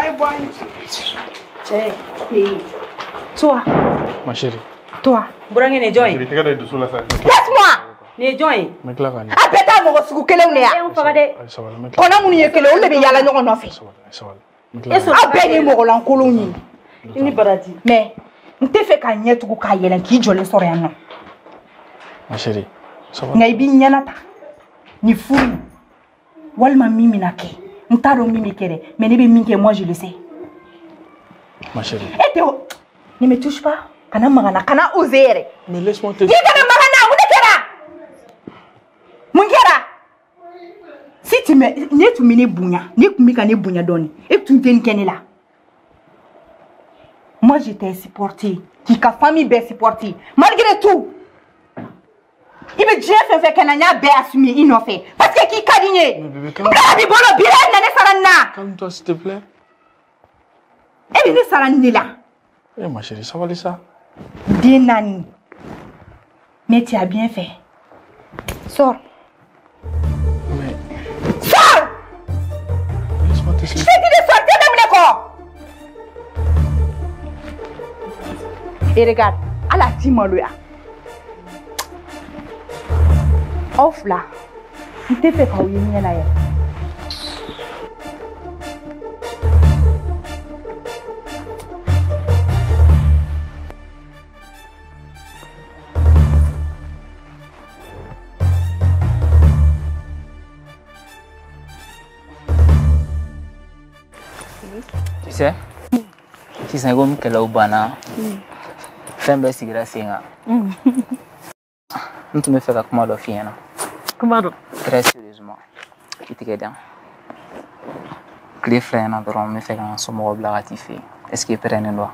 Cɛ, toi. Ma chérie. Toi. Burankɛ nin ye jɔn ye? Laisse-moi. Nin ye jɔn ye? A bɛɛ taa mɔgɔ sugu kelenw de ya. Kɔnɔ minnu ye kelen, olu de bɛ yaala ɲɔgɔn nɔfɛ. Aw bɛɛ de ye mɔgɔlankolonw ye. I ni baraji. Mais n tɛ fɛ k'a ɲɛ tugun k'a yɛlɛn k'i jɔlen sɔrɔ yan nɔ. Ma chérie, nka i b'i ɲɛna ta ni furu walima min bɛna kɛ n t'a dɔn min bɛ kɛ dɛ, mais ne bɛ min kɛ, moi je le sais. Ma chérie. E tɛ o, ne me touche pas, kana maga n na, kana oser yɛrɛ. Mais laisse-moi te. N'i kana maga n na, mun de kɛra? Mun kɛra? Si tu me, ne tun bɛ ne bonya, ne tun bɛ ka ne bonya dɔɔnin, e tun tɛ nin kɛ ne la. Moi je t'ai supporté, k'i ka famille bɛɛ supporté, malgré tout. I bɛ diɲɛ fɛn fɛn kɛ n na, n y'a bɛɛ assumer i nɔfɛ parce que k'i ka di n ye. N bila b'i bolo bi e na ne sara nin na. Calme-toi s'il te plaît. E bɛ ne sara nin de la. Eh ma chérie, sabali sa. Den naani. Mais tu as bien fait. Sors. Mais. Sors! Laisse-moi te. Je t'ai dit de sortir même le corps. Et regarde, ala ti maloya. Aw fila, n tɛ fɛ k'aw ye ɲɛ la yɛrɛ. Tu sais, sisan i komi kɛlɛw banna, fɛn bɛɛ sigira sen kan. N tun bɛ fɛ ka kuma dɔ f'i ɲɛna. Kuma dɔ? Très sérieusement, i tigɛ dan. Tile fila in na dɔrɔn n bɛ fɛ ka n ka somɔgɔw bila ka t'i fɛ yen. Est-ce que i pɛrɛnnen don wa?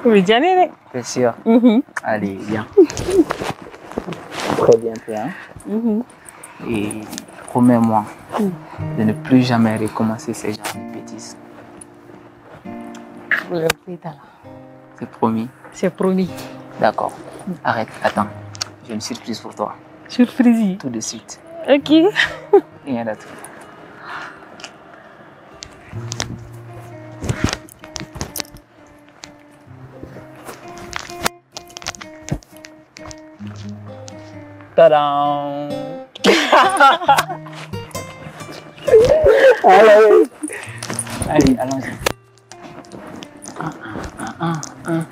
O bɛ diya ne ye dɛ. T'es sûr? Allez, viens. Très bientôt, hein? Et promets-moi de ne plus jamais recommencer ces genres de bêtises. C'est promis. C'est promis. D'accord. Arrête, attends. J'ai une surprise pour toi. Surprise? Tout de suite. Ok. Rien à tout. Tadam! Allez, allez, allons-y. 1, 1, 1, 1.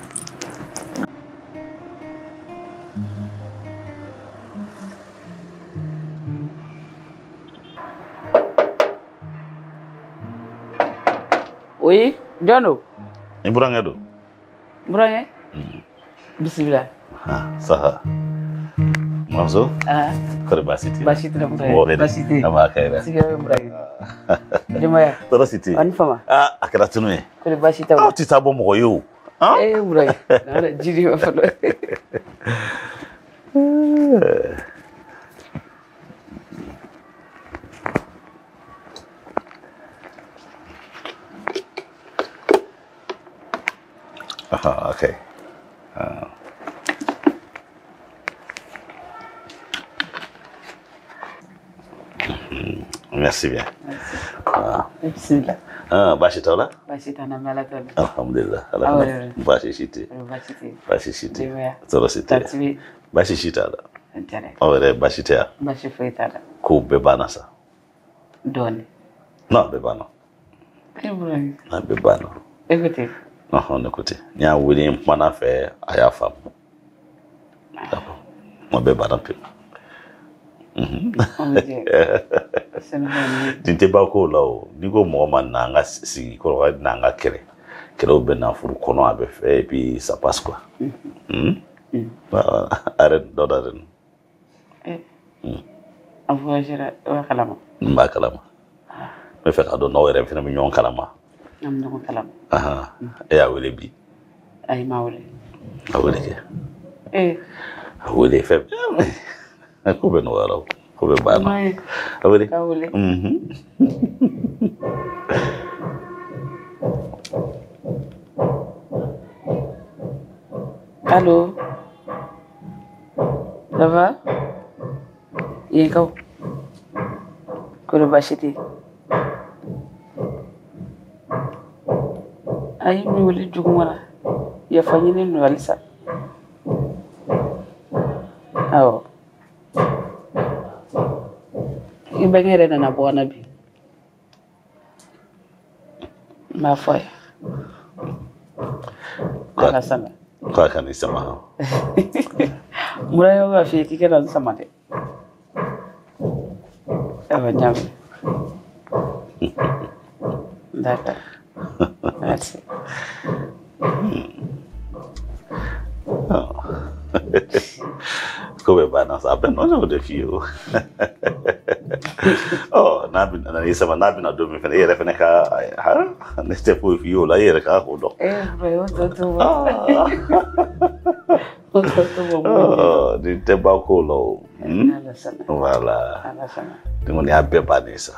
Oui, Jono. Ni burankɛ don. Burankɛ? Bisimila. Saha. Mamuso? Kɔri baasi t'i la? Baasi t'i la burankɛ. Baasi tɛ yen. An b'a kɛ yɛrɛ. Sigira bɛ burankɛ. Denbaya. Tɔɔrɔ si tɛ yen. A ni fama. Aa a kɛra tunu ye. Kɔri baasi t'aw la. Aw tɛ taa bɔ mɔgɔ ye o. Ee burankɛ. Na ji de b'a fɔlɔ. Ah, ok. Merci bien. Merci. Ah. Bismillah. Ah, baasi t'aw la? Baasi t'an na, Ala tanu. Alhamdulillah. Aw yɛrɛ? Baasi si tɛ. Baasi tɛ. Baasi si tɛ. Denbaya? Tɔɔrɔ si tɛ. Tanti bɛ? Baasi si t'a la. A diyara. Aw yɛrɛ baasi tɛ yan? Baasi foyi t'a la. Kow bɛɛ banna sa? Dɔɔni. Non, a bɛɛ banna. E burankɛ. A bɛɛ banna. E ko ten? Ɔhɔn, ne ko ten. N y'a wele, n kumana fɛ, a y'a faamu. D'accord. A bɛɛ banna pewu. Nin tɛ ban kow la o. N'i ko mɔgɔ ma na an ka sigi kɔrɔ, na an ka kɛlɛ. Kɛlɛw bɛ na furu kɔnɔ, a bɛ fɛ, et puis ça passe quoi. Arrête, dɔ da dɛ. A voyagera, i b'a kalama? N b'a kalama. N bɛ fɛ k'a dɔn n'aw yɛrɛ fana bɛ ɲɔgɔn kalama. An bɛ ɲɔgɔn kalama. E y'a wele bi? Ayi, n m'a wele. A wele kɛ. A wele fɛn. Ko bɛ nɔgɔyara o. Ko bɛ banna. A wele. A wele. Allô? Ça va? Yenkaw? Kɔri baasi tɛ? Ayi, n bɛ wele juguman na. Yafa ɲini don halisa. Awɔ. I bɛnkɛ yɛrɛ nana bɔ an na bi. N b'a fɔ a ye. Ala sama. K'a ka n'i sama. Mura b'a f'i ye k'i ka na n sama dɛ. Awa, n y'a mɛn. D'accord. Merci. Ko bɛ banna sa, a bɛ nɔ o de f'i ye o. Ɔ, n'a bɛ na n'i sama, n'a bɛna don min fana, e yɛrɛ fana ka ne tɛ foyi f'i ye o la, e yɛrɛ k'a ko dɔn. O tɔ to bɔ. O tɔ to bɔ. Nin tɛ ban ko la o. Voilà. Nin kɔni y'a bɛɛ bannen sa.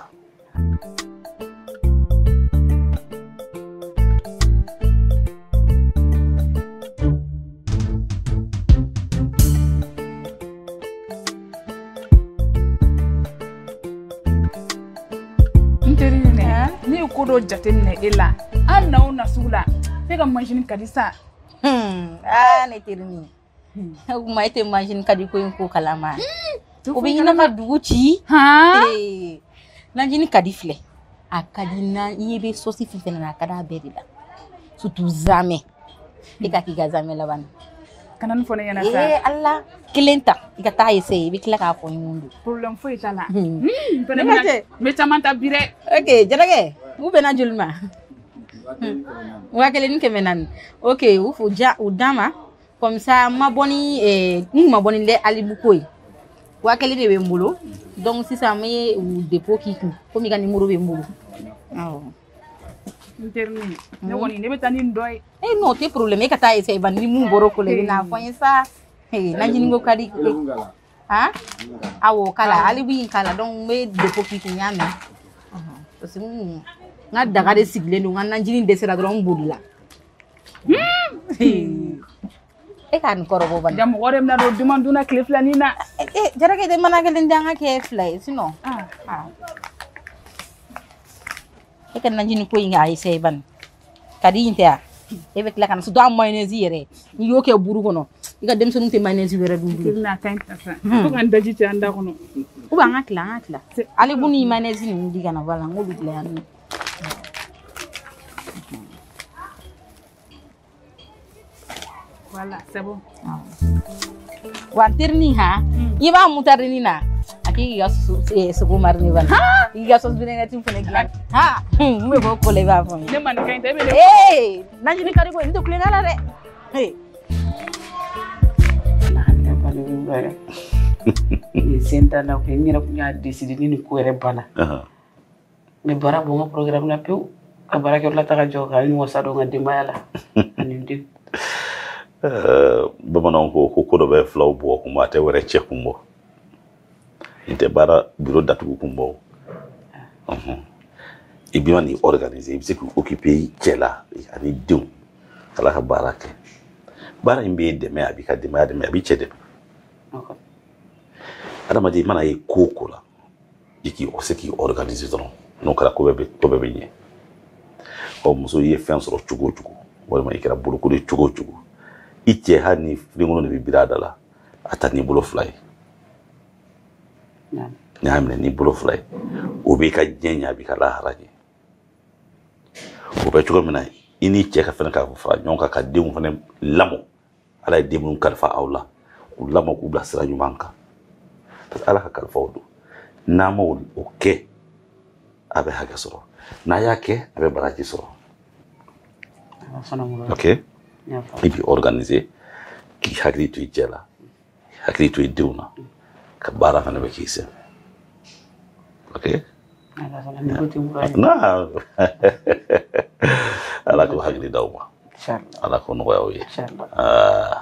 Ko dɔ jateminɛ e la, an na o na sugu la, e ka mansin ka di sa. Aa, ne terinin, o kuma e tɛ mansin ka di ko in ko kalama. O bɛ ɲinɛ ka dugu ci. Najini ka di filɛ, a ka di na, i ɲɛ bɛ sɔsi fɛn fɛn na, a ka d'a bɛɛ de la. Surtout zamɛ. E ka k'i ka zamɛ laban na. Kana nin fɔ ne ɲɛna sa. Ee Ala, kelen ta, i ka taa essayer, i bɛ tila k'a fɔ n ye mun don. Problème foyi t'a la. N bɛ caman ta bi dɛ. Ok, Jarakɛ, u bɛnna joli ma? 1400. Ok, u fo ja u d'a ma. Comme ça, n ma bɔ ni n kun ma bɔ ni lait Alibu ko ye. 1000 de bɛ n bolo. Donc sisan n bɛ u dépôt k'i kun. Komi i ka numéro bɛ n bolo. Awɔ. N terinin, ne kɔni ne bɛ taa ni nin dɔ ye. Eh non, tɛ problème, e ka taa essayer bani, ni mun bɔr'o ko la i bɛ n'a fɔ n ye sa. Najini ko ka di. Han? Awɔ, kala, Alibu in kala, donc n bɛ dépôt k'i kun, n y'a mɛn. Parce que n ka daga de sigilen don, n ka najini dɛsɛra dɔrɔn n bolila. E k'a nin kɔrɔbɔ bani. Ja mɔgɔ de bɛna don duman dunna tile filanin na. Jarakɛ tɛ mana kelen di an ka kɛ fila ye sinon. E ka najini ko in k'a essayer bani. Ka di in tɛ wa? E bɛ tila ka na surtout a mayonnaise yɛrɛ. N'i y'o kɛ buru kɔnɔ, i ka denmisɛnninw tɛ mayonnaise wɛrɛ dun bilen. A ka ɲi sisan. Fo ka n daji cɛ an da kɔnɔ. Ou bien an ka tila, an ka tila. Alibu ni mayonnaise ninnu di ka na voilà, n k'olu bila yan nɔ. Voilà, c'est bon. Wa n terinin han, i b'a moutarde nin na, a k'i ka sogo mariner bani. I ka sauce vinaigrette fana dilan. Ha, n bɛ bɔ ko la i b'a fɔ n ye. Ne ma nin ka ɲi tɛ, e bɛ ne. Ee, najini kari ko in, n tɛ kulonkɛ la dɛ. Nin sen t'a la koyi, n yɛrɛ kun y'a décider ni nin ko yɛrɛ banna. N bɛ baara bɔ n ka programme na pewu, ka baarakɛyɔrɔ la taga jɔ ka n wasa don n ka denbaya la ani n denw. Bamananw ko ko dɔ bɛ filaw bugɔ kun bɔ, a tɛ wɛrɛ cɛ kun bɔ. Nin tɛ baara biro datugu kun bɔ. I bɛ n'i organiser, i bɛ se k'i occuper i cɛ la ani denw Ala ka baara kɛ. Baara in b'e dɛmɛ, a b'i ka denbaya dɛmɛ, a b'i cɛ dɛmɛ. Adamaden i mana ye ko o ko la, i k'i se k'i organiser dɔrɔn, n'o kɛra ko bɛɛ bɛ ɲɛ. Ɔ muso, i ye fɛn sɔrɔ cogo o cogo, walima i kɛra bolokoli ye cogo o cogo, i cɛ hali ni filenkolon de bɛ biri a da la, a ta n'i bolo fila ye. N'i y'a minɛ n'i bolo fila ye, o b'i ka diɲɛ ɲɛ, a b'i ka lahara ɲɛ. O bɛ cogo min na, i n'i cɛ ka fɛnɛ ka fara ɲɔgɔn kan ka denw fɛnɛ lamɔ. Ala ye den minnu kalifa aw la, k'u lamɔ k'u bila sira ɲuman kan. Parce que Ala ka kalifaw don. N'a ma o kɛ, a bɛ hakɛ sɔrɔ. N'a y'a kɛ, a bɛ baraji sɔrɔ. Ok? I b'i organiser k'i hakili to i cɛ la, hakili to i denw na, ka baara fana bɛ k'i sen. Ok? Na Ala k'o hakili d'aw ma. Ala k'o nɔgɔya aw ye.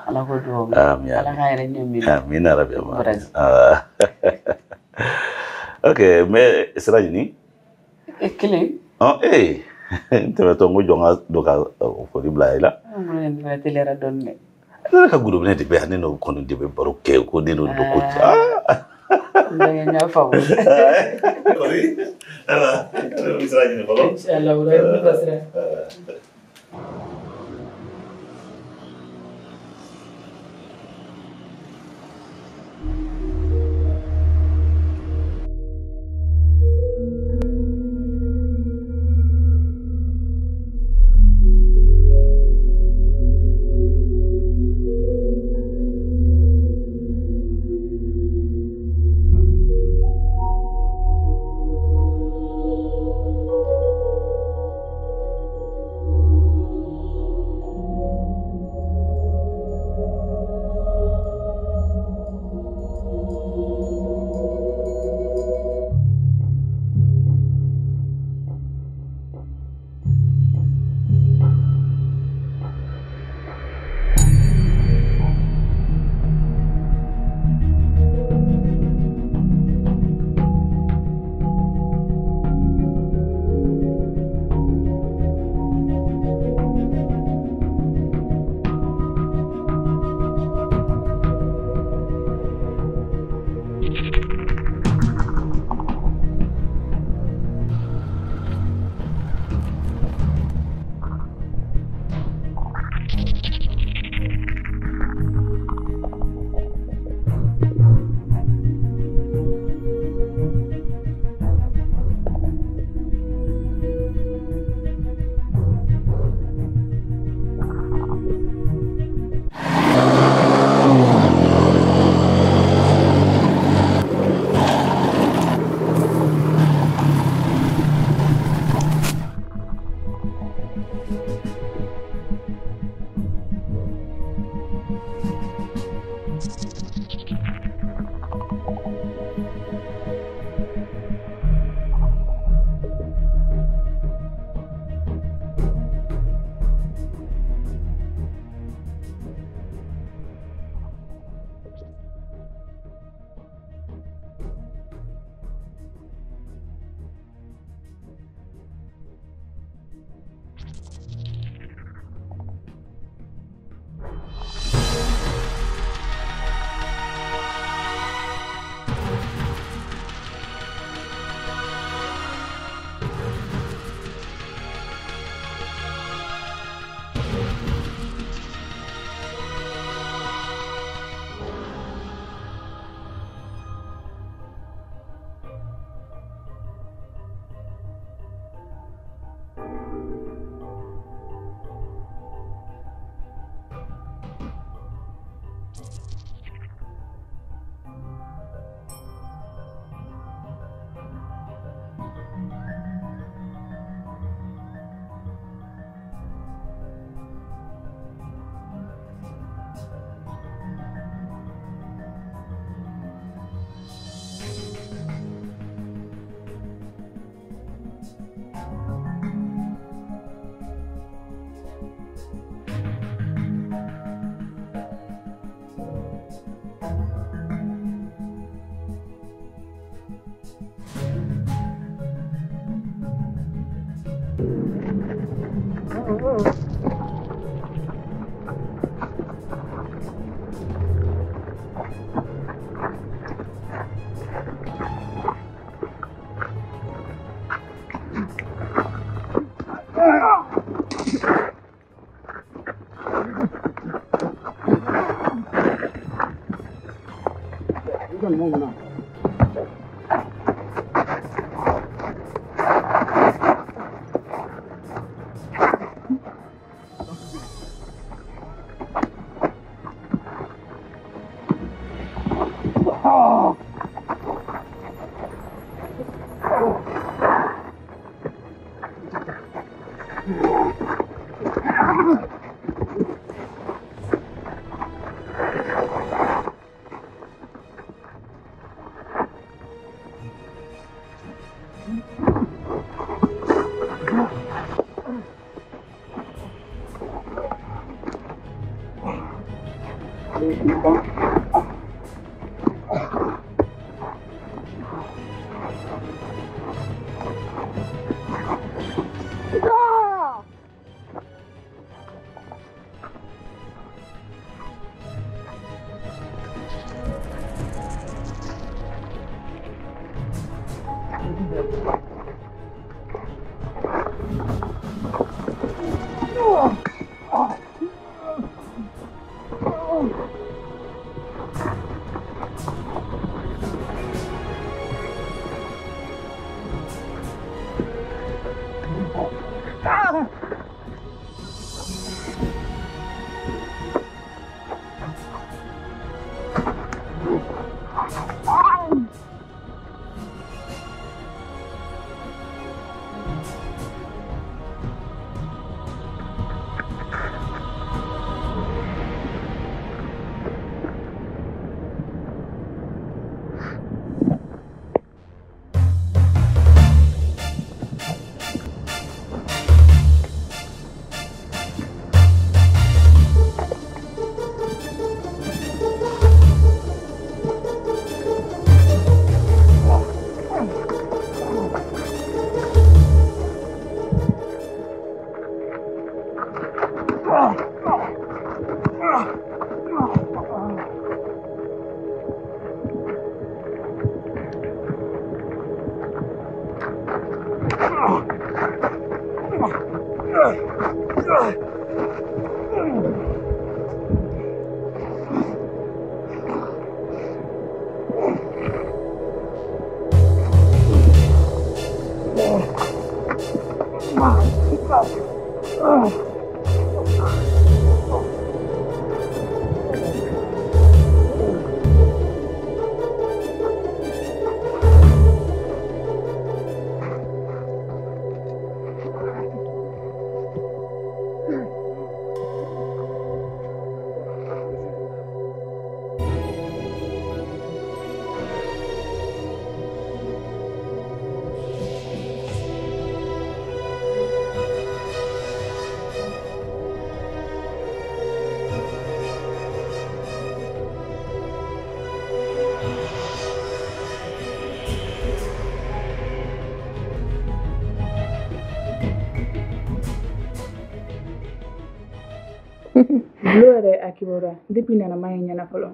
Ala k'o dugawu. Amin. Amin ya Rabbi. Ok, n bɛ sira ɲini. Kelen. Ɔ ee, n tɛmɛtɔ n ko jɔn ka dɔ ka foli bila i la. N bolo nin fana teliyara dɔɔni dɛ. Ne yɛrɛ ka godobinɛ de bɛ yan, ne n'o kɔni de bɛ baro kɛ ko ne n'o don ko. N y'a faamu. Kɔni, ala, ne bɛ sira ɲini fɔlɔ. Inshallah, o la i bɛ bilasira. ɲumanw na. Bulo yɛrɛ a kibaruya depuis nana ma ye ɲɛna fɔlɔ.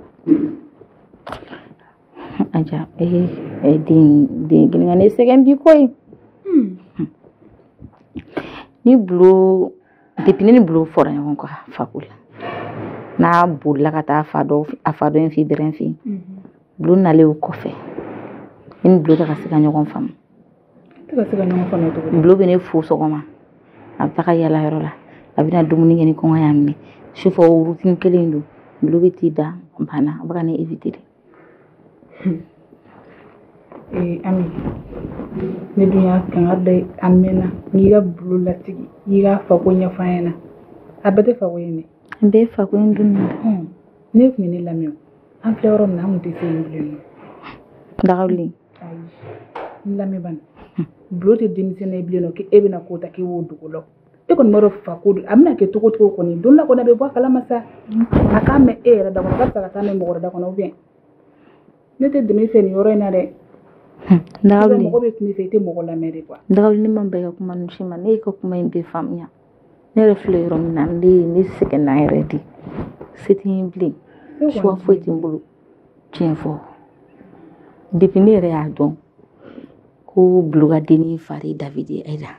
Aja den den kelen ka ne sɛgɛn bi koyi. Ni Bulo depuis ne ni Bulo fɔra ɲɔgɔn kɔ fako la n'a bolila ka taa fa dɔ a fa dɔ in fɛ bɛrɛn fɛ Bulo nalen o kɔfɛ ne ni Bulo tɛ ka se ka ɲɔgɔn faamu. Tɛ ka se ka ɲɔgɔn faamu cogo di? Bulo bɛ ne fo sɔgɔma a bɛ taga yala yɔrɔ la a bɛna dumuni kɛ ni kɔngɔ y'a minɛ sufɛ o routine kelen don Bulo bɛ t'i da banna a bɛ ka ne éviter de. Ami ne dun y'a kangari da a mɛnna n'i ka Bulo lasigi i k'a fako ɲɛfɔ an ɲɛna a bɛɛ tɛ fako ye dɛ. An bɛɛ ye fako in dun. Ne tun ye ne lamɛn an filɛ yɔrɔ min na an tun tɛ se yen bilen. Dagawuli. Ayi n lamɛn bani Bulo tɛ denmisɛnnin ye bilen nɔ k'e bɛna ko ta k'e b'o dogo la. E kɔni b'a dɔn fako don a bɛna kɛ cogo cogo kɔni don la kɔni a bɛ bɔ a kalama sa a k'a mɛn e yɛrɛ da kɔnɔ ka fisa ka taa mɛn mɔgɔ wɛrɛ da kɔnɔ ou bien ne tɛ dɛmɛ fɛ nin yɔrɔ in na dɛ. Dagawuli mɔgɔ bɛ kuma i fɛ i tɛ mɔgɔ lamɛn de quoi. Dagawuli ne ma bɛn i ka kuma ninnu si ma ne y'i ka kuma in bɛɛ faamuya ne yɛrɛ filɛ yɔrɔ min na ne sɛgɛnna yɛrɛ de se tɛ n ye bilen choix foyi tɛ n bolo tiɲɛ fɔ depuis ne yɛrɛ y'a dɔn ko Bulo ka dennin fa de ye David ye Aida.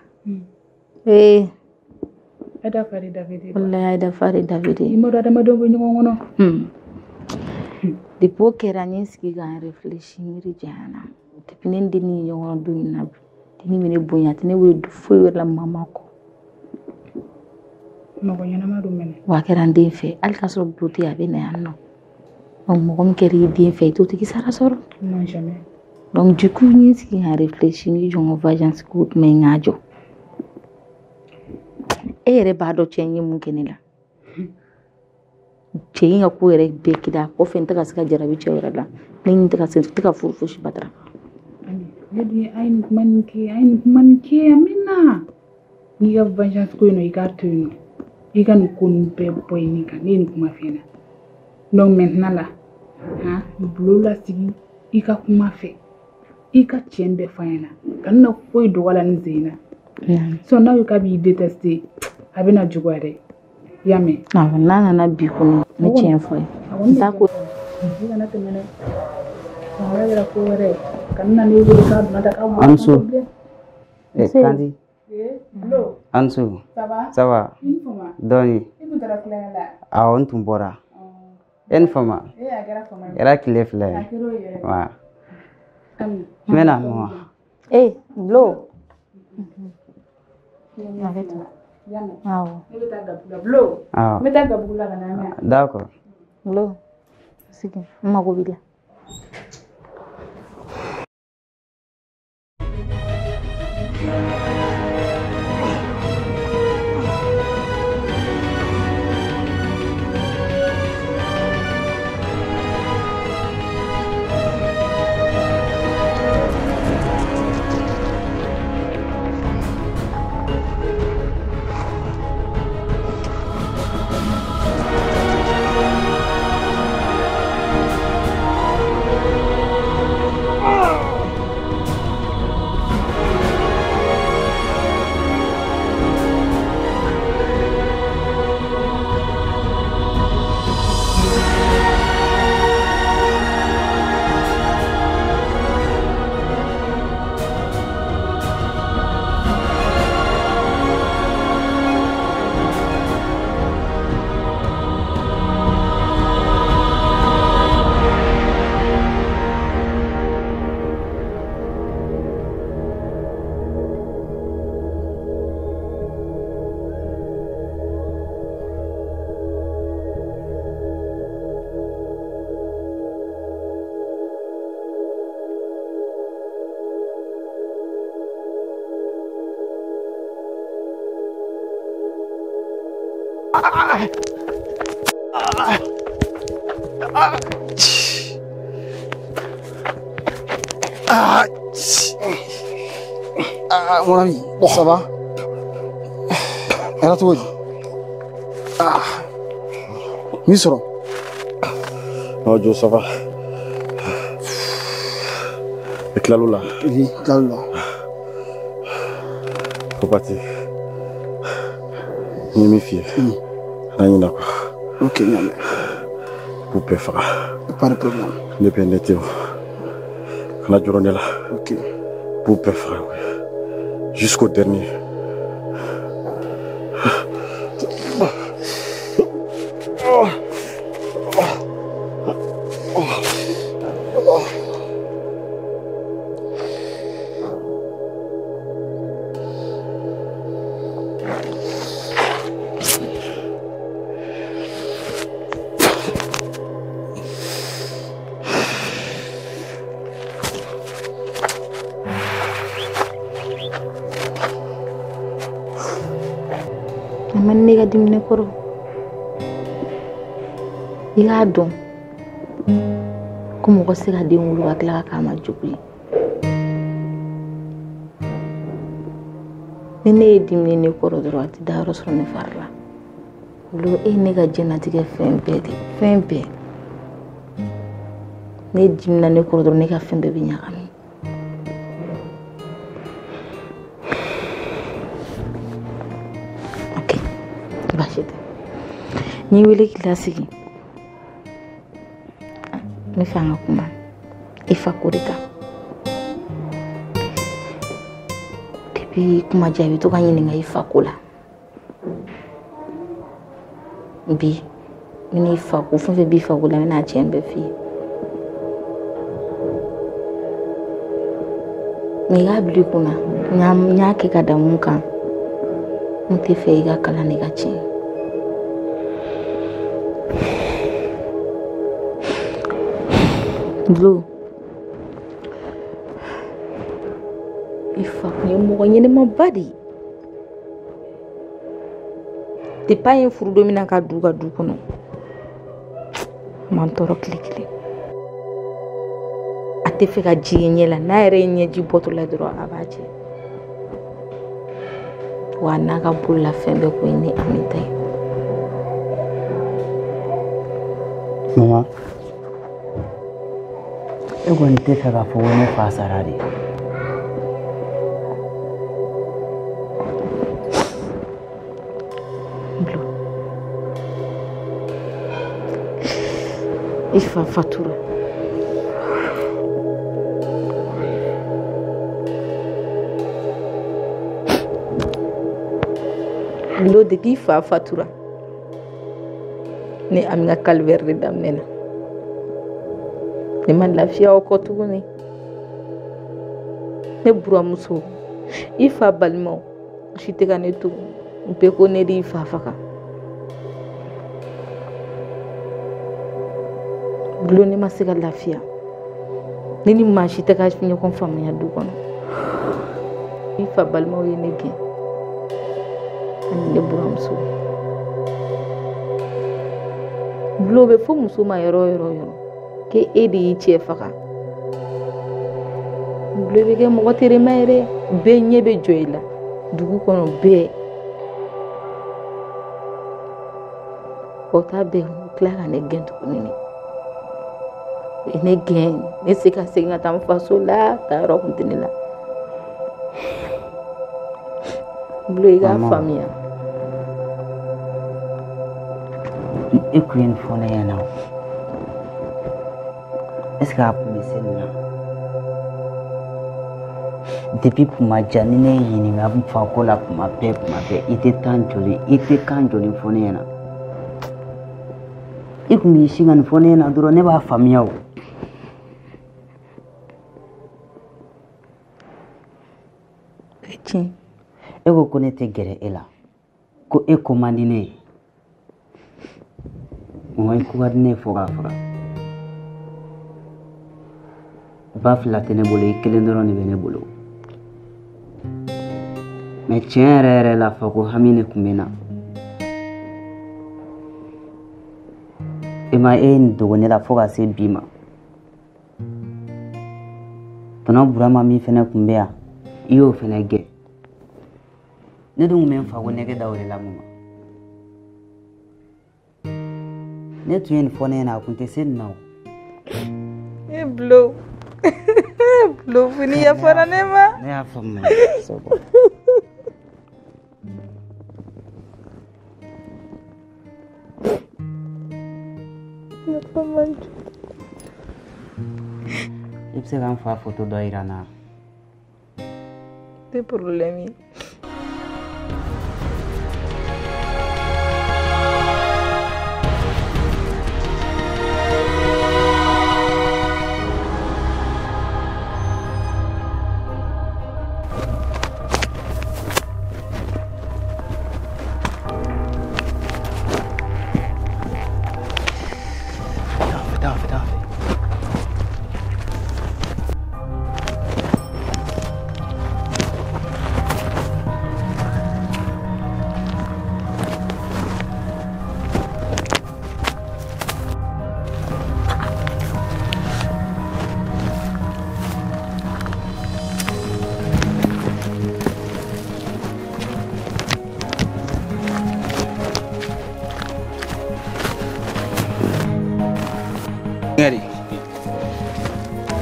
Aida fa de David ye. Walayi Aida fa de David ye. I ma dɔn adamadenw bɛ ɲɔgɔn kɔnɔ. Depuis o kɛra n ye n sigi ka n réfléchir, miiri janyana. Depuis ne ni denni ye ɲɔgɔn dɔn don min na, denni bɛ ne bonya, a tɛ ne wele foyi wɛrɛ la mama kɔ. Mɔgɔ ɲɛnama don mɛnɛ. Wa a kɛra n den fɛ, hali k'a sɔrɔ bulo tɛ yen, a bɛ na yan nɔ. Donc mɔgɔ min kɛra i den fɛ, i t'o tigi sara sɔrɔ. Non, jamais. Donc du coup, n ye n sigi ka réfléchir, n jɔ n ka vengeance ko kuma in k'a jɔ. E yɛrɛ b'a dɔn cɛ in ye mun kɛ ne la. Cɛ in ka ko yɛrɛ bɛɛ kida kɔfɛ, n tɛ ka se ka jarabi cɛ wɛrɛ la. Ne tɛ ka se, tɛ ka furu fosi batara. Ne dun ye a ye nin kuma nin kɛ, a ye nin kuma nin kɛ, a mɛnna. N'i ka vengeance ko yen nɔ, i k'a to yen nɔ. I ka nin ko ninnu bɛɛ bɔ yen nin kan, ne ye nin kuma f'i ɲɛna. Donc maintenant là, han, bulon lasigi i ka kuma fɛ. I ka tiɲɛ bɛɛ f'a ɲɛna. Kana na foyi dogo a la nin sen in na. Sinon n'a ko k'a b'i détester, a bɛna juguya dɛ. I y'a mɛn? Awɔ, n'a nana bi kɔni, n bɛ tiɲɛ fɔ a ye. N t'a ko. I kana tɛmɛ dɛ. Wɛrɛ kɛra ko wɛrɛ ye. Kana na ne wele k'a donna tan k'a bɔ. Anso. Eh, Kandi. Allo. Anso. Ça va? Ça va. I ni fama. Dɔɔni. I kun taara tulonkɛ la? Awɔ, n tun bɔra. E ni fama. Eh, a kɛra fama ye. Kɛra tile fila ye. A kɛra o yɛrɛ. Wa. Ami. N bɛ na mama. Eh, Bulo. Awɔ. Ne bɛ taa Gabugu la. Bulo. Awɔ. N bɛ taa Gabugu la ka na mɛn. D'accord. Bulo. Sigi, n mago b'i la. Ah, mon ami, ça va? Elle a tout dit. Ah, Misro. Non, Joe, ça va. Et Klalola. Oui, Klalola. Faut partir. Ni mi fier. Ok, non. Poupée fera. Pas de problème. Ne pénétrez. La journée là. Ok. Poupée fera. Jusqu'au dernier. Ne ka dimine kɔrɔ i k'a dɔn ko mɔgɔ se ka den wolo ka tila ka k'a ma jugu ye. Ni ne ye dimine ne kɔrɔ dɔrɔn a tɛ dayɔrɔ sɔrɔ ne fari la. Olu e ye ne ka diɲɛlatigɛ fɛn bɛɛ de, fɛn bɛɛ. Ne dimina ne kɔrɔ dɔrɔn ne ka fɛn bɛɛ bɛ ɲagami. Baasi tɛ. N'i wele k'i lasigi, n bɛ fɛ an ka kuma i fa ko de kan. Depuis kuma diya i bɛ to ka ɲininka i fa ko la. Bi n bɛna i fa ko fɛn fɛn b'i fa ko la n bɛna a tiɲɛ bɛɛ f'i ye. Mais i k'a bila i kunna, n y'a kɛ ka da mun kan, n tɛ fɛ i ka kalan de ka tiɲɛ. Bulo, i fa kun ye mɔgɔ ɲɛnɛmaba de ye. Depuis an ye furu don min na ka du ka du kɔnɔ, a man tɔɔrɔ tile kelen. A tɛ fɛ ka ji ye ɲɛ la, n'a yɛrɛ ye ɲɛji bɔtɔ la dɔrɔn a b'a jɛ. Wa n'a ka bololafɛn bɛɛ kun ye ne Aminata ye. Mama, e kɔni tɛ fɛ k'a fɔ ko ne fa sara de? I fa fatura. Bulo, depuis i fa fatura, ne Ami ka calvaire de daminɛna. Ne ma lafiya o kɔ tuguni. Ne buramuso, i fa balimaw, u si tɛ ka ne to. U bɛɛ ko ne de y'i fa faga. Bulo, ne ma se ka lafiya. Ne ni maa si tɛ ka ɲɔgɔn faamuya du kɔnɔ. I fa balimaw ye ne gɛn, ani ne buramuso. Bulo, bɛ fɔ muso ma yɔrɔ o yɔrɔ yɔrɔ k'e e de y'i cɛ faga. Bulo, bɛ kɛ mɔgɔ terima ye dɛ. Bɛɛ ɲɛ bɛ jɔ i la dugu kɔnɔ bɛɛ. O ta bɛɛ, u tila ka ne gɛn tuguni. Ne gɛn, ne se ka segin ka taa n faso la, taa yɔrɔ kun tɛ ne la. Bulo, i k'a faamuya. E kun ye nin fɔ ne ɲɛna o, est ce que a kun bɛ se nin na? Depuis kuma jan ni ne y'i ɲininka n fa ko la kuma bɛɛ kuma bɛɛ, i tɛ tan joli, i tɛ kan joli fɔ ne ɲɛna. I kun k'i sin ka nin fɔ ne ɲɛna dɔrɔn, ne b'a faamuya o. Tiɲɛ. E ko ko ne tɛ gɛrɛ e la, ko e ko man di ne ye. Mɔgɔ i ko ka di ne ye fo k'a faga. Ba fila tɛ ne bolo, i kelen dɔrɔn de bɛ ne bolo. Mais tiɲɛ yɛrɛ yɛrɛ la, fa ko hami de kun bɛ n na. E ma e ye nin dogo ne la fo ka se bi ma. Tɔnɔ Burama min fɛnɛ kun bɛ yan, i y'o fɛnɛ gɛn. Ne dun kun bɛ n fa ko nɛgɛ da o de la mun ma. Ne tun ye nin fɔ ne ɲɛna, a kun tɛ se nin na o. E Bulo, Bulo, fo ni yafara ne ma. Ne y'a faamuya. C'est bon. Yafa man di. I bɛ se ka n fa foto dɔ yira n na? Tɛ problème ye.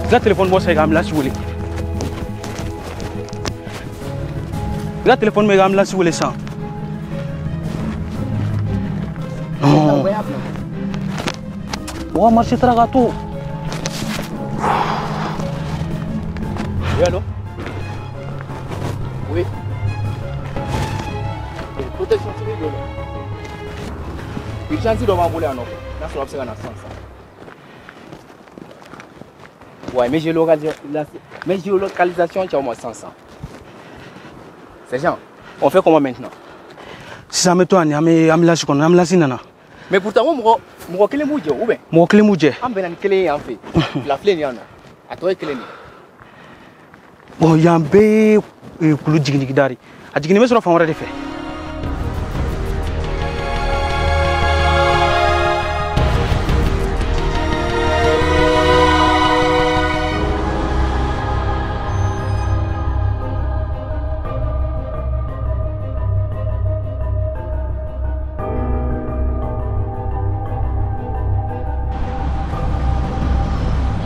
I ka téléphone bɔ sisan i ka ambulance wele. I ka téléphone bɔ i ka ambulance wele sisan. Non. Mɔgɔ marché taara k'a to. Oui, allô? Oui. Protection civile dɔ la. Urgence dɔ b'an bolo yan nɔ. N'a sɔrɔ a bɛ se ka na sisan sisan. Ouais, mais géolocalisation, tu as au moins 100. Sergent, on fait comment maintenant? Sisan an bɛ to yan an bɛ ambulance kɔnɔ, ambulance nana. Mais pourtant, mɔgɔ kelen b'u jɛ ou bien? Mɔgɔ kelen b'u jɛ. An bɛnna ni kelen ye yan fɛ. Fila filɛ nin yan nɔ. A tɔ ye kelen de ye. Bon, yan bɛɛ ye kulu jiginjigida de. A jiginni bɛ sɔrɔ fan wɛrɛ de fɛ.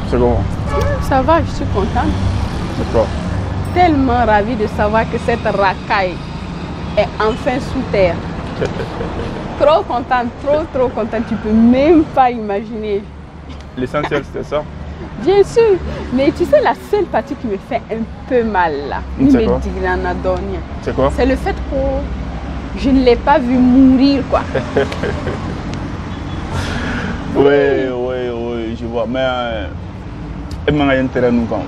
C'est comment? Ça va, je suis contente. C'est quoi? Tellement ravie de savoir que cette racaille est enfin sous terre. Trop contente, trop contente. Tu peux même pas imaginer. L'essentiel, c'était ça. Bien sûr, mais tu sais, la seule partie qui me fait un peu mal là, c'est quoi? C'est quoi? C'est le fait que je ne l'ai pas vu mourir, quoi. Oui, oui, oui, je vois. Mais il m'a un terrain nous quand.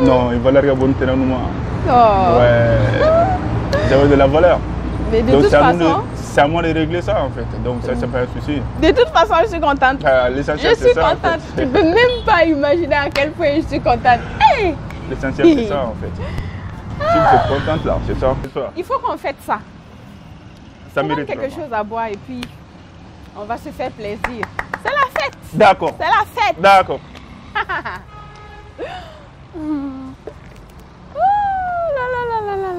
Non, il va l'air bon terrain nous. Oh. Ouais. J'avais de la valeur. Mais de donc, toute façon, c'est à moi de régler ça en fait. Donc ça, c'est pas un souci. De toute façon, je suis contente. L'essentiel, je suis ça, contente. En fait. Tu peux même pas imaginer à quel point je suis contente. Hey! L'essentiel, c'est ça en fait. Si vous êtes contente là, c'est ça. Il faut qu'on fête ça. Ça mérite quelque vraiment. Chose à boire et puis on va se faire plaisir. C'est la fête. D'accord. C'est la fête. D'accord. Oh là là là là là là là.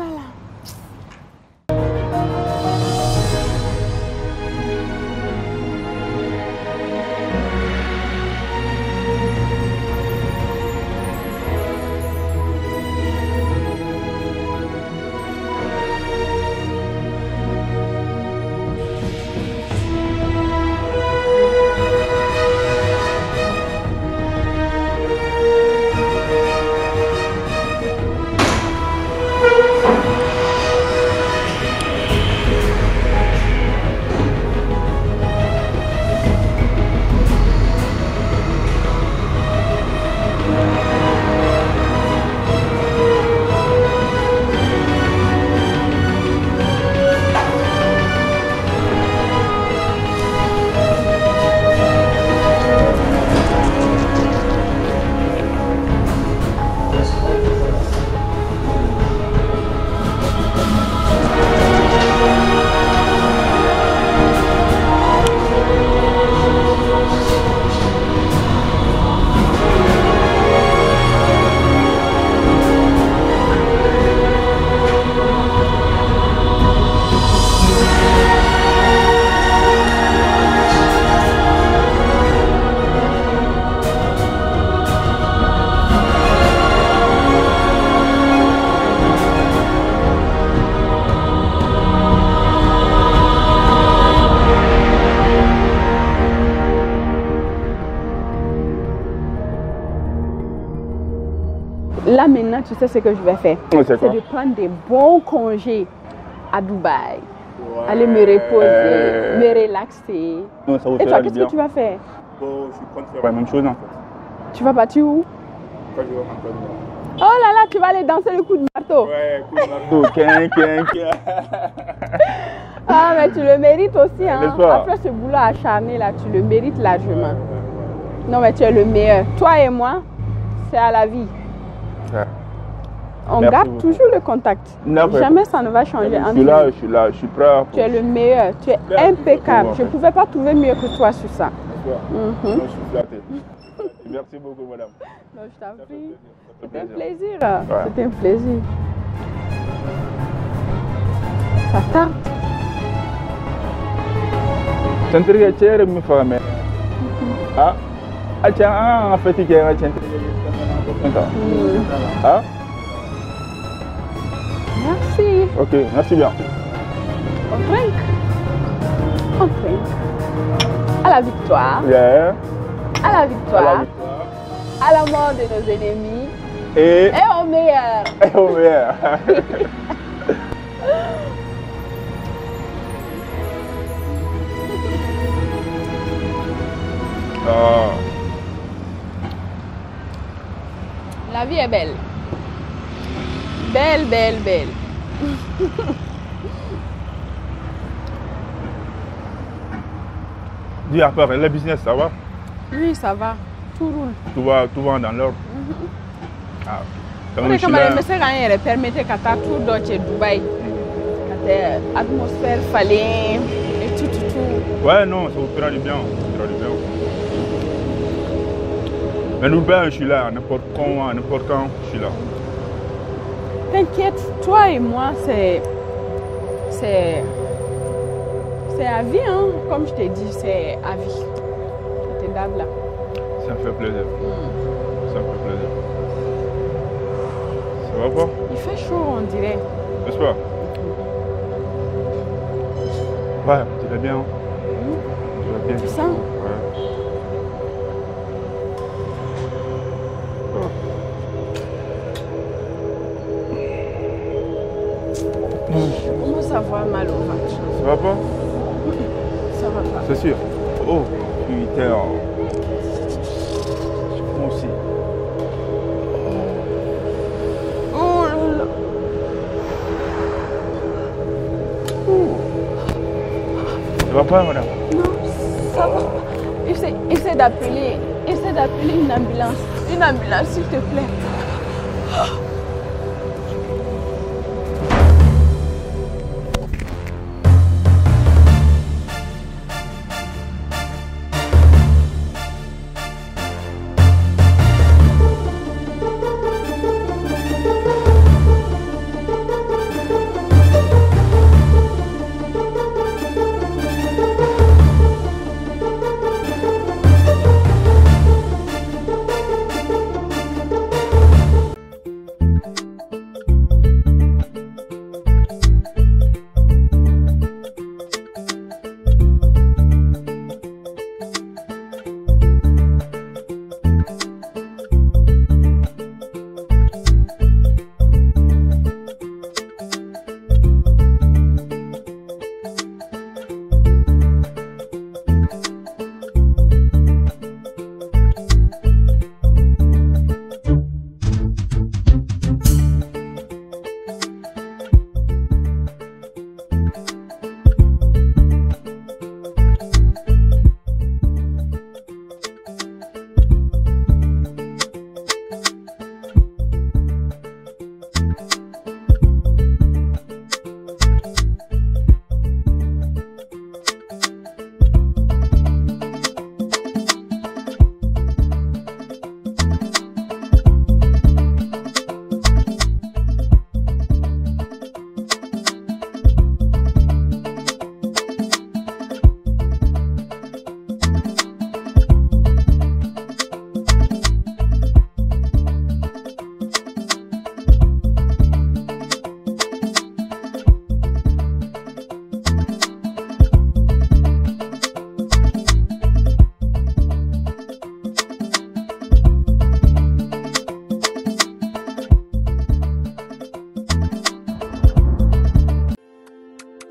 Là maintenant, tu sais ce que je vais faire. C'est de prendre des bons congés à Dubaï. Ouais. Aller me reposer, me relaxer. Non, ça vous Et toi, qu'est-ce que tu vas faire? Bon, je suis prêt de faire la même chose en fait. Tu vas partir où? Quand je vais rentrer. Oh là là, tu vas aller danser le coup de marteau. Ouais, coup de marteau. Quin, quin, quin. Ah, mais tu le mérites aussi. Hein. Après ce boulot acharné là, tu le mérites largement. Ouais. Non, mais tu es le meilleur. Toi et moi, c'est à la vie. Ouais. On Merci garde beaucoup. Toujours le contact. Non, jamais ça ne va changer. Je suis là, je suis là, je suis prêt. Tu es le meilleur, tu es Merci impeccable. beaucoup, je ne pouvais pas trouver mieux que toi sur ça. Je suis flatté. Merci beaucoup, madame. Non, je t'en prie. C'était un plaisir. Ouais. C'était un plaisir. Ça tarde. Cɛ yɛrɛ min faga mɛ. Ah, a cɛ an ka fête kɛ an ka cɛ. Ah? Merci. Ok, merci bien. On trinque. On trinque. À la victoire. Yeah. À la victoire. À la victoire. À la mort de nos ennemis. Et au meilleur. Et au meilleur. Ah. La vie est belle. Belle, belle, belle. Dis à part, le business, ça va? Oui, ça va. Tout roule. Tout va dans l'ordre. Ah, ok. O de kama n bɛ se k'an yɛrɛ permettre ka taa tour dɔ cɛ Dubaï. Ka taa atmosphère falen et tout, tout, tout. Ouais, non, ça vous fera du bien. Ça vous fera du bien. Mais nous, ben, je suis là, n'importe quand, n'importe quand, je suis là. T'inquiète, toi et moi, c'est à vie, hein. Comme je t'ai dit, c'est à vie. T'es d'able là. Ça me fait plaisir. Ça me fait plaisir. Ça va pas? Il fait chaud, on dirait. N'est-ce pas? Ouais, on dirait bien. On dirait bien. Tu sens? Ouais. Je commence à avoir mal au ventre. Ça va pas? Ça va pas. C'est sûr. Oh, putain. Moi aussi. Oh là là. Oh. Ça va pas, madame? Non, ça va pas. Essaie d'appeler. Essaie d'appeler une ambulance. Une ambulance, s'il te plaît.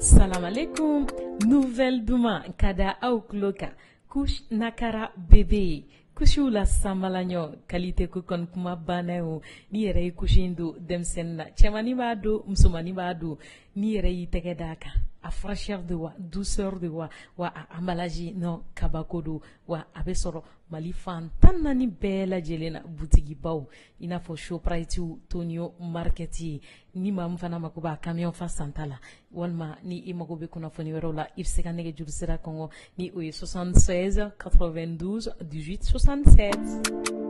Salam alaikum. Nouvelle duman ka da aw tulo kan. Couche Nakara bébé. Couche la samalaɲɔ qualité ko kɔni kuma banna ye o. N'i yɛrɛ ye couche in don denmisɛnnin na, cɛmannin b'a don, musomannin b'a don, n'i yɛrɛ y'i tɛgɛ d'a kan, a fraîcheur de wa, douceur de wa, wa a emballage non kabako don, wa a bɛ sɔrɔ Mali fan 14 bɛɛ lajɛlen na butigibaw i n'a fɔ Shoprite, Tonio Market. Ni maa min fana mako b'a camion fa santa la, walima ni i mago bɛ kunnafoni wɛrɛw la, i bɛ se ka nɛgɛjuru sira kɔngɔ ni o ye 76 92 18 67.